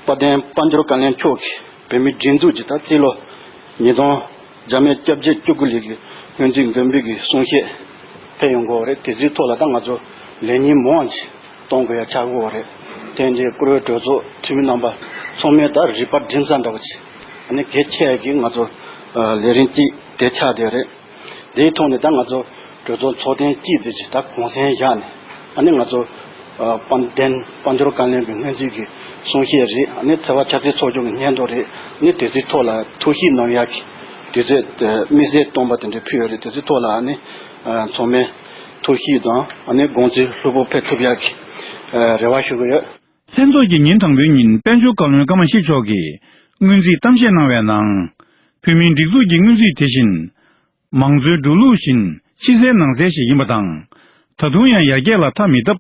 དཔལ་ལྡན་དཔལ་འབྱོར་བཀའ་བློན་མཆོག་གིས་བོད་མིའི་སྒྲིག་འཛུགས་ཀྱི་ད་རྩིས་ལོ་ཉིས་སྟོང་བརྒྱ་མེད་བཅོ་བརྒྱད་བཅུ་དགུ་ལོའི་སྔོན་རྩིས་འགོད་འབུལ་གྱི་གསུང་བཤད་ཕེབས་ཡོང་དགོས་པ་རེད། དེ་ཚོའི་ཐོག་ལ་ད་ང་ཚོ་ལས་ཉིན་མང་ཅིག་གཏོང་དགོས་ཡ་ཆགས་ཀྱི་ཡོད་རེད། དེ་འདྲའི་བཀུར་འོས་གྲོས་ཚོགས་འཐུས་མི་རྣམ་པ་ཚང་མས་ད་རིག་པ་སྒྲིམ་ས་འདྲ་བོ་ཅིག་ཨ་ནི་གལ་ཆེ་ཡ་གི་ང་ཚོ་ལས་རིམ་གཅིག་དེ་ཆགས་བསྡད་རེད། དེའི་ཐོག་ནས་ད་ང་ཚོ་གྲོས་ཚོགས་ཚོགས་ཐེངས་གཅིག་ཙམ་ཅིག་ད་གུང་སེང་བཞག་ནས་ཨ་ནི་ང་ཚོ་དཔལ་ལྡན་དཔལ་འབྱོར་བཀའ་བློན་གྱི་སྔོན་རྩིས་ཀྱི་གསུང་བཤད་རེད། ཨ་ནི་ཚེ་དབང་ཆབ་སྲིད་ཚོགས་ཆུང་གི་སྙན་ཐོ་རེད། ཨ་ནི་དེ་ཚོའི་ཐོག་ལ་ཐུགས་ཞིབ་གནང་ཡ་གི་དུས་ཚོད་དམིགས་བསལ་བཏོན་པ་དེ་འདྲ་ཕུལ་ཡོད་རེད། དེ་ཚོའི་ཐོག་ལ་ཨ་ནི་ཚང་མས་ཐུགས་ཞིབ་དང་ཨ་ནི་དགོངས་ཚུལ་ལྷུག་པོ་ཕེབས་ཐུབ་ཡག་གི་རེ་བ་ཞུ་གི་ཡོད། ལྷན་ཚོགས་ཀྱི་ཉིན་དང་པོའི་ཉིན་དཔལ་འབྱོར་བཀའ་བློན་ཀརྨ་ཡེ་ཤེས་མཆོག་གིས་སྔོན་རྩིས་གཏམ་བཤད་གནང་བའི་ནང་། བོད་མིའི་སྒྲིག་འཛུགས་ཀྱི་སྔོན་རྩིས་དེ་བཞིན། མང་གཙོའི་འགྲོ་ལུགས་བཞིན་ཕྱི་གསལ་ནང་གསལ་ཞིག་ཡིན་པ་དང་། ད་དུང་ཡང་ཡར་རྒྱས་ལ་མཐའ་མི་བཏབ།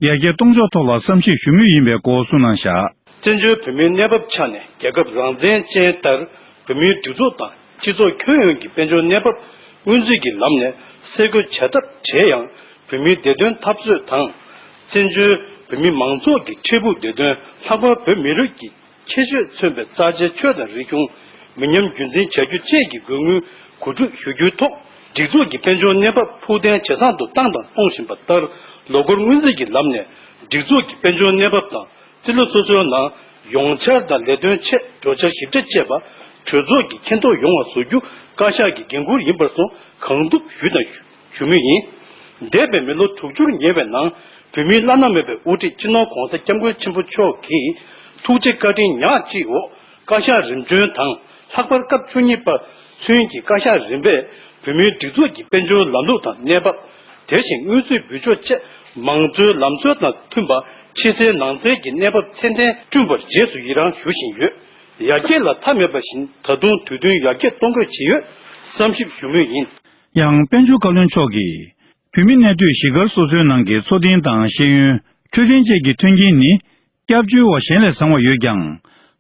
ཡར་རྒྱས་གཏོང་ཕྱོགས་ཐོག་ལ་བསམ་ཞིབ་ཞུ་མུས་ཡིན་པའི་སྐོར་གསུངས་གནང་བཞག། བཙན་བྱོལ་བོད་མིའི་གནས་བབ་ཆ་ནས་རྒྱལ་ཁབ་རང་བཙན་ཅན་ལྟར་བོད་མིའི་སྒྲིག་འཛུགས་དང་སྤྱི་ཚོགས་ཁྱོན་ཡོངས་ཀྱི་དཔལ་འབྱོར་གནས་བབ་སྔོན་རྩིས་ཀྱི་ལམ་ནས་སེལ་དགོས་བྱ་ཐབས་བྲལ་ཡང་། བོད་མིའི་བདེ་དོན་འཐབ་རྩོད་དང་། བཙན་བྱོལ་བོད་མི་མང་ཚོགས་ཀྱི་འཕྲལ་ཕུགས་བདེ་དོན། ལྷག་པར་བོད་མི་རིགས་ཀྱི་ཁྱད་ཆོས་མཚོན་པའི་རྩ་ཆེའི་ཆོས་དང་རིག་གཞུང་། མི་ཉམས་རྒྱུན་འཛིན་བྱ་རྒྱུ་བཅས་ཀྱི་དགོས་དངུལ་གོ་སྒྲིག་ཞུ་རྒྱུའི་ཐོག་སྒྲིག་འཛུགས་ཀྱི་དཔལ་འབྱོར་གནས་བབ་ཕུགས་ཏན་ཇེ་བཟང་དུ་བཏང་དང་གཏོང་བཞིན་པ་ལྟར། ལོ་འཁོར་སྔོན་རྩིས་ཀྱི་ལམ་ནས་སྒྲིག་འཛུགས་ཀྱི་དཔལ་འབྱོར་གནས་བབ་དང་། རྩིས་ལོ་སོ་སོའི་ནང་ཡོང་འཆར་དང་ལས་དོན་ཆེད་འགྲོ་འཆར་ཞིབ་ཕྲ་བཅས་པ་གྲོས་ཚོགས་ཀྱི་མཁྱེན་རྟོགས་ཡོང་བ་བཟོ་རྒྱུ་བཀའ་ཤག་གི་འགན་ཁུར་ཡིན་པར་སོང་། གང་ཐུབ་ཞུས་དང་ཞུ་མུས་ཡིན། འདས་པའི་མི་ལོ་དྲུག་ཅུར་ཉེ་བའི་ནང་བོད་མིའི་བླ་ན་མེད་པའི་དབུ་ཁྲིད་སྤྱི་ནོར་༧གོང་ས་༧སྐྱབས་མགོན་ཆེན་པོ་མཆོག་གིས་ཐུགས་རྗེ་བཀའ་དྲིན་ཉག་གཅིག་འོག་བཀའ་ཤག་རིམ་བྱོན་དང་། ལྷག་པར་སྐབས་བཅུ་གཉིས་པ་ཚུན་གྱི་བཀའ་ཤག་རིམ་པས་བོད་མིའི་སྒྲིག་འཛུགས་ཀྱི་དཔལ་འབྱོར་ལམ་ལུགས་དང་གནས་བབ། དེ་བཞིན་སྔོན་རྩིས་འབུལ་ཕྱོགས་བཅས་མང་གཙོའི་ལམ་སྲོལ་དང་མཐུན་པ་ཕྱི་གསལ་ནང་གསལ་གྱི་གནས་བབ་ཚད་ལྡན་བསྐྲུན་པར་རྗེས་སུ་ཡི་རང་ཞུ་བཞིན་ཡོད། ཡར་རྒྱས་ལ་མཐའ་མེད་པ་བཞིན་ད་དུང་དུས་བསྟུན་ཡར་རྒྱས་གཏོང་དགོས་ཀྱི་ཡོད་བསམ་ཞིབ་ཞུ་མུས་ཡིན། ཡང་དཔལ་འབྱོར་བཀའ་བློན་མཆོག་གིས་བོད་མི་གནས་སྡོད་གཞིས་སྒར་སོ་སོའི་ནང་གི་འཚོ་རྟེན་དང་ཤེས་ཡོན། འཕྲོད་བསྟེན་བཅས་ཀྱི་མཐུན་རྐྱེན་ནི་སྐྱབས་བཅོལ་བ་གཞན་ལས་བཟང་བ་ཡོད་ཀྱང་།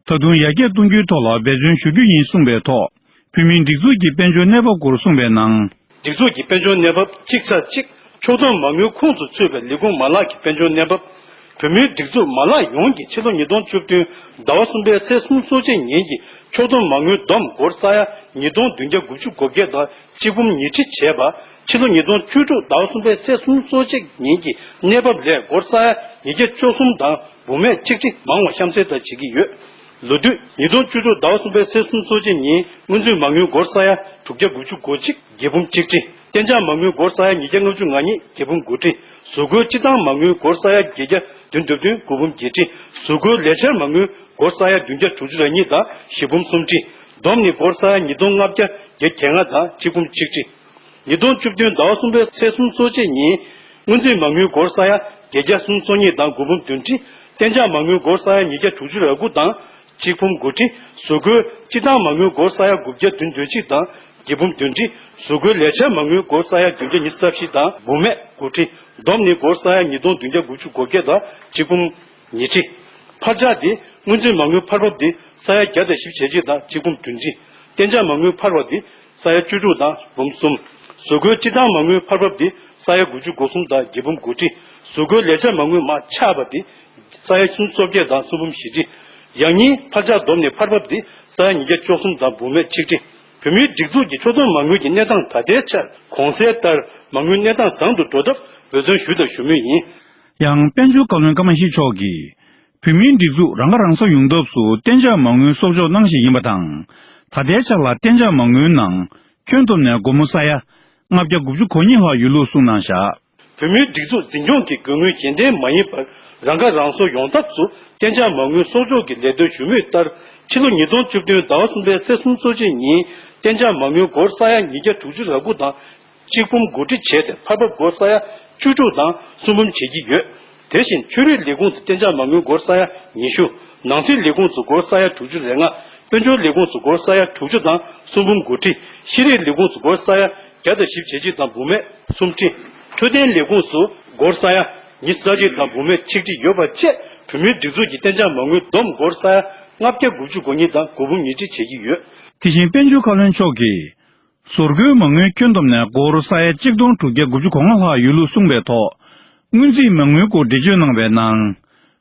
ད་དུང་ཡར་རྒྱས་གཏོང་རྒྱུའི་ཐོག་ལ་འབད་བརྩོན་ཞུ་རྒྱུ་ཡིན་གསུངས་པའི་ཐོག་བོད་མིའི་སྒྲིག་འཛུགས་ཀྱི་དཔལ་འབྱོར་གནས་བབ་སྐོར་གསུངས་པའི་ནང་། སྒྲིག་འཛུགས་ཀྱི་དཔལ་འབྱོར་གནས་བབ་གཅིག་ཚེག་གཅིག་ཕྱོགས་བསྡོམས་མ་དངུལ་ཁོངས་སུ་ཚུད་པའི་ལས་ཁུངས་མ་ལག་གི་དཔལ་འབྱོར་གནས་བབ། བོད་མིའི་སྒྲིག་འཛུགས་མ་ལག་ཡོངས་ཀྱིས་ཕྱི་ལོ་ཉིས་སྟོང་བཅུ་བདུན་ཟླ་བ་གསུམ་པའི་ཚེས་གསུམ་སོ་གཅིག་ཉིན་གྱི་ཕྱོགས་བསྡོམས་མ་དངུལ་བསྡོམས་སྒོར་ས་ཡ་ཉིས་སྟོང་བདུན་བརྒྱ་དགུ་བཅུ་གོ་བརྒྱད་དང་གཅིག་འབུམ་ཉིས་ཁྲི་བྱས་པ། ཕྱི་ལོ་ཉིས་སྟོང་བཅུ་དྲུག་ཟླ་བ་གསུམ་པའི་ཚེས་གསུམ་སོ་གཅིག་ཉིན་གྱི་གནས་བབ་ལས་སྒོར་ས་ཡ་ཉིས་བརྒྱ་བཅུ་གསུམ་དང་འབུམ་མེད་གཅིག་ཁྲི་མང་བ་གཤམ་གསལ་ལྟར་བྱེད་ཀྱི་ཡོད། ལོ་དུས་ཉིས་སྟོང་བཅུ་དྲུག་ཟླ་བ་གསུམ་པའི་ཚེས་གསུམ་སོ་གཅིག་ཉིན་སྔོན་རྩིས་མ་དངུལ་སྒོར་ས་ཡ་དྲུག་བརྒྱ་དགུ་བཅུ་གོ་གཅིག་བརྒྱད་འབུམ་གཅིག་ཁྲི། གཏན་འཇགས་མ་དངུལ་སྒོར་ས་ཡ་ཉིས་བརྒྱ་ལྔ་བཅུ་ང་གཉིས་བརྒྱད་འབུམ་དགུ་ཁྲི། གཟུགས་སྒོའི་སྤྱི་བཏང་མ་དངུལ་སྒོར་ས་ཡ་བརྒྱད་བརྒྱ་བདུན་དོན་བདུན་དགུ་འབུམ་བརྒྱད་ཁྲི། གཟུགས་སྒོའི་ལས་འཆར་མ་དངུལ་སྒོར་ས་ཡ་བདུན་བརྒྱ་དྲུག་ཅུ་རེ་གཉིས་དང་བཞི་འབུམ་གསུམ་ཁྲི། བསྡོམས་ནི་སྒོར་ས་ཡ་ཉིས་སྟོང་ལྔ་བརྒྱ་བརྒྱད་བརྒྱ་ལྔ་དང་གཅིག་འབུམ་གཅིག་ཁྲི། ཉིས་སྟོང་བཅུ་བདུན་ཟླ་བ་གསུམ་པའི་ཚེས་གསུམ་སོ་གཅིག་ཉིན། སྔོན་རྩིས་མ་དངུལ་སྒོར་ས་ཡ་བརྒྱད་བརྒྱ་སུམ་ཅུ་སོ་གཉིས་དང་དགུ་འབུམ་བདུན་ཁྲི། གཏན་འཇགས་མ་དངུལ་སྒོར་ས་ཡ་ཉིས་བརྒྱ་དྲུག་ཅུ་རེ་དགུ་དང་གཅིག་འབུམ་དགུ་ཁྲི། གཟུགས་སྒོའི་སྤྱི་བཏང་མ་དངུལ་སྒོར་ས་ཡ་དགུ་བརྒྱ་བདུན་དོན་གཅིག་དང་བརྒྱད་འབུམ་བདུན་ཁྲི། གཟུགས་སྒོའི་ལས་འཆར་མ་དངུལ་སྒོར་ས་ཡ་བདུན་བརྒྱ་ཉི་ཤུ་རྩ་བཞི་དང་འབུམ་མེད་དགུ་ཁྲི། བསྡོམས་ནི་སྒོར་ས་ཡ་ཉིས་སྟོང་བདུན་བརྒྱ་དགུ་བཅུ་གོ་བརྒྱད་དང་གཅིག་འབུམ་ཉི་ཁྲི། འཕར་ཆག་འདི་སྔོན་རྩིས་མ་དངུལ་འཕར་འབབ་འདི་ས་ཡ་བརྒྱ་དང་བཞི་བཅུ་ཞེ་གཅིག་དང་གཅིག་འབུམ་བདུན་ཁྲི། གཏན་འཇགས་མ་དངུལ་འཕར་བ་འདི་ས་ཡ་བཅུ་དྲུག་དང་འབུམ་གསུམ། གཟུགས་སྒོའི་སྤྱི་བཏང་མ་དངུལ་འཕར་འབབ་འདི་ས་ཡ་དགུ་བཅུ་གོ་གསུམ་དང་བརྒྱད་འབུམ་དགུ་ཁྲི། གཟུགས་སྒོའི་ལས་འཆར་མ་དངུལ་མར་ཆག་པ་འདི་ས་ཡ་སུམ་ཅུ་སོ་བརྒྱད་དང་གསུམ་འབུམ་བཞི་ཁྲི། ཡང་སྙིང་འཕར་ཆག་བསྡོམས་ནས་འཕར་འབབ་འདི་ས་ཡ་ཉིས་བརྒྱ་བཅུ་གསུམ་དང་འབུམ་མེད་ཆིག་ཁྲི། བོད་མིའི་སྒྲིག་འཛུགས་ཀྱི་ཕྱོགས་བསྡོམས་མ་དངུལ་གྱི་གནས་སྟངས་ད་ལྟའི་ཆར་གོང་གསལ་ལྟར་མ་དངུལ་གནས་སྟངས་བཟང་དུ་འགྲོ་ཐབས་འབད་བརྩོན་ཞུས་དང་ཞུ་མུས་ཡིན། ཡང་དཔལ་འབྱོར་བཀའ་བློན་ཀརྨ་ཤཱི་མཆོག་གིས། བོད་མིའི་སྒྲིག་འཛུགས་རང་ཁ་རང་གསོ་ཡོང་ཐབས་སུ་གཏན་འཇགས་མ་དངུལ་གསོག་འཇོག་གནང་བཞིན་ཡིན་པ་དང་། ད་ལྟའི་ཆར་ལ་གཏན་འཇགས་མ་དངུལ་ནང་ཁྱོན་བསྡོམས་ནས་སྒོར་མོ་ས་ཡ་ལྔ་བརྒྱ་དགུ་བཅུ་གོ་གཉིས་ལྷག་ཡོད་ལུགས་གསུངས་གནང་བཞག། བོད་མིའི་སྒྲིག་འཛུགས་འཛིན་སྐྱོང་གི་དགོས་དངུལ་གཞན་ལྡན་མ་ཡིན་པར་རང་ཁ་རང་གསོ་ཡོང་ཐབས་སུ་གཏན་འཇགས་མ་དངུལ་གསོག་འཇོག་གི་ལས་དོན་ཞུ་མུས་ལྟར། ཕྱི་ལོ་ཉིས་སྟོང་བཅུ་བདུན་ཟླ་བ་གསུམ་པའི་ཚེས་སུམ་ཅུ་སོ་གཅིག་ཉིན་གཏན་འཇགས་མ་དངུལ་སྒོར་ས་ཡ་ཉིས་བརྒྱ་དྲུག་ཅུ་རེ་དགུ་དང་གཅིག་འབུམ་དགུ་ཁྲི་བྱས་ཏེ་འཕར་འབབ་སྒོར་ས་ཡ་བཅུ་དྲུག་དང་གསུམ་འབུམ་བྱེད་ཀྱི་ཡོད། དེ་བཞིན་ཆོས་རིག་ལས་ཁུངས་སུ་གཏན་འཇགས་མ་དངུལ་སྒོར་ས་ཡ་ཉི་ཤུ། ནང་སྲིད་ལས་ཁུངས་སུ་སྒོར་ས་ཡ་དྲུག་ཅུ་རེ་ལྔ། དཔལ་འབྱོར་ལས་ཁུངས་སུ་སྒོར་ས་ཡ་དྲུག་ཅུ་དང་གསུམ་འབུམ་དགུ་ཁྲི། ཤེས་རིག་ལས་ཁུངས་སུ་སྒོར་ས་ཡ་བརྒྱ་དང་བཞི་བཅུ་ཞེ་གཅིག་དང་འབུམ་མེད་གསུམ་ཁྲི། འཕྲོད་བསྟེན་ལས་ཁུངས་སུ་སྒོར་ས་ཡ་ཉི་ཤུ་རྩ་གཅིག་དང་འབུམ་མེད་ཆིག་ཁྲི་ཡོད་པ་བཅས་བོད་མིའི་སྒྲིག་འཛུགས་ཀྱི་གཏན་འཇགས་མ་དངུལ་བསྡོམས་སྒོར་ས་ཡ་ལྔ་བརྒྱ་དགུ་བཅུ་གོ་གཉིས་དང་དགུ་འབུམ་ཉིས་ཁྲི་བྱེད་ཀྱི་ཡོད། དེ་བཞིན་དཔལ་འབྱོར་བཀའ་བློན་མཆོག་གིས། གཟུགས་སྒོའི་མ་དངུལ་ཁྱོན་བསྡོམས་ནས་སྒོར་ས་ཡ་གཅིག་སྟོང་དྲུག་བརྒྱ་དགུ་བཅུ་གོ་ལྔ་ལྷག་ཡོད་ལུགས་གསུངས་པའི་ཐོག་སྔོན་རྩིས་མ་དངུལ་སྐོར་འགྲེལ་བརྗོད་གནང་བའི་ནང་།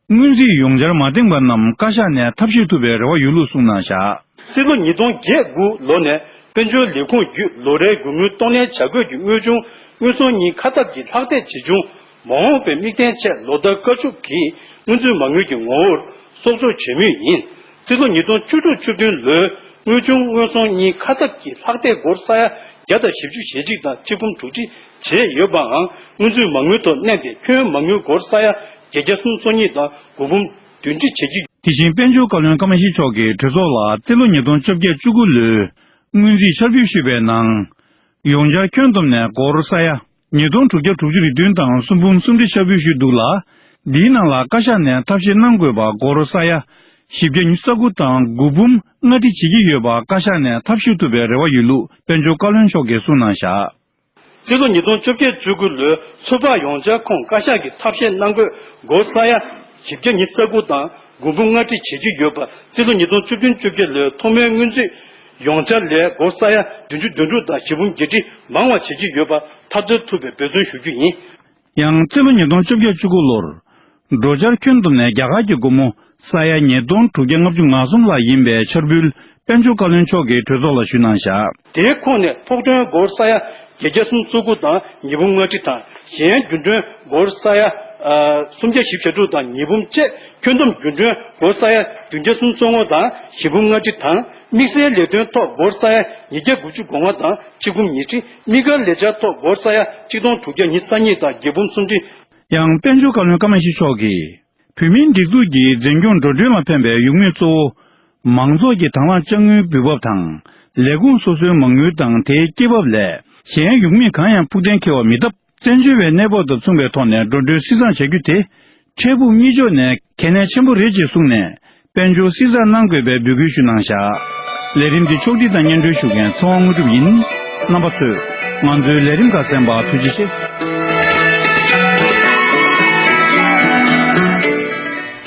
སྔོན་རྩིས་ཡོངས་འཆར་མ་འདེངས་པ་རྣམས་བཀའ་ཤག་ནས་ཐབས་ཤེས་ཐུབ་པའི་རེ་བ་ཡོད་ལུགས་གསུངས་གནང་བཞག། རྩིས་ལོ་ཉིས་སྟོང་བརྒྱད་དགུ་ལོ་ནས་དཔལ་འབྱོར་ལས་ཁུངས་བརྒྱུད་ལོ་རེའི་དགོས་དངུལ་གཏོང་ལེན་བྱ་དགོས་ཀྱི་དངོས་བྱུང་དངོས་ཟོག་གཉིས་ཁ་ཐབས་ཀྱི་ལྷག་བསྡད་ཇི་བྱུང་མ་འོངས་པའི་དམིགས་རྟེན་ཆེད་ལོ་ལྟར་བཀའ་ཤོག་གིས་སྔོན་རྩིས་མ་དངུལ་གྱི་ངོ་བོར་གསོག་འཇོག་བྱེད་མུས་ཡིན། རྩིས་ལོ་ཉིས་སྟོང་བཅུ་དྲུག་བཅུ་བདུན་ལོའི་དངོས་བྱུང་དངོས་ཟོག་གཉིས་ཁ་ཐབས་ཀྱི་ལྷག་བསྡད་སྒོར་ས་ཡ་བརྒྱ་དང་བཞི་བཅུ་ཞེ་གཅིག་དང་གཅིག་འབུམ་དྲུག་ཁྲི་བྱས་ཡོད་པའང་སྔོན་རྩིས་མ་དངུལ་ཐོག་བསྣན་ཏེ་ཁྱོན་མ་དངུལ་སྒོར་ས་ཡ་བརྒྱད་བརྒྱ་སུམ་ཅུ་སོ་གཉིས་དང་དགུ་འབུམ་བདུན་ཁྲི་བྱེད་ཀྱི་ཡོད། དེ་བཞིན་དཔལ་འབྱོར་བཀའ་བློན་ཀརྨ་ཤཱི་མཆོག་གིས་གྲོས་ཚོགས་ལ་རྩིས་ལོ་ཉིས་སྟོང་བཅོ་བརྒྱད་བཅུ་དགུ་ལོའི་སྔོན་རྩིས་འཆར་འབུལ་ཞུས་པའི་ནང་། ཡོངས་འཆར་ཁྱོན་བསྡོམས་ནས་སྒོར་ས་ཡ་ཉིས་སྟོང་དྲུག་བརྒྱ་དྲུག་ཅུ་རེ་བདུན་དང་གསུམ་འབུམ་གསུམ་ཁྲི་འཆར་འབུལ་ཞུས་འདུག་ལ། འདིའི་ནང་ལ་བཀའ་ཤག་ནས་ཐབས་ཤེས་གནང་དགོས་པ་སྒོར་ས་ཡ་ བཞི་བརྒྱ་ཉི་ཤུ་རྩ་དགུ་དང་དགུ་འབུམ་ལྔ་ཁྲི་བྱེད་ཀྱི་ཡོད་པ་བཀའ་ཤག་ནས་ཐབས་ཞུ་ཐུབ་པའི་རེ་བ་ཡོད་ལུགས་དཔལ་འབྱོར་བཀའ་བློན་མཆོག་གིས་གསུངས་གནང་བཞག། རྩིས་ལོ་ཉིས་སྟོང་བཅོ་བརྒྱད་བཅུ་དགུ་ལོའི་ཚོད་དཔག་ཡོངས་ཁྱབ་ཁོངས་བཀའ་ཤག་གིས་ཐབས་ཤེས་གནང་དགོས་སྒོར་ས་ཡ་བཞི་བརྒྱ་ཉི་ཤུ་རྩ་དགུ་དང་དགུ་འབུམ་ལྔ་ཁྲི་བྱེད་ཀྱི་ཡོད་པ། རྩིས་ལོ་ཉིས་སྟོང་བཅུ་བདུན་བཅོ་བརྒྱད་ལོའི་ཐོག་མའི་སྔོན་རྩིས་ཡོངས་ཁྱབ་ལས་སྒོར་ས་ཡ་བདུན་ཅུ་དོན་དྲུག་དང་བཞི་འབུམ་བརྒྱད་ཁྲི་མང་བ་བྱེད་ཀྱི་ཡོད་པ་ཐག་གཅོད་ཐུབ་པའི་འབད་བརྩོན་ཞུ་རྒྱུ་ཡིན། ཡང་རྩིས་ལོ་ཉིས་སྟོང་བཅོ་བརྒྱད་བཅུ་དགུ་ལོར། འགྲོ་འཆར་ཁྱོན་བསྡོམས་ནས་རྒྱ་གར་གྱི་སྒོར་མོ་ས་ཡ་ཉིས་སྟོང་དྲུག་བརྒྱ་ལྔ་བཅུ་ང་གསུམ་ལྷག་ཡིན་པའི་འཆར་འབུལ་དཔལ་འབྱོར་བཀའ་བློན་མཆོག་གིས་གྲོས་ཚོགས་ལ་ཞུས་གནང་བཞག། དེའི་ཁོངས་ནས་ཕོགས་ཐོན་སྒོར་ས་ཡ་བརྒྱད་བརྒྱ་སུམ་ཅུ་སོ་དགུ་དང་ཉིས་འབུམ་ལྔ་ཁྲི་དང་། གཞན་རྒྱུན་གྲོན་སྒོར་ས་ཡ་ཨ་སུམ་བརྒྱ་བཞི་བཅུ་ཞེ་དྲུག་དང་ཉིས་འབུམ་བཅས། ཁྱོན་བསྡོམས་རྒྱུན་གྲོན་སྒོར་ས་ཡ་བདུན་བརྒྱ་སུམ་ཅུ་སོ་ལྔ་དང་བཞི་འབུམ་ལྔ་ཁྲི་དང་། དམིགས་བསལ་ལས་དོན་ཐོག་སྒོར་ས་ཡ་ཉིས་བརྒྱ་དགུ་བཅུ་གོ་ལྔ་དང་ཆིག་འབུམ་ཉི་ཁྲི། དམིགས་བཀར་ལས་འཆར་ཐོག་སྒོར་ས་ཡ་ཆིག་སྟོང་དྲུག་བརྒྱ་ཉི་ཤུ་རྩ་གཉིས་དང་བརྒྱད་འབུམ་སུམ་ཁྲི། ཡང་དཔལ་འབྱོར་བཀའ་བློན་ཀརྨ་ཡེ་ཤེས་མཆོག་གིས། བོད་མིའི་སྒྲིག་འཛུགས་ཀྱི་འཛིན་སྐྱོང་འགྲོ་གྲོན་ལ་ཕན་པའི་ཡོང་སྒོ་གཙོ་བོ། མང་ཚོགས་ཀྱི་དང་བླངས་དཔྱ་དངུལ་འབུལ་འབབ་དང་། ལས་ཁུངས་སོ་སོའི་མ་དངུལ་དང་དེའི་སྐྱེད་འབབ་ལས་གཞན་ཡོང་སྒོ་གང་ཡང་ཕུགས་གཏན་འཁེལ་བ་མེད་སྟབས། བཙན་བྱོལ་བའི་གནས་བབ་དང་མཚུངས་པའི་ཐོག་ནས་འགྲོ་གྲོན་སྲིད་གཙང་བྱ་རྒྱུ་དེ། འཕྲལ་ཕུགས་གཉིས་ཕྱོགས་ནས་གལ་གནད་ཆེན་པོ་རེད་ཅེས་གསུངས་ནས། དཔལ་འབྱོར་སྲིད་གཙང་གནང་དགོས་པའི་འབོད་སྐུལ་ཞུས་གནང་བཞག། ལས་རིམ་འདི་ཕྱོགས་སྒྲིག་དང་སྙན་སྒྲོན་ཞུ་མཁན་ཚེ་དབང་དངོས་གྲུབ་ཡིན། རྣམ་པ་ཚོས་ང་ཚོའི་ལས་རིམ་ཁག་གསན་པར་ཐུགས་རྗེ་ཆེ།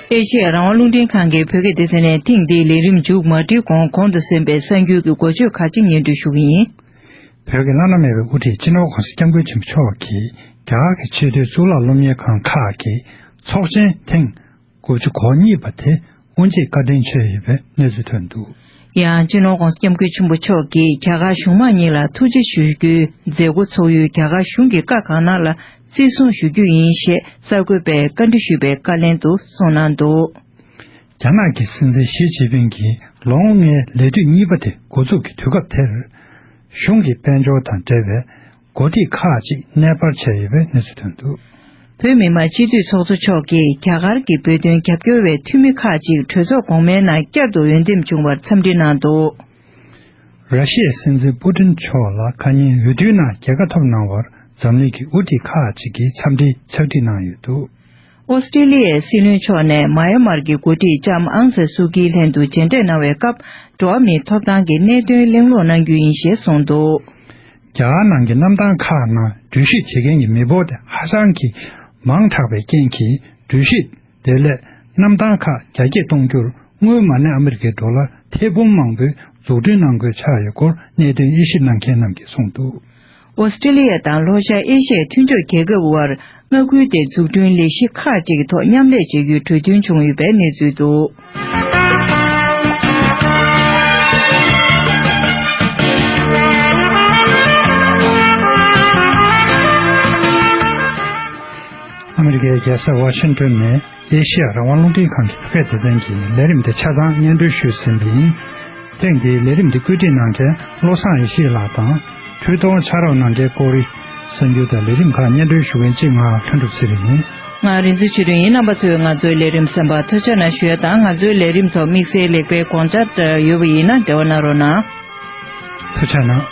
ཨེ་ཤེ་ཡ་རང་དབང་རླུང་འཕྲིན་ཁང་གི་བོད་སྐད་སྡེ་ཚན་ནས་ཐེངས་འདིའི་ལས་རིམ་མཇུག་མ་སྒྲིལ་གོང་གོང་དུ་གསན་པའི་གསར་འགྱུར་གྱི་འགོ་བརྗོད་ཁག་ཅིག་སྙན་སྒྲོན་ཞུ་གི་ཡིན། བོད་ཀྱི་བླ་ན་མེད་པའི་དབུ་ཁྲིད་སྤྱི་ནོར་༸གོང་ས་༸སྐྱབས་མགོན་ཆེན་པོ་མཆོག་གིས་རྒྱ་གར་གྱི་ཆེས་མཐོའི་གཙུག་ལག་སློབ་གཉེར་ཁང་ཁག་གི་ཚོགས་ཆེན་ཐེངས་དགུ་བཅུ་གོ་གཉིས་པ་དེ་དབུ་འབྱེད་བཀའ་དྲིན་ཆེ་ཡོད་པའི་གནས་ཚུལ་ཐོན་འདུག། ཡང་སྤྱི་ནོར་༸གོང་ས་༸སྐྱབས་མགོན་ཆེན་པོ་མཆོག་གིས་རྒྱ་གར་གཞུང་མང་གཉིས་ལ་ཐུགས་རྗེ་ཞུ་རྒྱུའི་མཛད་སྒོ་ཚོགས་ཡུལ་རྒྱ་གར་གཞུང་གི་བཀའ་གང་གནང་ལ་བརྩི་སྲུང་ཞུ་རྒྱུ་ཡིན་ཞེས་གསར་འགོད་པས་བཀའ་འདྲི་ཞུས་པའི་བཀའ་ལན་དུ་གསུངས་གནང་འདུག། རྒྱ་ནག་གི་སྲིད་འཛིན་ཞི་ཅིན་ཕིང་གིས་ལོ་ངོ་ལྔའི་ལས་དུས་གཉིས་པ་དེ་འགོ་འཛུགས་ཀྱི་དུས་སྐབས་དེར། གཞུང་གི་དཔལ་འབྱོར་དང་འབྲེལ་བའི་འགོ་ཁྲིད་ཁག་ཅིག་གནས་སྤར་བྱས་ཡོད་པའི་གནས་ཚུལ་ཐོན་འདུག། བོད་མི་མང་སྤྱི་འཐུས་ཚོགས་གཙོ་མཆོག་གིས་རྒྱ་གར་གྱི་བོད་དོན་རྒྱབ་སྐྱོར་བའི་འཐུས་མི་ཁག་ཅིག་གྲོས་ཚོགས་གོང་མའི་ནང་བསྐྱར་དུ་འོས་འདེམས་བྱུང་བར་འཚམས་འདྲི་གནང་འདུག། ར་ཤི་ཡའི་སྲིད་འཛིན་པུ་ཏིན་མཆོག་ལ་ཁ་ཉིན་འོས་བསྡུའི་ནང་རྒྱལ་ཁ་ཐོབ་གནང་བར་འཛམ་གླིང་གི་དབུ་ཁྲིད་ཁག་ཅིག་གིས་འཚམས་འདྲིའི་ཕྱག་བྲིས་གནང་ཡོད་འདུག། ཨོ་སི་ཀྲི་ལི་ཡའི་སྲིད་བློན་མཆོག་ནས་མཱ་ཡན་མར་གྱི་འགོ་ཁྲིད་ལྕམ་ཨང་སན་སུའུ་ཀིའི་ལྷན་དུ་མཇལ་འཕྲད་གནང་བའི་སྐབས། འགྲོ་བ་མིའི་ཐོབ་ཐང་གི་གནད་དོན་གླེང་སློང་གནང་རྒྱུ་ཡིན་ཞེས་གསུངས་འདུག། རྒྱ་གར་ནང་གི་གནམ་ཐང་ཁག་ནང་འགྲུལ་བཞུད་བྱེད་མཁན་གྱི་མི་འབོར་དེ་ཧ་ཅང་གི་མང་དྲགས་པའི་རྐྱེན་གྱིས། འགྲུལ་བཞུད་དེ་ལས་གནམ་ཐང་ཁག་རྒྱ་སྐྱེད་གཏོང་རྒྱུར། སྔོན་མ་ནས་ཨ་མི་རི་ཀའི་ཌོ་ལར་ཐེར་འབུམ་མང་པོའི་འཛུགས་སྐྲུན་གནང་དགོས་ཆགས་ཡོད་སྐོར་གནད་དོན་དབྱེ་ཞིབ་གནང་མཁན་རྣམས་ཀྱིས་གསུངས་འདུག། ཨོ་སི་ཀྲི་ལི་ཡ་དང་ལྷོ་ཤར་ཨེ་ཤི་ཡའི་མཐུན་ཕྱོགས་རྒྱལ་ཁབ་དབར་མངའ་ཁུལ་དེའི་འཛུགས་སྐྲུན་ལས་གཞི་ཁག་ཅིག་གི་ཐོག་མཉམ་ལས་བྱེད་རྒྱུའི་གྲོས་མཐུན་བྱུང་ཡོད་པའི་གནས་ཚུལ་འདུག། ཨ་མི་རི་ཀའི་རྒྱལ་ས་ཝ་ཤིང་ཏོན་ནས། ཨེ་ཤེ་ཡ་རང་དབང་རླུང་འཕྲིན་ཁང་གི་བོད་སྐད་སྡེ་ཚན་གྱིས་ལས་རིམ་དེ་ཆ་ཚང་སྙན་སྒྲོན་ཞུས་ཟིན་པ་ཡིན། ཐེངས་འདིའི་ལས་རིམ་འདི་བཀོད་སྒྲིག་གནང་མཁན་བློ་བཟང་ཡེ་ཤེས་ལགས་དང་། འཕྲུལ་གཏོང་ཕྱག་རོགས་གནང་མཁན་ཀོ་རི། གསར་འགྱུར་དང་ལས་རིམ་ཁག་སྙན་སྒྲོན་ཞུ་མཁན་གཅིག་ང་ལྷུན་གྲུབ་ཚེ་རིང་ཡིན། ང་རིག་འཛིན་ཆོས་སྒྲོན་ཡིན། རྣམ་པ་ཚོས་ང་ཚོའི་ལས་རིམ་གསན་པར་ཐུགས་རྗེ་གནང་ཞུ་ཡ་དང་། ང་ཚོའི་ལས་རིམ་ཐོག་དམིགས་བསལ་ལེགས་སྤེལ་དགོངས་འཆར་ཡོད་པ་ཡིན་ན་འབྲེལ་བ་གནང་རོགས་གནང་། ཐུགས་རྗེ་གནང་།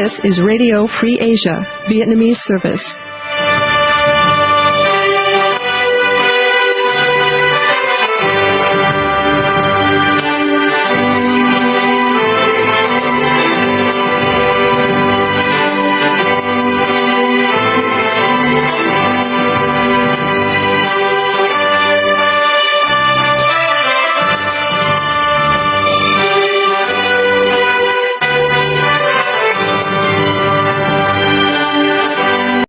This is Radio Free Asia, Vietnamese service.